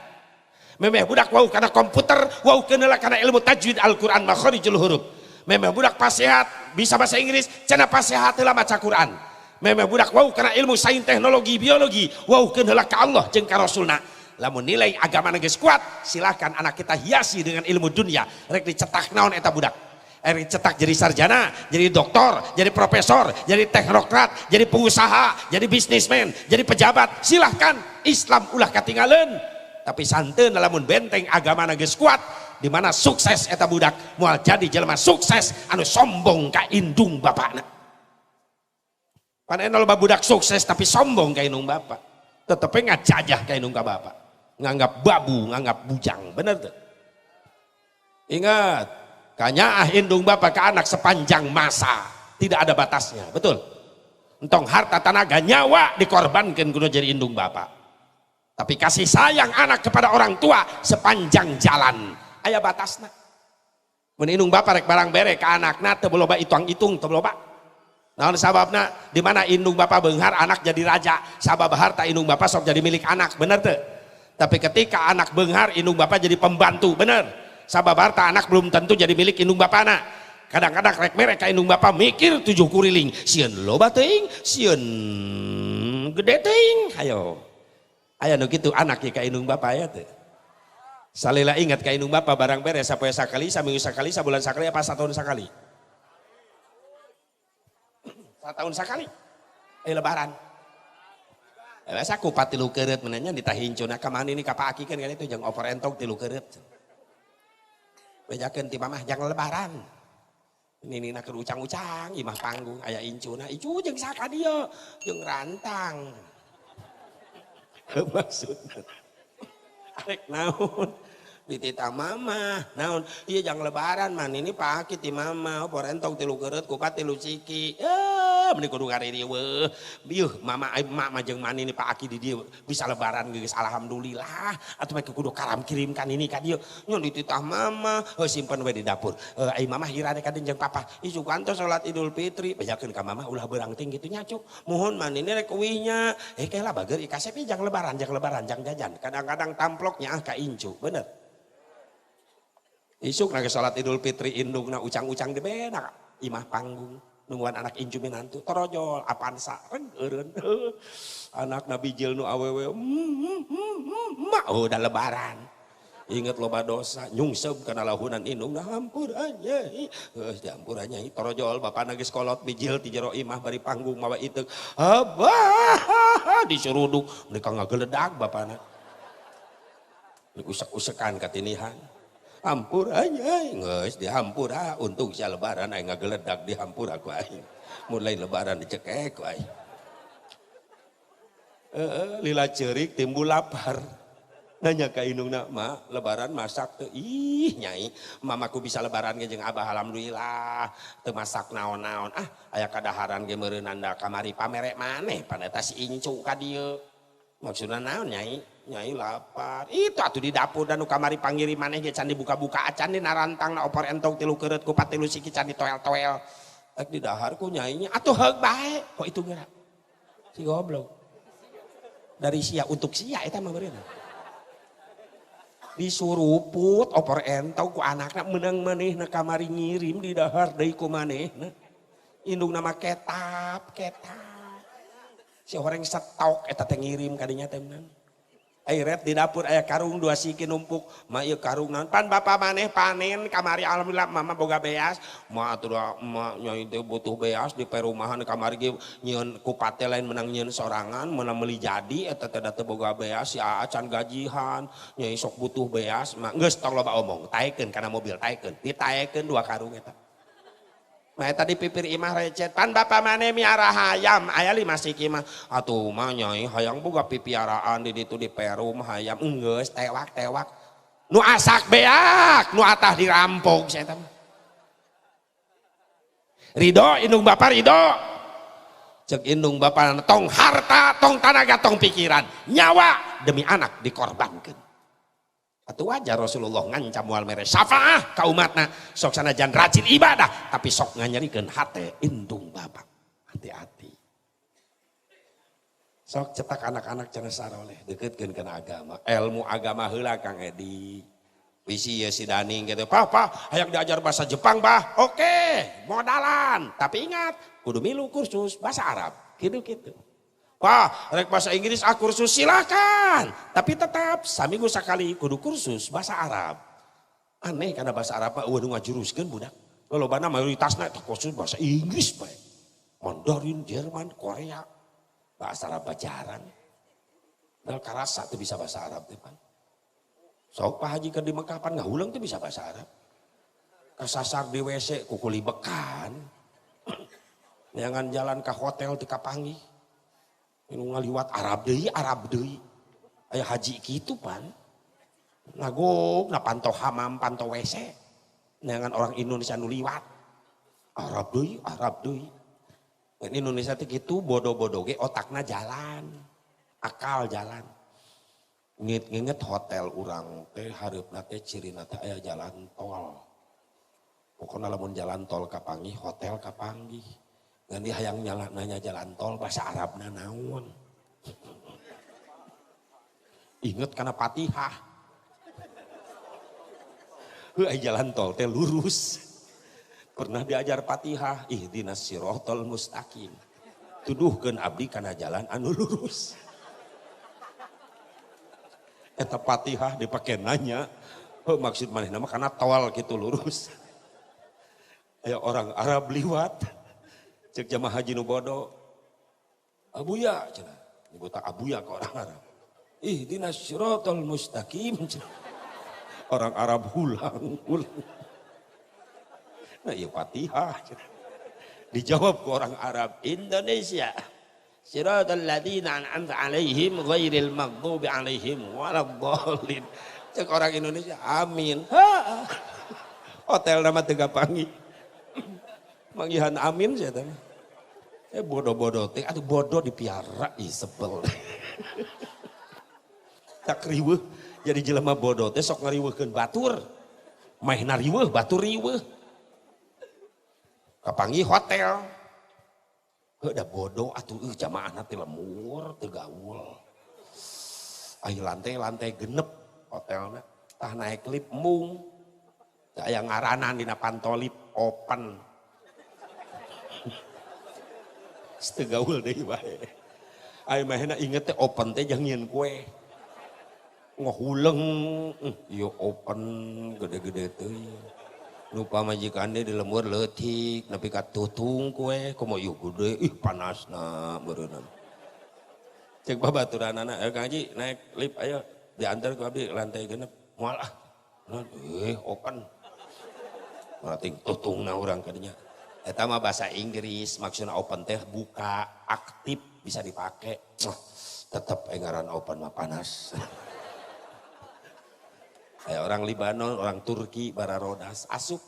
Memeh budak wau kana komputer, waukeun heula kana ilmu tajwid Al-Qur'an makharijul huruf. Memeh budak pasehat bisa bahasa Inggris, cenah pasehat heula maca Quran. Memeh budak wau kana ilmu sains teknologi biologi, waukeun heula ka Allah jeung ka Rasulna. Lamun nilai agama geus kuat, silakan anak kita hiasi dengan ilmu dunia. Rek dicetak naon eta budak? Rek dicetak jadi sarjana, jadi doktor, jadi profesor, jadi teknokrat, jadi pengusaha, jadi bisnismen, jadi pejabat. Silahkan, Islam ulah katinggalan. Tapi santeun lamun benteng agama geus kuat, di mana sukses eta budak moal jadi jelema sukses anu sombong ka indung bapakna. Pan loba budak sukses tapi sombong ka indung bapak. Tetep ngajajah ka indung ka bapak. Nganggap babu, nganggap bujang, bener tuh. Ingat, kanyaah indung bapak ke anak sepanjang masa, tidak ada batasnya, betul. Entong harta tenaga nyawa dikorbankan kudu jadi indung bapak. Tapi kasih sayang anak kepada orang tua sepanjang jalan, aya batasna. Mun indung bapak rek barang bere ke anakna teu loba hitung-hitung, teu loba. Naon sababna? Di mana indung bapak beunghar anak jadi raja, sabab harta indung bapak sok jadi milik anak, bener tuh. Tapi ketika anak beunghar indung bapak jadi pembantu, bener. Sabab harta anak belum tentu jadi milik indung bapana. Kadang-kadang rek merek ka indung bapak mikir tujuh kuriling, sieun loba teuing, sieun gede teuing. Hayo. Aya nu kitu anak ka indung bapak aya teu. Salila ingat ka indung bapak barang beres sapoe sakali, saminggu sakali, sabulan sakali apa satahun sakali? Satahun sakali. Lebaran. Biasa kupat tilu keureut menanya ditahincuna ka mana ini ka Pak Aki kan itu jeung opor entog tilu keureut. Bejakeun ti mamah jang lebaran. Ini nina keur ucang-ucang imah panggung aya incuna, icu jeung saka dieu jeung rantang. Maksudna arek naon? Dititah mama, naon? Iya jang lebaran man ini Pak Aki ti mama, opor entog 3 keureut kupat 3 ciki. Meni kudu ngaririweuh. Bieuh mama emak mah jeung manini Pak Aki di dieu bisa lebaran geus alhamdulillah. Atuh mah kudu karam kirimkan ini ka dieu. Nyon dititah mama, heuh simpen we di dapur. Ai mama hirane ka jeung papa. Isukan teh salat Idul Fitri, bejakeun ka mama ulah beurang ting kitu nya cuk. Muhun manini rek uihnya. Kela bager ikasep jang lebaran, jang lebaran, jang jajan. Kadang-kadang tamploknya ah ka incu, bener. Isuk lagi salat Idul Fitri indungna ucang-ucang di benak imah panggung nungguan anak incu minantu torojol apansa eureun anak nabi jil nu awewe mak oh, udah lebaran inget loba dosa nyungsep kana lahunan indungna hampura nyai heuh dihampura nyai torojol bapana geus kolot bijil ti jero imah bari panggung mawa iteuk abah disuruduk mereka ngageledag bapana usek-usekan katinihan hampura nyai geus dihampura untung sia lebaran aing ngageledak dihampura ku aing mulai lebaran dicekek ku aing lila ceurik timbul lapar nanya ka indungna ma lebaran masak teu ih nyai mamaku bisa lebaran ge jeung abah alhamdulillah teu masak naon-naon ah aya kadaharan ge meureunnan da kamari pamere maneh pan eta si incu ka dieu maksudna naon nyai nyai lapar itu atuh di dapur dan nu kamari pangiri maneh ge can dibuka-buka acan di narantangna opor entog 3 keureut kupat 3 siki can ditoel-toel rek di dahar ku nyainya atuh heug bae kok itu geura si goblok dari sia untuk sia eta mah meureun disuruput opor entog ku anakna meunang manehna kamari ngirim di dahar deui ku manehna indungna mah ketap ketap si horeng setok eta teh ngirim kadinya teh meunang. Airet di dapur aya karung 2 siki numpuk ma ieu karung naon pan bapa maneh panen kamari alhamdulillah mama boga beas ma atuh ma nyai teh butuh beas di perumahan kamari ge nyieun kupat teh lain menang nyieun sorangan menang meuli jadi eta teh da teu boga beas si aa can gajihan nyai sok butuh beas ma geus tong loba omong taekeun kana mobil taekeun ditaekeun 2 karung eta. Nah tadi pipir imah recet pan bapa maneh miara hayam aya 5 siki mah atuh mah nyai hayang boga pipiaraan di ditu di perum hayam geus tewak-tewak nu asak beak nu atah dirampok saya teh ridho indung bapa ridho cek indung bapa tong harta tong tanaga tong pikiran nyawa demi anak dikorbankeun. Atuh wajar Rasulullah ngancam moal mere syafaah ka umatna sok sanajan rajin ibadah tapi sok nganyerikeun hate indung bapak. Hati-hati. Sok cetak anak-anak cenah saroleh deuketkeun kana agama. Ilmu agama heula Kang Edi. Bisi ye si Daning gitu. Pah, hayang diajar bahasa Jepang, bah. Oke, modalan. Tapi ingat, kudu milu kursus bahasa Arab. Gitu-gitu. Wah, rek bahasa Inggris ah kursus silakan. Tapi tetap saminggu sekali kudu kursus bahasa Arab. Aneh karena bahasa Arab eueuh nu ngajuruskeun budak. Lolobana mayoritasna eta kursus bahasa Inggris bae. Mandarin, Jerman, Korea. Bahasa Arab jarang. Dal karasa teu bisa bahasa Arab teh pan. Sok Pak Haji keur di Mekah pan ngahuleung teu bisa bahasa Arab. Kasasar di WC kukulibekan. Neangan jalan ka hotel teu kapanggih. Nu ngaliwat Arab deui aya haji kitu pan nagog na pantau hamam pantau WC neangan orang Indonesia nu liwat Arab deui Indonesia teh kitu bodoh-bodoh ge otakna jalan akal jalan nginget hotel urang teh hareupna teh cirina teh aya jalan tol pokona lamun jalan tol kapanggih hotel kapanggih ngan dia hayang nyala nanya jalan tol bahasa Arabna naon. Ingat karena Fatihah. Heuh jalan tol teh lurus. Pernah diajar Fatihah, ihdinas siratal mustaqim. Tuduhkeun abdi kana jalan anu lurus. Eta Fatihah dipake nanya, heuh maksud manehna mah kana tol kitu lurus. Aya orang Arab liwat. Cek jamaah haji nu bodoh, Abuya cenah, nyebut Abuya ke orang Arab. Ihdinas siratal mustaqim cenah. Orang Arab hulang hulang. Nah ieu Fatihah cenah. Dijawab ke orang Arab Indonesia. Siratal ladzina an'amta alaihim ghairil maghdubi alaihim waladdallin. Cek orang Indonesia, amin. Ha. Hotel nama teu kapanggih. Manggihan amin sia teh. Bodoh-bodoh teh atuh bodoh dipiara ih sebel. Tak riweuh jadi jelema bodoh teh sok ngariweuhkeun batur. Maehna riweuh batur riweuh. Kapanggih hotel. Heuh da bodoh atuh jamaahna teh lemur teu gaul. Ai lantai-lantai genep hotelna tah naik lift mung. Teu aya ngaranan dina pantolip open. Teu gaul deui wae. Ai mahena inget teh open teh jang nyieun kue. Ngahuleng ieu open gede-gede teuing. Nu pamajikan di lembur leutik nepi ka tutung kue komo ieu gede ih panasna beureunana. Cek babaturanana, ayo Kang Haji naik lift ayo diantar ku abdi lantai genep. Moal ah. Open. Marating tutungna urang kadinya. Eta mah bahasa Inggris maksudna open teh buka, aktif bisa dipake. Tetep ngaran open mah panas. Kayak orang Libanon, orang Turki, bararodas, asup.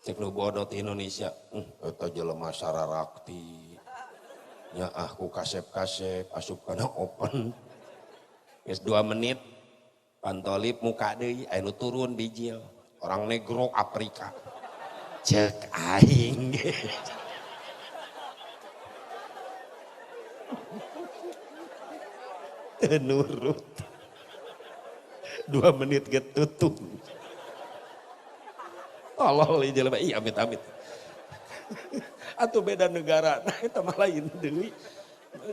Cek nu bodoh di Indonesia, eta jelema sararakti. Nya ah ku kasep-kasep, asup kana open. Geus 2 menit, pantolip muka deui, aya nu turun bijil. Orang negro Afrika. Cek aing ge. Teu nurut. 2 menit ge tutup. Tolol jelema ih amit-amit. Atuh beda negara, nah eta mah lain deui.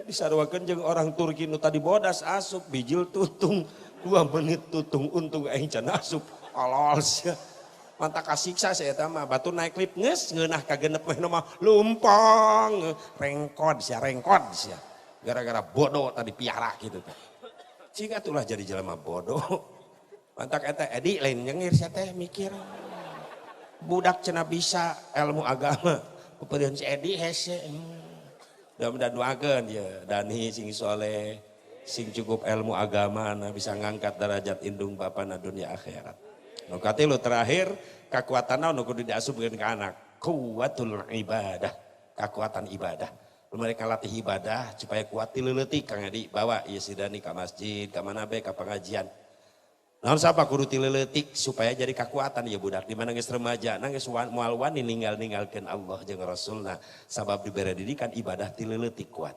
Disaruakeun jeung orang Turki nu tadi bodas asup bijil tutung 2 menit tutung untung aing can asup. Tolol sia. Mantap kasiksa saya eta mah batur naik lift geus ngeunah ka genep we mah lumpong rengkod sia rengkod sia. Gara-gara bodoh tadi piara gitu teh. Cing atulah jadi jelema bodoh. Mantak eta Edi lain nyengir sia teh mikir. Budak cenah bisa ilmu agama. Pepeureun si Edi hese. Mudah-mudahan doakeun ya Dani sing soleh, sing cukup ilmu agama nah bisa ngangkat derajat indung bapana dunia akhirat. Nu katilu terakhir kakuatan naon nu kudu diasupkeun ka anak? Kuwatul ibadah, kakuatan ibadah. Mereka latih ibadah supaya kuat tileuletik Kang Edi bawa ieu si Dani ka masjid, ka mana bae ka pengajian. Naon sapa kudu tileuletik supaya jadi kakuatan ieu budak di mana geus remaja, na geus moal wani ninggal-ninggalkeun Allah jeung Rasulna sabab dibere didikan ibadah tileuletik kuat.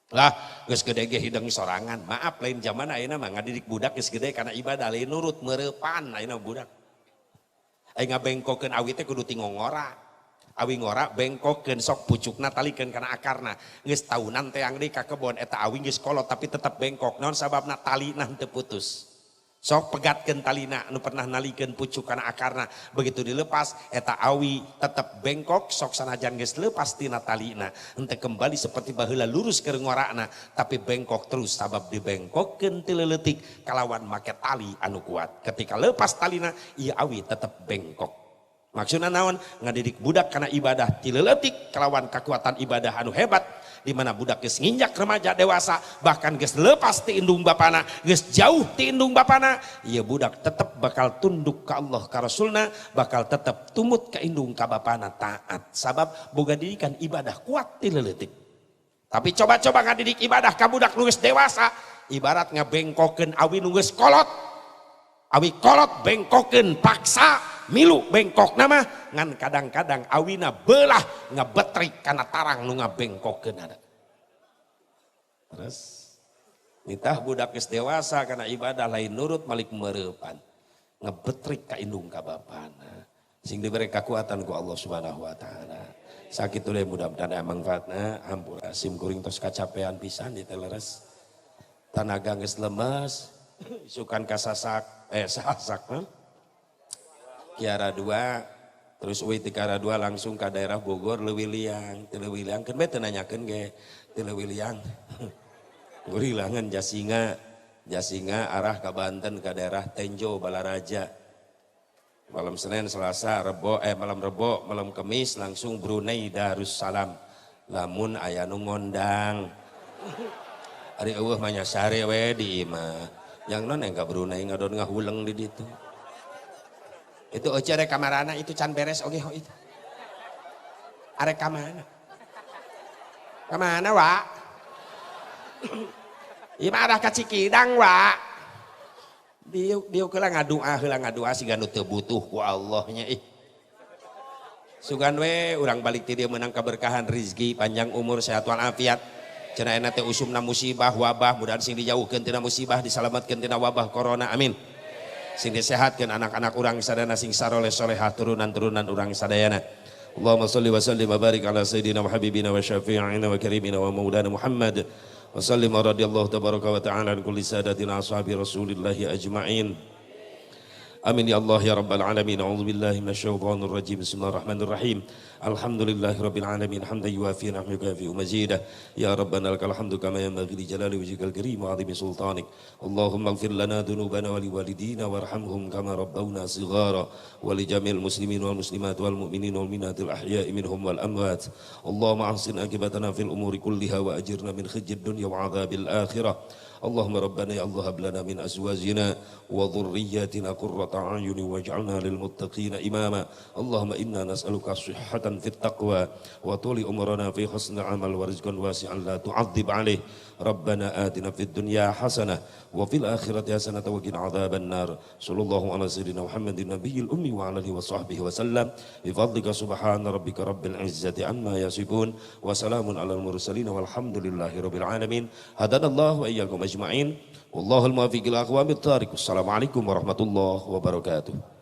Lah geus gede ge hideng sorangan. Maaf lain zaman ayeuna mah ngadidik budak geus gede kana ibadah lain nurut meurepan ayeuna budak. Aing ngabengkokeun awi teh kudu ti ngongora. Awi ngora bengkokeun sok pucukna talikeun kana akarna. Geus taunan teang deui ka kebon eta awi geus kolot tapi tetep bengkok. Naon sababna talina henteu putus. Sok pegatkeun talina nu pernah nalikeun pucuk kana akarna. Begitu dilepas eta awi tetep bengkok sok sanajan geus lepas tina talina. Henteu kembali seperti baheula lurus keur ngorana tapi bengkok terus sabab dibengkokkeun ti leuletik kalawan make tali anu kuat. Ketika lepas talina ieu awi tetep bengkok. Maksudna naon? Ngadidik budak kana ibadah ti leuletik kalawan kakuatan ibadah anu hebat di mana budak geus nginjak remaja dewasa bahkan geus lepas ti indung bapana, geus jauh ti indung bapana, ieu budak tetep bakal tunduk ka Allah ka Rasulna, bakal tetep tumut ka indung ka bapana taat sabab boga didikan ibadah kuat ti leuletik. Tapi coba-coba ngadidik ibadah ka budak nu geus dewasa ibarat ngabengkokeun awi nu geus kolot. Awi kolot bengkokeun paksa milu bengkok nama ngan kadang-kadang awina belah ngebetrik kana tarang nu ngabengkokeun ada. Terus nitah budak geus dewasa kana ibadah lain nurut malik mereupan ngebetrik ka indung ka bapana sing diberi kekuatan ku Allah Subhanahu wa taala. Sakitu deui mudah-mudahan aya mangfaatna. Hampura sim kuring tos kacapean pisan di teleres. Tanaga geus lemes isukan kasasak sasak mah. Kiara 2 terus uwi ti Kiara 2 langsung ke daerah Bogor Leuwiliang, ti Leuwiliang keun bae teu nanyakeun ge ti Leuwiliang. Ngurilangan Jasinga, Jasinga arah ke Banten ke daerah Tenjo Balaraja. Malam Senin, Selasa, Rebo, malam Rebo, malam Kemis langsung Brunei Darussalam. Lamun aya nu ngondang. Ari eueuh mah nya sare we di imah. Yang non yang ka Brunei ngadon ngahuleng di ditu. Itu oce rek kamarana itu can beres oge ho itu. Arek ka mana? Ka mana, Wak? Ieu mah arah ka Cikidang, Wak. Diuk diuk heula ngadua heula ngadua siga nu teu butuh ku Allah nya ih. Sugan we urang balik ti dieu meunang kaberkahan rizki, panjang umur, sehat walafiat. Cenah ayeuna teh usumna musibah wabah, mudahan sing dijauhkeun tina musibah, disalametkeun tina wabah corona, amin. Sing disehatkeun anak-anak urang sadayana sing saroleh solehah turunan-turunan urang sadayana. Allahumma shalli wa sallim wa barik ala sayyidina wa habibina wa syafi'ina wa karimina wa maulana Muhammad wa sallim wa radhiyallahu tabaraka wa ta'ala an kulli sadatina ashabi rasulillahi ajma'in. Amin ya Allah ya Rabbal alamin. A'udzubillahi minasyaitonir rajim. Bismillahirrahmanirrahim. Alhamdulillahirabbil alamin hamdan yuwafi ni'amahu yukafi mazidah. Ya Rabbana lakal hamdu kama yanbaghi li jalali wajhikal karim wa 'azimi sultanik. Allahumma ighfir lana dzunubana wa liwalidina warhamhum kama rabbawna shighara wa li jami'il muslimin wal muslimat wal mu'minin wal mu'minatil ahya'i minhum wal amwat. Allahumma ahsin akibatana fil umuri kulliha wa ajirna min khizyid dunya wa 'adzabil akhirah. Allahumma rabbana ya Allah hab lana min azwajina wa dhurriyyatina qurrata a'yuni waj'alna lil muttaqina imama. Allahumma inna nas'aluka sihhatan fit taqwa wa tuli umrana fi husnil amal wa rizqan wasi'an la tu'adzib alaih. Rabbana atina fid dunya hasanah wa fil akhirati hasanah wa qina adzaban nar. Sallallahu ala sayyidina Muhammadin nabiyil ummi wa ala alihi wa sahbihi wa sallam. Bi fadlika subhana rabbika rabbil izzati amma yasifun wa salamun alal mursalin walhamdulillahi rabbil alamin. Hadanallahu wa iyyakum ajma'in. Wallahul muwaffiq ila aqwamit thariq. Wassalamualaikum warahmatullahi wabarakatuh.